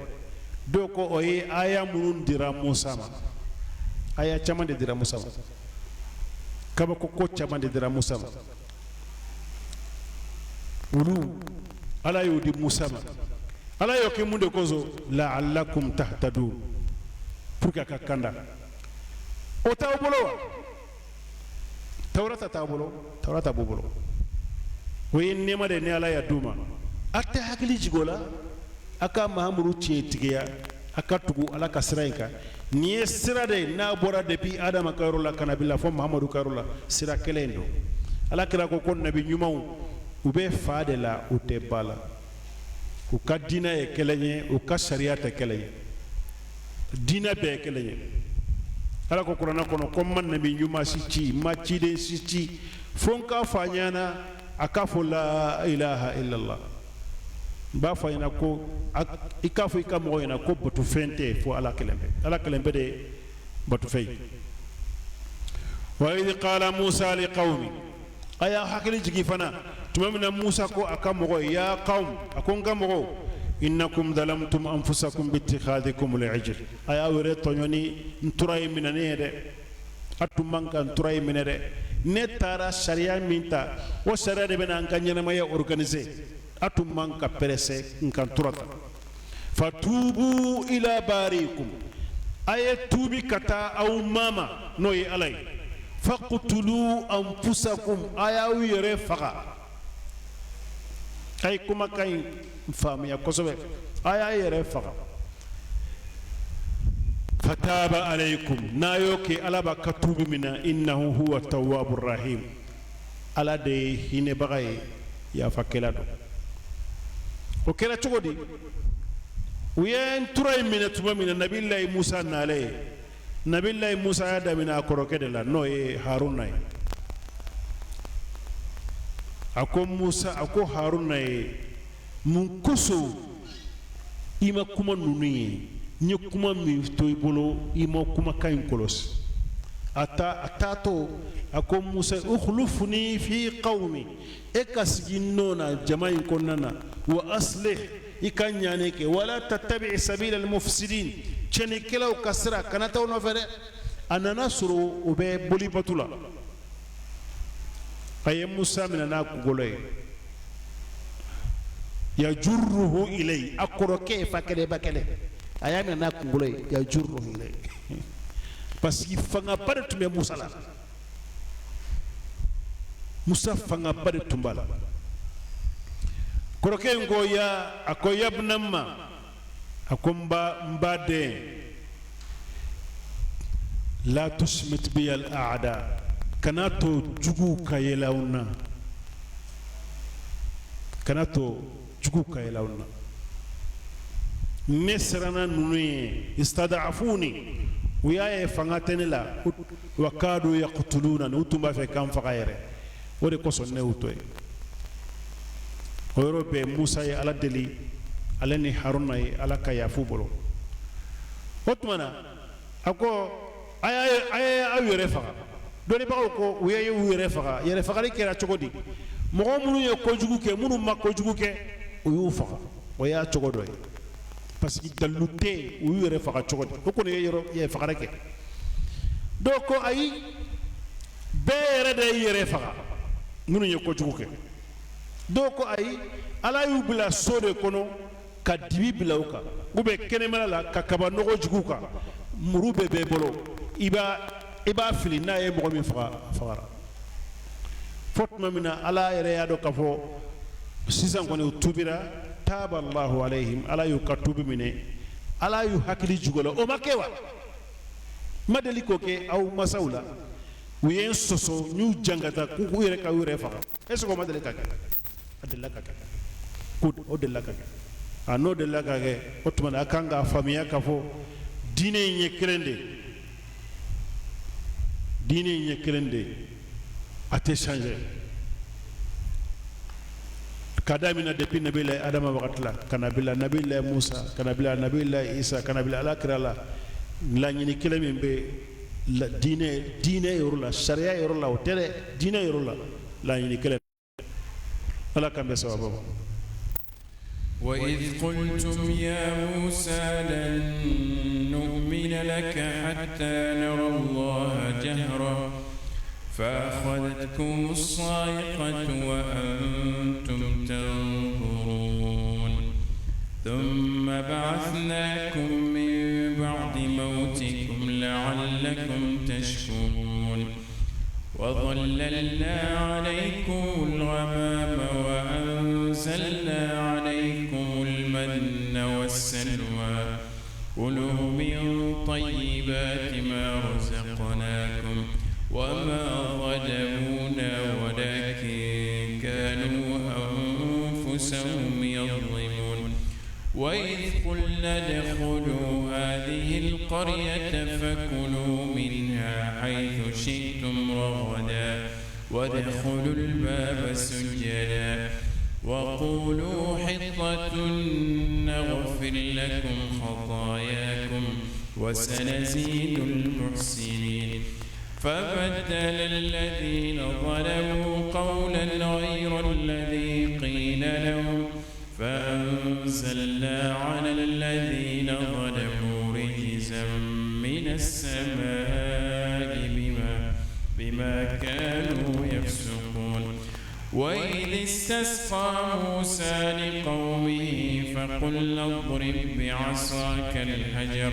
Dɔw ko o ye aya minnu dira Musa ma. Aya caman de dira Musa ma, kabako ko caman de dira Musa ma. Olu Ala y'o di Musa ma. Ala y'o kɛ mun de kosɔn? La'allakum tahtadun, pour que a ka kanda. O t'aw bolo wa? Tawurata t'aw bolo? Tawurata b'u bolo. O ye nɛɛma de ni Ala y'a d'u ma. A tɛ hakili jigin o la, a ka Mahamuru tiɲɛtigiya, a ka tugu Ala ka sira in kan. Nin ye sira de ye n'a bɔra depuis Adama ka yɔrɔ la ka na bila fɔ Mahamadu ka yɔrɔ la, sira kelen in don. Ala kira ko nabi ɲumanw, u bɛ fa de la, u tɛ ba la. U ka diinɛ ye kelen ye, u ka sariya tɛ kelen ye, diinɛ bɛɛ ye kelen ye. Ala ko kuranɛ kɔnɔ ko n ma nabi ɲuman si ci, n ma ciden si ci, fo n k'a fɔ a ɲɛna a k'a fɔ la ilaha illallah. N b'a fɔ a ɲɛna ko i k'a fɔ i ka mɔgɔw ɲɛna ko batofɛn tɛ fo Ala kelen bɛɛ. Ala kelen bɛɛ de ye batofɛn ye. Wa idh qala Musa li qawmi, a y'a hakili jigin fana tuma min na Musa ko a ka mɔgɔw ye, ya qawm, a ko n ka mɔgɔw, innakum zalamtum anfusakum bittikhadikum al-ijl, a y'a yɛrɛ tɔɲɔ ni ntura ye minɛnen ye dɛ. A tun man ka ntura ye minɛ dɛ. Ne taara sariya min ta, o sariya de bɛna an ka ɲɛnamaya organiser. A tun man ka pressé n ka ntura ta. Fatubu ila barikum, a ye tuubi ka taa aw mama, n'o ye Ala ye. Faqtulu anfusakum, a y'aw yɛrɛ faga. A ye kumakan in faamuya kosɛbɛ. A y'a yɛrɛ faga. Fataba alaykum, n'a y'o kɛ, Ala b'a ka tuubi minɛ. Innahu huwa tawwabu rahim, Ala de ye hinɛbaga ye, yafakɛla don. O kɛra cogo di? U ye ntura in minɛ tuma min na, Nabilayi Musa nalen ye, Nabilayi Musa y'a daminɛ a kɔrɔkɛ de la, n'o ye Haruna ye. A ko Musa, a ko Haruna ye: mun kosɔn i ma kuma ninnu ye? N ye kuma min to i bolo, i ma kumakan in kɔlɔsi. A ta a taatɔ, a ko Musa: ukhlufni fi qawmi, e ka sigi nɔ na jama in kɔnɔna na, wa aslih, i ka ɲani kɛ, wala tattabi sabila almufsidin, tiɲɛnikɛlaw ka sira kana taa o nɔfɛ dɛ. A nana sɔrɔ o bɛ boli batu la. A ye Musa minɛ n'a kunkolo ye, yajurruhu ilay, a kɔrɔkɛ ye, fa kelen ba kelen, a y'a minɛ n'a kunkolo ye, yajurruhu ilay, parce que fangaba de tun bɛ Musa la. Musa fangaba de tun b'a la. Kɔrɔkɛ in ko ya, a ko yabna umma, a ko n ba den, la tusmit bi al a'da, kana to juguw ka yɛlɛ anw na, kana to juguw ka yɛlɛ anw na. Ne siranna ninnu ye, istadafuni, u y'a ye fanga tɛ ne la, wa kadu yaqtuluna, u tun b'a fɛ k'an faga yɛrɛ, o de kosɔn ne y'u to yen. O yɔrɔ bɛɛ, Musa ye Ala deli, ale ni Haruna ye, Ala ka yafu bolo. O tuma na, a ko: a ye aw yɛrɛ faga. Dɔnnibagaw ko u ye u yɛrɛ faga. Yɛrɛ fagali kɛra cogo di? Mɔgɔ minnu ye kojugu kɛ, minnu ma kojugu kɛ, u y'u faga. O y'a cogo dɔ ye, parce que dalilu tɛ yen. U y'u yɛrɛ faga cogo di? O kɔni ye yɔrɔ yɛrɛ fagali kɛ. Dɔw ko ayi, bɛɛ yɛrɛ de y'i yɛrɛ faga, minnu ye kojugu kɛ. Dɔw ko ayi, Ala y'u bila so de kɔnɔ ka dibi bila u kan, u bɛ kɛnɛmana la ka kaba nɔgɔ jugu kan, muru bɛɛ bɛɛ bolo, i b'a fili, n'a ye mɔgɔ min faga, a fagara. Fo tuma min na Ala yɛrɛ y'a dɔn k'a fɔ sisan kɔni u tubira, taba Allahu alayhim, Ala y'u ka tubi minɛ, Ala y'u hakili jigin o la. O ma kɛ wa? Ma deli k'o kɛ aw masaw la, u ye n sɔsɔ, n y'u jangata k'u yɛrɛ ka u yɛrɛ faga. Est ce que o ma deli ka kɛ? A delila ka kɛ, ko o delila ka kɛ. A n'o delila ka kɛ, o tuma na a kan k'a faamuya k'a fɔ diinɛ in ye kelen de ye, diinɛ in ye kelen de ye, a tɛ changer. Ka daminɛ depuis Nabilayi Adama wagati la, ka na bila Nabilayi Musa, ka na bila Nabilayi Isa, ka na bila Ala kira la, laɲini kelen min bɛ diinɛ yɔrɔ la, sariya yɔrɔ la, o tɛ dɛ, diinɛ yɔrɔ la, laɲini kelen. Ala k'an bɛ sababu ma. وإذ قلتم يا موسى لن نؤمن لك حتى نرى الله جهرة فأخذتكم الصاعقة وأنتم تنظرون ثم بعثناكم من بعد موتكم لعلكم تشكرون وظللنا عليكم الغمام وأنزلنا عليكم المن والسلوى كلوا من طيبات ما رزقناكم وما ظلمونا ولكن كانوا أنفسهم يظلمون وإذ قلنا ادخلوا هذه القرية فكلوا منها حيث شئتم رغدا وادخلوا الباب سجدا وقولوا حطة نغفر لكم خطاياكم وسنزيد المحسنين فبدل الذين ظلموا قولا غير الذي قيل لهم فأنزلنا على الذين ظلموا رجزا من السماء بما كانوا يفسقون وإذ استسقى موسى لقومه فقلنا اضرب بعصاك الحجر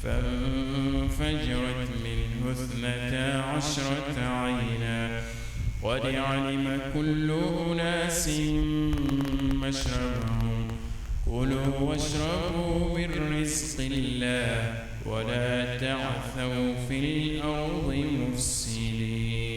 فانفجرت منه 12 عينا قد علم كل أناس مشربهم كلوا واشربوا من رزق الله ولا تعثوا في الأرض مفسدين.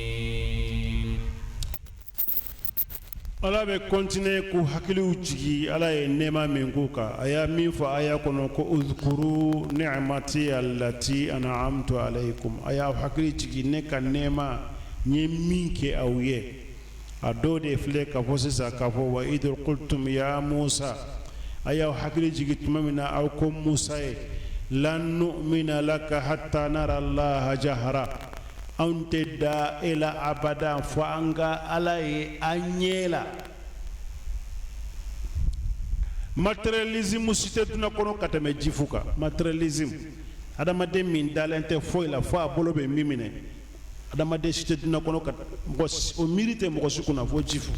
Ala bɛ continuer k'u hakiliw jigi Ala ye nɛɛma min k'u kan. A y'a min fɔ aya kɔnɔ ko uzkuru ni'mati allati an'amtu alaykum, a y'aw hakili jigi ne ka nɛɛma n ye min kɛ aw ye. A dɔw de filɛ ka fɔ sisan k'a fɔ wa idh qultum ya Musa, a y'aw hakili jigi tuma min na aw ko Musa ye lan nu'mina laka hatta nara Allaha jahara, anw tɛ da e la abada fo an ka Ala ye an ɲɛ la. Matérialisme si tɛ dunan kɔnɔ ka tɛmɛ juif kan. Matérialisme, adamaden min dalen tɛ foyi la fo a bolo bɛ min minɛ, adamaden si tɛ dunan kɔnɔ ka mɔgɔ o miiri tɛ mɔgɔ si kunna fo juif.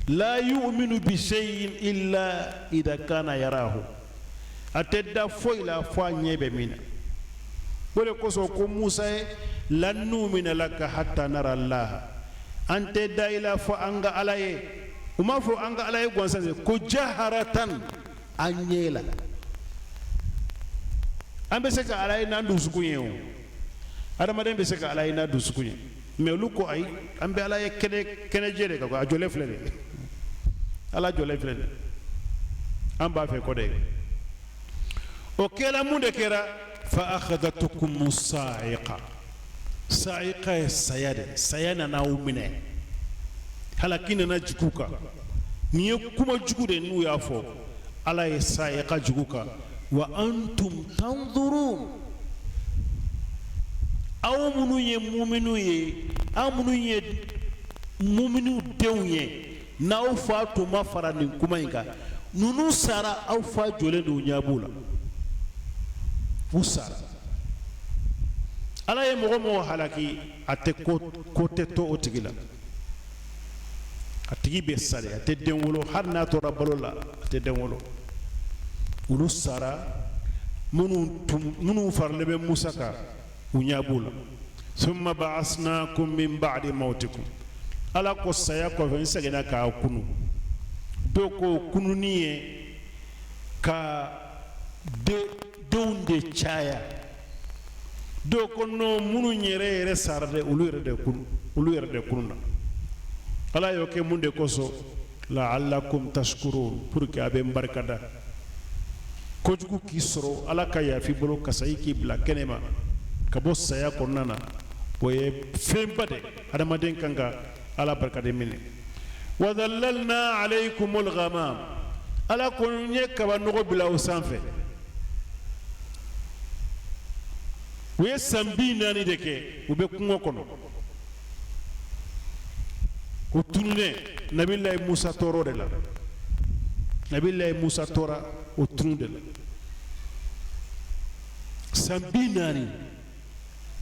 La yu'minu bi shay'in illa idha kana yarahu, a tɛ da foyi la fo a ɲɛ bɛ min na. O de kosɔn ko Musa ye lan nu'mina laka hatta nara Allah, an tɛ da i la fo an ka Ala ye. U m'a fɔ an ka Ala ye gansan dɛ, ko jaharatan, an ɲɛ la. An bɛ se ka Ala ye n'an dusukun ye, o adamaden bɛ se ka Ala ye n'a dusukun ye, mais olu ko ayi, an bɛ Ala ye kɛnɛ kɛnɛjɛ de kan, a jɔlen filɛ de, Ala jɔlen filɛ de, an b'a fɛ kɔ de. O kɛra mun de kɛra? Fa akhadhatkum sa'iqa, sa'iqa ye saya de, saya nana aw minɛ, halaki nana jigin u kan. Nin ye kuma jugu de n'u y'a fɔ, Ala ye sa'iqa jigin u kan. Wa antum tanzurun, aw minnu ye muminu ye, aw minnu ye muminu denw ye, n'aw fa tun ma fara nin kuma in kan, ninnu sara, aw fa jɔlen don, ɲɛ b'u la, u sara. Ala ye mɔgɔ mɔgɔ halaki, a tɛ ko ko tɛ to o tigi la, a tigi bɛ sa de, a tɛ den wolo. Hali n'a tora balo la, a tɛ den wolo. Olu sara, minnu tun minnu faralen bɛ Musa kan, u ɲɛ b'u la. Summa ba'asnakum min ba'di mawtikum, Ala ko saya kɔfɛ n seginna k'a kunu. Dɔw ko kununi ye ka denw de caya. Dɔw ko non, minnu yɛrɛ yɛrɛ sara dɛ, olu yɛrɛ de kunu, olu yɛrɛ de kununa. Ala y'o kɛ mun de kosɔn? La'allakum tashkurun, pour que a bɛ n barika da. Kojugu k'i sɔrɔ, Ala ka yafa i bolo ka sa i k'i bila kɛnɛ ma ka bɔ saya kɔnɔna na, o ye fɛnba de, adamaden kan ka Ala barika de minɛ. Wa dhallalna alaykumul ghamam, Ala ko n ye kaba nɔgɔ bila o sanfɛ. U ye san 40 de kɛ u bɛ kungo kɔnɔ, u tununnen. Nabilayi Musa tɔɔrɔ de la, Nabilayi Musa tora o tunu de la san 40.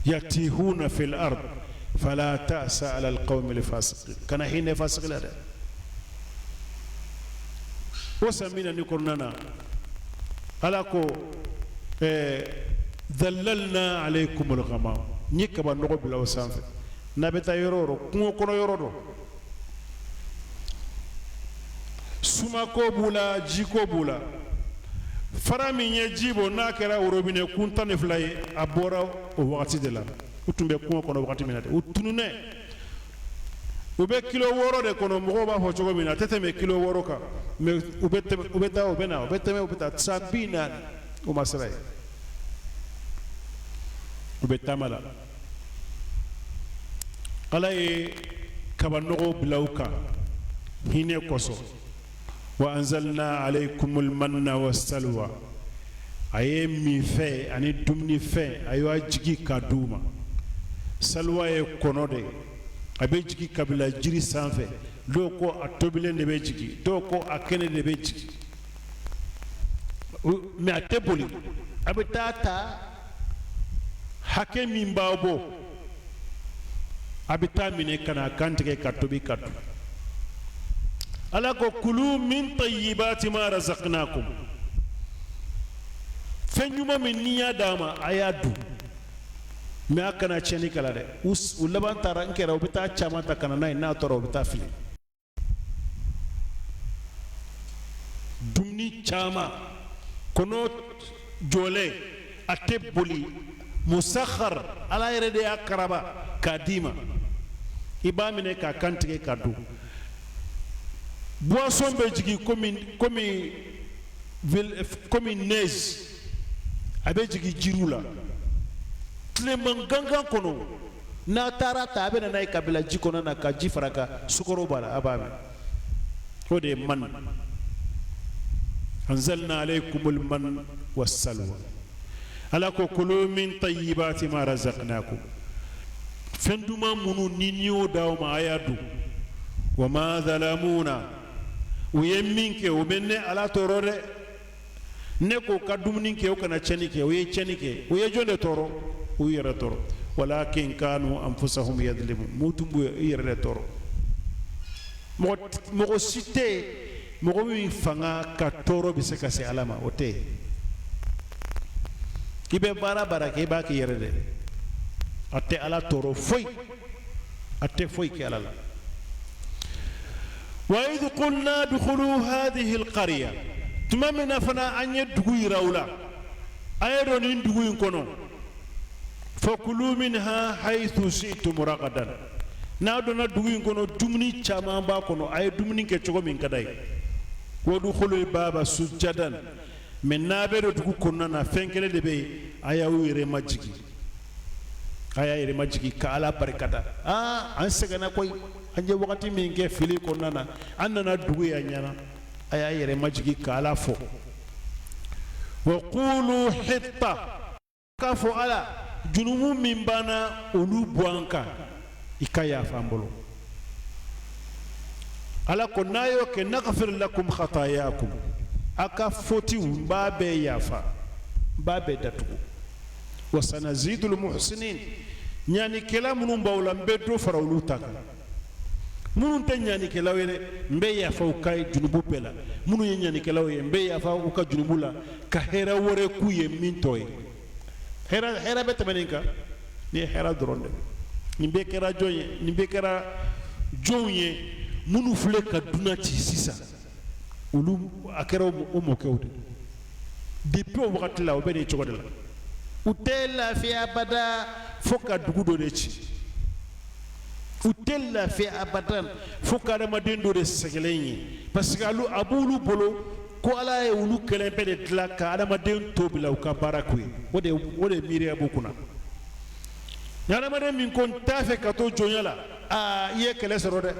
Yatihuna fil ard fala ta'sa ala alqawmi alfasiqin, kana hinɛ fasiki la dɛ. O san 40 kɔnɔna na, Ala ko dhallalna alaykumul ghamam, n ye kaba nɔgɔ bila o sanfɛ. N'a bɛ taa yɔrɔ o yɔrɔ, kungo kɔnɔ yɔrɔ dɔ, sumako b'u la, jiko b'u la. Fara min ye ji bɔ, n'a kɛra worobinɛ kun 12 ye, a bɔra o wagati de la. U tun bɛ kungo kɔnɔ wagati min na dɛ, u tununnen, u bɛ kilo 6 de kɔnɔ. Mɔgɔw b'a fɔ cogo min na, a tɛ tɛmɛ kilo 6 kan, mais u bɛ tɛmɛ, u bɛ taa, u bɛ na, u bɛ tɛmɛ, u bɛ taa, san 40 u ma sira ye, u bɛ taama la. Ala ye kabanɔgɔ bila u kan hinɛ kosɔn. Wa anzalna alaykumul manna wassalwa, a ye minfɛn ani dumunifɛn, a y'a jigi ka d'u ma. Salwa ye kɔnɔ de ye, a bɛ jigi kabila jiri sanfɛ. Dɔw ko a tobilen de bɛ jigi, dɔw ko a kɛnɛ de bɛ jigi, mais a tɛ boli, a bɛ taa ta hakɛ min b'a bɔ, a bɛ taa minɛ ka na kantigɛ ka tobi ka dun. Ala ko kulu min tayyibati ma razaqnakum, fɛn ɲuman min n'i y'a d'a ma, a y'a dun, mais a kana tiɲɛni k'a la dɛ. U laban taara n kɛra u bɛ taa caman ta ka na n'a ye, n'a tɔɔrɔ u bɛ taa fili dumuni caman kɔnɔ jɔlen. A tɛ boli. Musakhar, Ala yɛrɛ de y'a karaba k'a d'i ma. I b'a minɛ k'a kantigɛ ka dun. Boisson bɛ jigin komi neige, a bɛ jigin jiriw la tileman gangan kɔnɔ. N'a taara ta, a bɛ na n'a ye ka bila ji kɔnɔ na, ka ji fara kan, sukaro b'a la, a b'a min. O de ye man. Anzalna alaykumul man wassalwa. Ala ko kulu min tayyibati ma razaqnakum. Fɛn duman minnu ni n y'o d'aw ma, a y'a dun. Wa ma zalamuna, u ye min kɛ, o bɛ ne Ala tɔɔrɔ dɛ. Ne ko ka dumuni kɛ, o kana tiɲɛni kɛ, o ye tiɲɛni kɛ. O ye jɔn de tɔɔrɔ? U yɛrɛ tɔɔrɔ. Walakin kanu anfusahum yadlimun, m'u tun b'u yɛrɛ de tɔɔrɔ. Mɔgɔ si tɛ yen, mɔgɔ min fanga ka tɔɔrɔ bɛ se ka se Ala ma, o tɛ yen. I bɛ baara baara kɛ, i b'a k'i yɛrɛ de. A tɛ Ala tɔɔrɔ foyi, a tɛ foyi kɛ Ala la. Wa idh qulna udkhulu hadhihi alqarya, tuma min na fana an ye dugu yira u la, a ye don nin dugu in kɔnɔ. Fakulu minha haythu shi'tum ragadan, n'a donna dugu in kɔnɔ, dumuni caman b'a kɔnɔ, a ye dumuni kɛ cogo min ka d'a ye. Wadkhulul baba sujadan, mais n'a bɛ don dugu kɔnɔna na, fɛn kelen de bɛ yen, a y'aw yɛrɛ majigin, a y'a yɛrɛ majigin ka Ala barikada. Aa, an sɛgɛnna koyi, an ye wagati min kɛ fili kɔnɔna na, an nana dugu yan ɲɛna. A y'a yɛrɛ majigin ka Ala fɔ. Wa qulu hitta, k'a fɔ Ala, junumu min b'an na, olu bɔ an kan, i ka yafa an bolo. Ala ko n'a y'o kɛ, naghfir lakum khatayakum, a ka fotiw n b'a bɛɛ yafa, n b'a bɛɛ datugu. Wa sanazidul muhsinin, ɲanikɛla minnu b'aw la, n bɛ dɔ fara olu ta kan. Minnu tɛ ɲanikɛlaw ye dɛ, n bɛ yafa u ka junubu bɛɛ la. Minnu ye ɲanikɛlaw ye, n bɛ yafa u ka junubu la ka hɛrɛ wɛrɛ k'u ye min tɔ ye hɛrɛ. Hɛrɛ bɛ tɛmɛ nin kan? Nin ye hɛrɛ dɔrɔn de. Nin bɛɛ kɛra jɔn ye? Nin bɛɛ kɛra jɔnw ye? Minnu filɛ ka dunan ci sisan, olu a kɛra o mɔkɛw de. Depuis o wagati la, o bɛ nin cogo de la. U tɛ lafiya abada fo ka dugu dɔ de ci. U tɛ lafiya abada fo ka adamaden dɔ de sɛgɛlen ye, parce que alu a b'olu bolo ko Ala ye olu kelen bɛɛ de dilan ka adamaden to bila u ka baara k'u ye. O de miiriya b'u kunna. Ni adamaden min ko n t'a fɛ ka to jɔnya la, aa, i ye kɛlɛ sɔrɔ dɛ.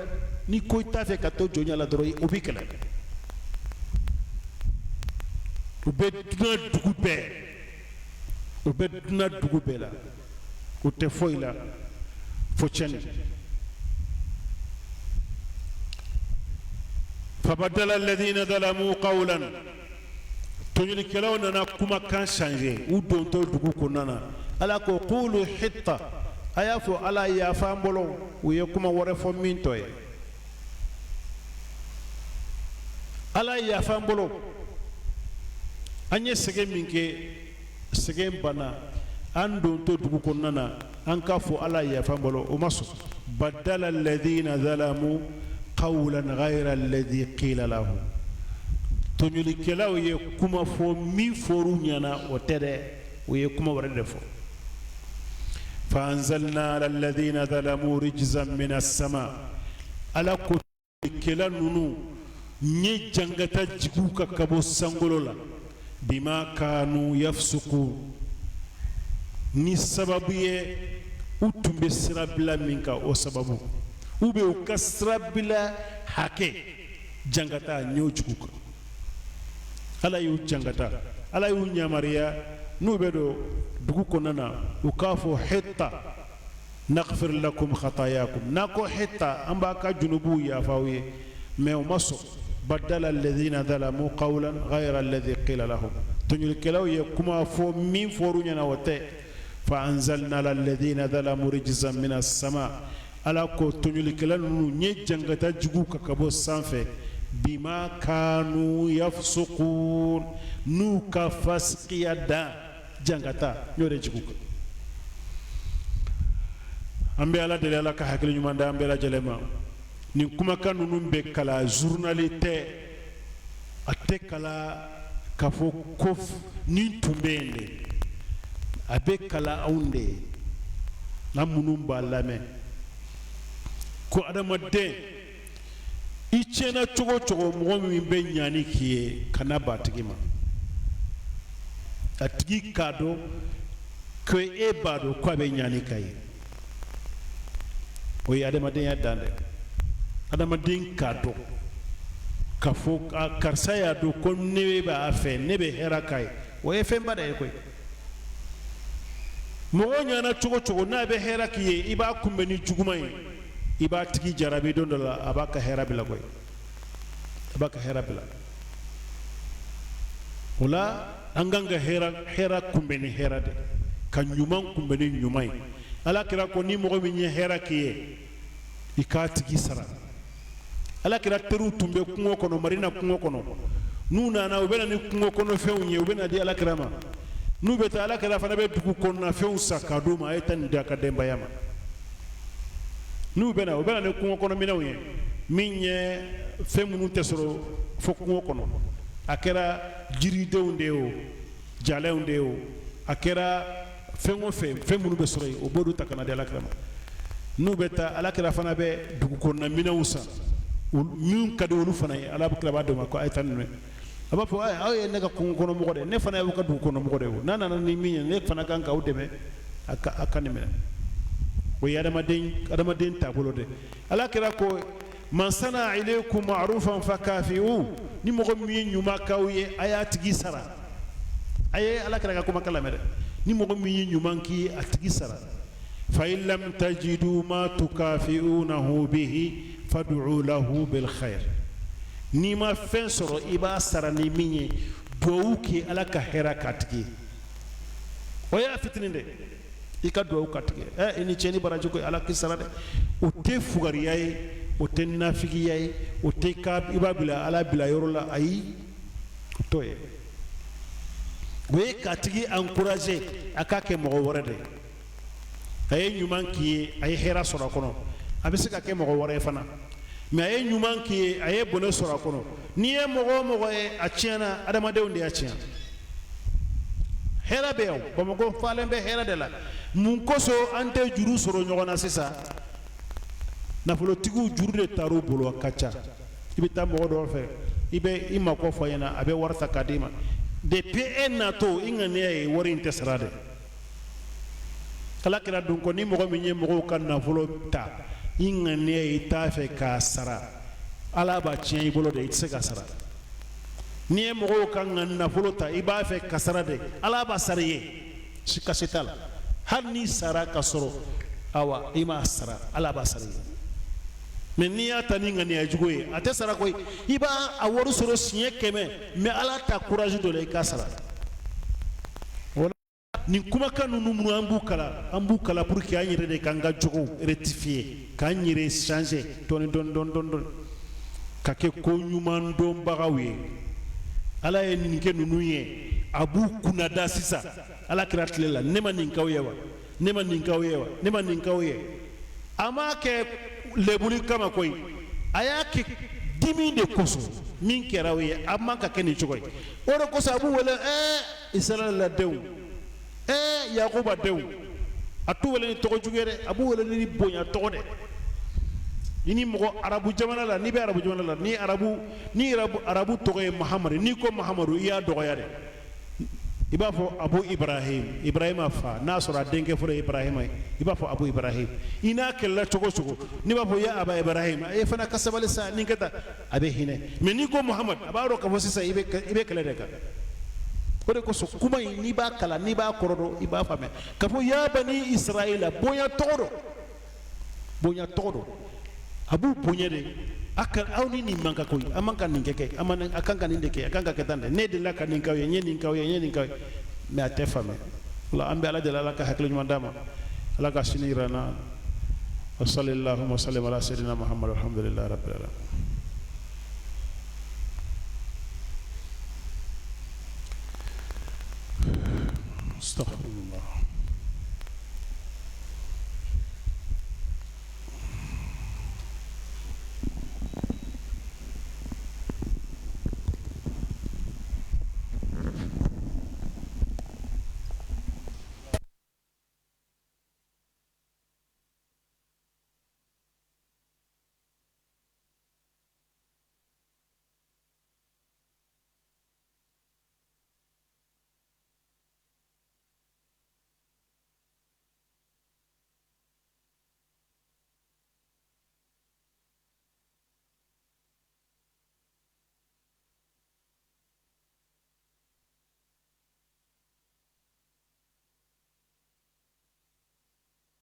N'i ko i t'a fɛ ka to jɔnya la dɔrɔn, o b'i kɛlɛ. U bɛ dunan dugu bɛɛ, u bɛ dunan dugu bɛɛ la. U tɛ foyi la fo tiɲɛni. Fabadala alladhina zalamu qawlan, tɔɲɔlikɛlaw nana kumakan changer u dontɔ dugu kɔnɔna na. Ala ko qulu hitta, a y'a fɔ Ala yafa an bolo. U ye kuma wɛrɛ fɔ min tɔ ye Ala yafa an bolo, an ye sɛgɛn min kɛ, sɛgɛn banna, an dontɔ dugu kɔnɔna na, an k'a fɔ Ala yafa an bolo. O ma sɔn. Badala alladhina zalamu qawlan ghayra alladhi qila lahum, tɔɲɔlikɛlaw ye kuma fɔ min fɔr'u ɲɛna, o tɛ dɛ, u ye kuma wɛrɛ de fɔ. Fa anzalna ala alladhina zalamu rijzan minas sama, Ala ko kɛla ninnu, n ye jangata jigin u kan ka bɔ sankolo la. Bima kanu yafsukun, ni sababu ye u tun bɛ sirabila min kan, o sababu u bɛ u ka sirabila hakɛ jangata n y'o jigin u kan. Ala y'u jangata. Ala y'u yamaruya, n'u bɛ don dugu kɔnɔna na, u k'a fɔ hitta naghfir lakum khatayakum. N'a ko hitta, an b'a ka junubuw yafa aw ye. Mais o ma sɔn. Badala alladhina zalamu qawlan ghayra alladhi qila lahum, tɔɲɔlikɛlaw ye kuma fɔ min fɔr'u ɲɛna, o tɛ. Fa anzalna ala alladhina zalamu rijzan minas sama, Ala ko tɔɲɔlikɛla ninnu, n ye jangata jigin u kan ka bɔ sanfɛ. Bima kanu yafsukun, n'u ka fasikiya dan, jangata n y'o de jigin u kan. An bɛ Ala deli, Ala ka hakili ɲuman d'an bɛɛ lajɛlen ma. Nin kumakan ninnu bɛ kalan, journal tɛ, a tɛ kalan k'a fɔ ko nin tun bɛ yen de. A bɛ kalan anw de ye, n'an minnu b'a lamɛn, ko adamaden, i tiɲɛna cogo o cogo, mɔgɔ min bɛ ɲani k'i ye, kana ban a tigi ma. A tigi k'a dɔn ko e b'a dɔn ko a bɛ ɲani k'a ye. O ye adamadenya dan dɛ. Adamaden k'a dɔn k'a fɔ karisa y'a dɔn ko ne b'a fɛ, ne bɛ hɛrɛ k'a ye, o ye fɛnba de ye koyi. Mɔgɔ ɲana cogo cogo, n'a bɛ hɛrɛ k'i ye, i b'a kunbɛn ni juguman ye, i b'a tigi jarabi don dɔ la, a b'a ka hɛrɛ bila koyi, a b'a ka hɛrɛ bila. O la, an kan ka hɛrɛ kunbɛn ni hɛrɛ de, ka ɲuman kunbɛn ni ɲuman ye. Ala kira ko ni mɔgɔ min ye hɛrɛ k'i ye, i k'a tigi sara. Ala kira teriw tun bɛ kungo kɔnɔ, Madina kungo kɔnɔ. N'u nana, u bɛ na ni kungo kɔnɔ fɛnw ye, u bɛ na di ala kira ma. N'u bɛ taa, ala kira fana bɛ dugu kɔnɔna fɛnw san k'a d'u ma: a ye taa nin di a ka denbaya ma. N'u bɛ na, u bɛ na ni kungo kɔnɔ minɛnw ye, min ye fɛn minnu tɛ sɔrɔ fo kungo kɔnɔ. A kɛra jiridenw de ye o, jalenw de ye o, a kɛra fɛn o fɛn, fɛn minnu bɛ sɔrɔ yen, o b'olu ta ka na di alakira ma. N'u bɛ taa, alakira fana bɛ dugu kɔnɔna minɛnw san min ka di olu fana ye. Alakira b'a d'u ma ko a ye taa ninnu ye. A b'a fɔ: aw ye ne ka kungo kɔnɔ mɔgɔ de, ne fana y'aw ka dugu kɔnɔ mɔgɔ de ye. N'a nana ni min ye, ne fana kan k'aw dɛmɛ a ka nin minɛ. O ye adamaden taabolo de. Ala kira ko: man sana ilaykum ma'rufan fakafi'u. Ni mɔgɔ min ye ɲuman k'aw ye, a y'a tigi sara. A ye ala kira ka kumakan lamɛn dɛ. Ni mɔgɔ min ye ɲuman k'i ye, a tigi sara. Fa in lam tajidu ma tukafi'unahu bihi fad'u lahu bil khair. N'i ma fɛn sɔrɔ i b'a sara ni min ye, duwawu kɛ ala ka hɛrɛ k'a tigi ye. O y'a fitinin de, i ka duwawu k'a tigi ye: ɛ, i ni ce ni baraji ko, ala k'i sara dɛ. O tɛ fugariya ye, o tɛ nafigiya ye, o tɛ ka i b'a bila ala bila yɔrɔ la. Ayi, o t'o ye. O ye k'a tigi encourager a k'a kɛ mɔgɔ wɛrɛ de. A ye ɲuman k'i ye, a ye hɛrɛ sɔrɔ a kɔnɔ, a bɛ se ka kɛ mɔgɔ wɛrɛ ye fana. Mais a ye ɲuman k'i ye, a ye bɔnɛ sɔrɔ a kɔnɔ. N'i ye mɔgɔ o mɔgɔ ye a tiɲɛna, adamadenw de y'a tiɲɛ. Hɛrɛ bɛ yan, Bamakɔ falen bɛ hɛrɛ de la. Mun kosɔn an tɛ juru sɔrɔ ɲɔgɔn na sisan? Nafolotigiw, juru de taar'u bolo, a ka ca. I bɛ taa mɔgɔ dɔ fɛ, i bɛ i mako fɔ a ɲɛna, a bɛ wari ta k'a d'i ma. Depuis e natɔ, i ŋaniya ye wari in tɛ sara dɛ. Ala kira dun ko ni mɔgɔ min ye mɔgɔw ka nafolo ta, i ŋaniya ye i t'a fɛ k'a sara, ala b'a tiɲɛ i bolo de, i tɛ se k'a sara. N'i ye mɔgɔw ka nafolo ta, i b'a fɛ ka sara de, ala b'a sara i ye, sika si t'a la. Hali n'i sara ka sɔrɔ awa i m'a sara, ala b'a sara i ye. Mais n'i y'a ta ni ŋaniya jugu ye, a tɛ sara koyi. I b'a a wari sɔrɔ siɲɛ 100, mais ala ta courage dɔ la i k'a sara. Nin kumakan ninnu minnu an b'u kalan, an b'u kalan pour que an yɛrɛ de k'an ka jogow rectifier, k'an yɛrɛ changer dɔɔni dɔɔni dɔɔni dɔɔni dɔɔni, ka kɛ ko ɲuman dɔnbagaw ye. Ala ye nin kɛ ninnu ye, a b'u kunnada sisan. Ala kira tile la, ne ma nin k'aw ye wa? Ne ma nin k'aw ye wa? Ne ma nin k'aw ye? A m'a kɛ lebuli kama koyi, a y'a kɛ dimi de kosɔn. Min kɛra aw ye, a man ka kɛ nin cogo ye. O de kosɔn a b'u wele Israɛla denw, Yakuba denw. A t'u wele ni tɔgɔ jugu ye dɛ, a b'u wele ni bonya tɔgɔ dɛ. I ni mɔgɔ arabu jamana la, n'i bɛ arabu jamana la, ni arabu tɔgɔ ye Mahamadu, n'i ko Mahamadu, i y'a dɔgɔya dɛ. I b'a fɔ Abu Ibrahim, Ibrahima fa. N'a sɔrɔ a denkɛ fɔlɔ ye Ibrahima ye, i b'a fɔ Abu Ibrahim. I n'a kɛlɛla cogo o cogo, n'i b'a fɔ ya Aba Ibrahim, e fana ka sabali sa, nin kɛ tan, a bɛ hinɛ. Mais n'i ko Muhamadu, a b'a dɔn k'a fɔ sisan i bɛ kɛlɛ de kan. O de kosɔn kuma in, n'i b'a kalan, n'i b'a kɔrɔ dɔn, i b'a faamuya k'a fɔ ya bani Israɛla, bonya tɔgɔ don, bonya tɔgɔ don. A b'u bonya de. A ka aw ni nin man kan koyi, an man ka nin kɛ, an man a kan ka nin de kɛ, a kan ka kɛ tan de. Ne delila ka nin k'aw ye, n ye nin k'aw ye, n ye nin k'aw ye, mais a tɛ faamuya. O la, an bɛ ala deli, ala ka hakili ɲuman d'a ma, ala ka sini yira an na. Wa sallallahu wa sallam ala sayyidina Muhammad, alhamdulillahi rabbil alamin. Astaghfirullah.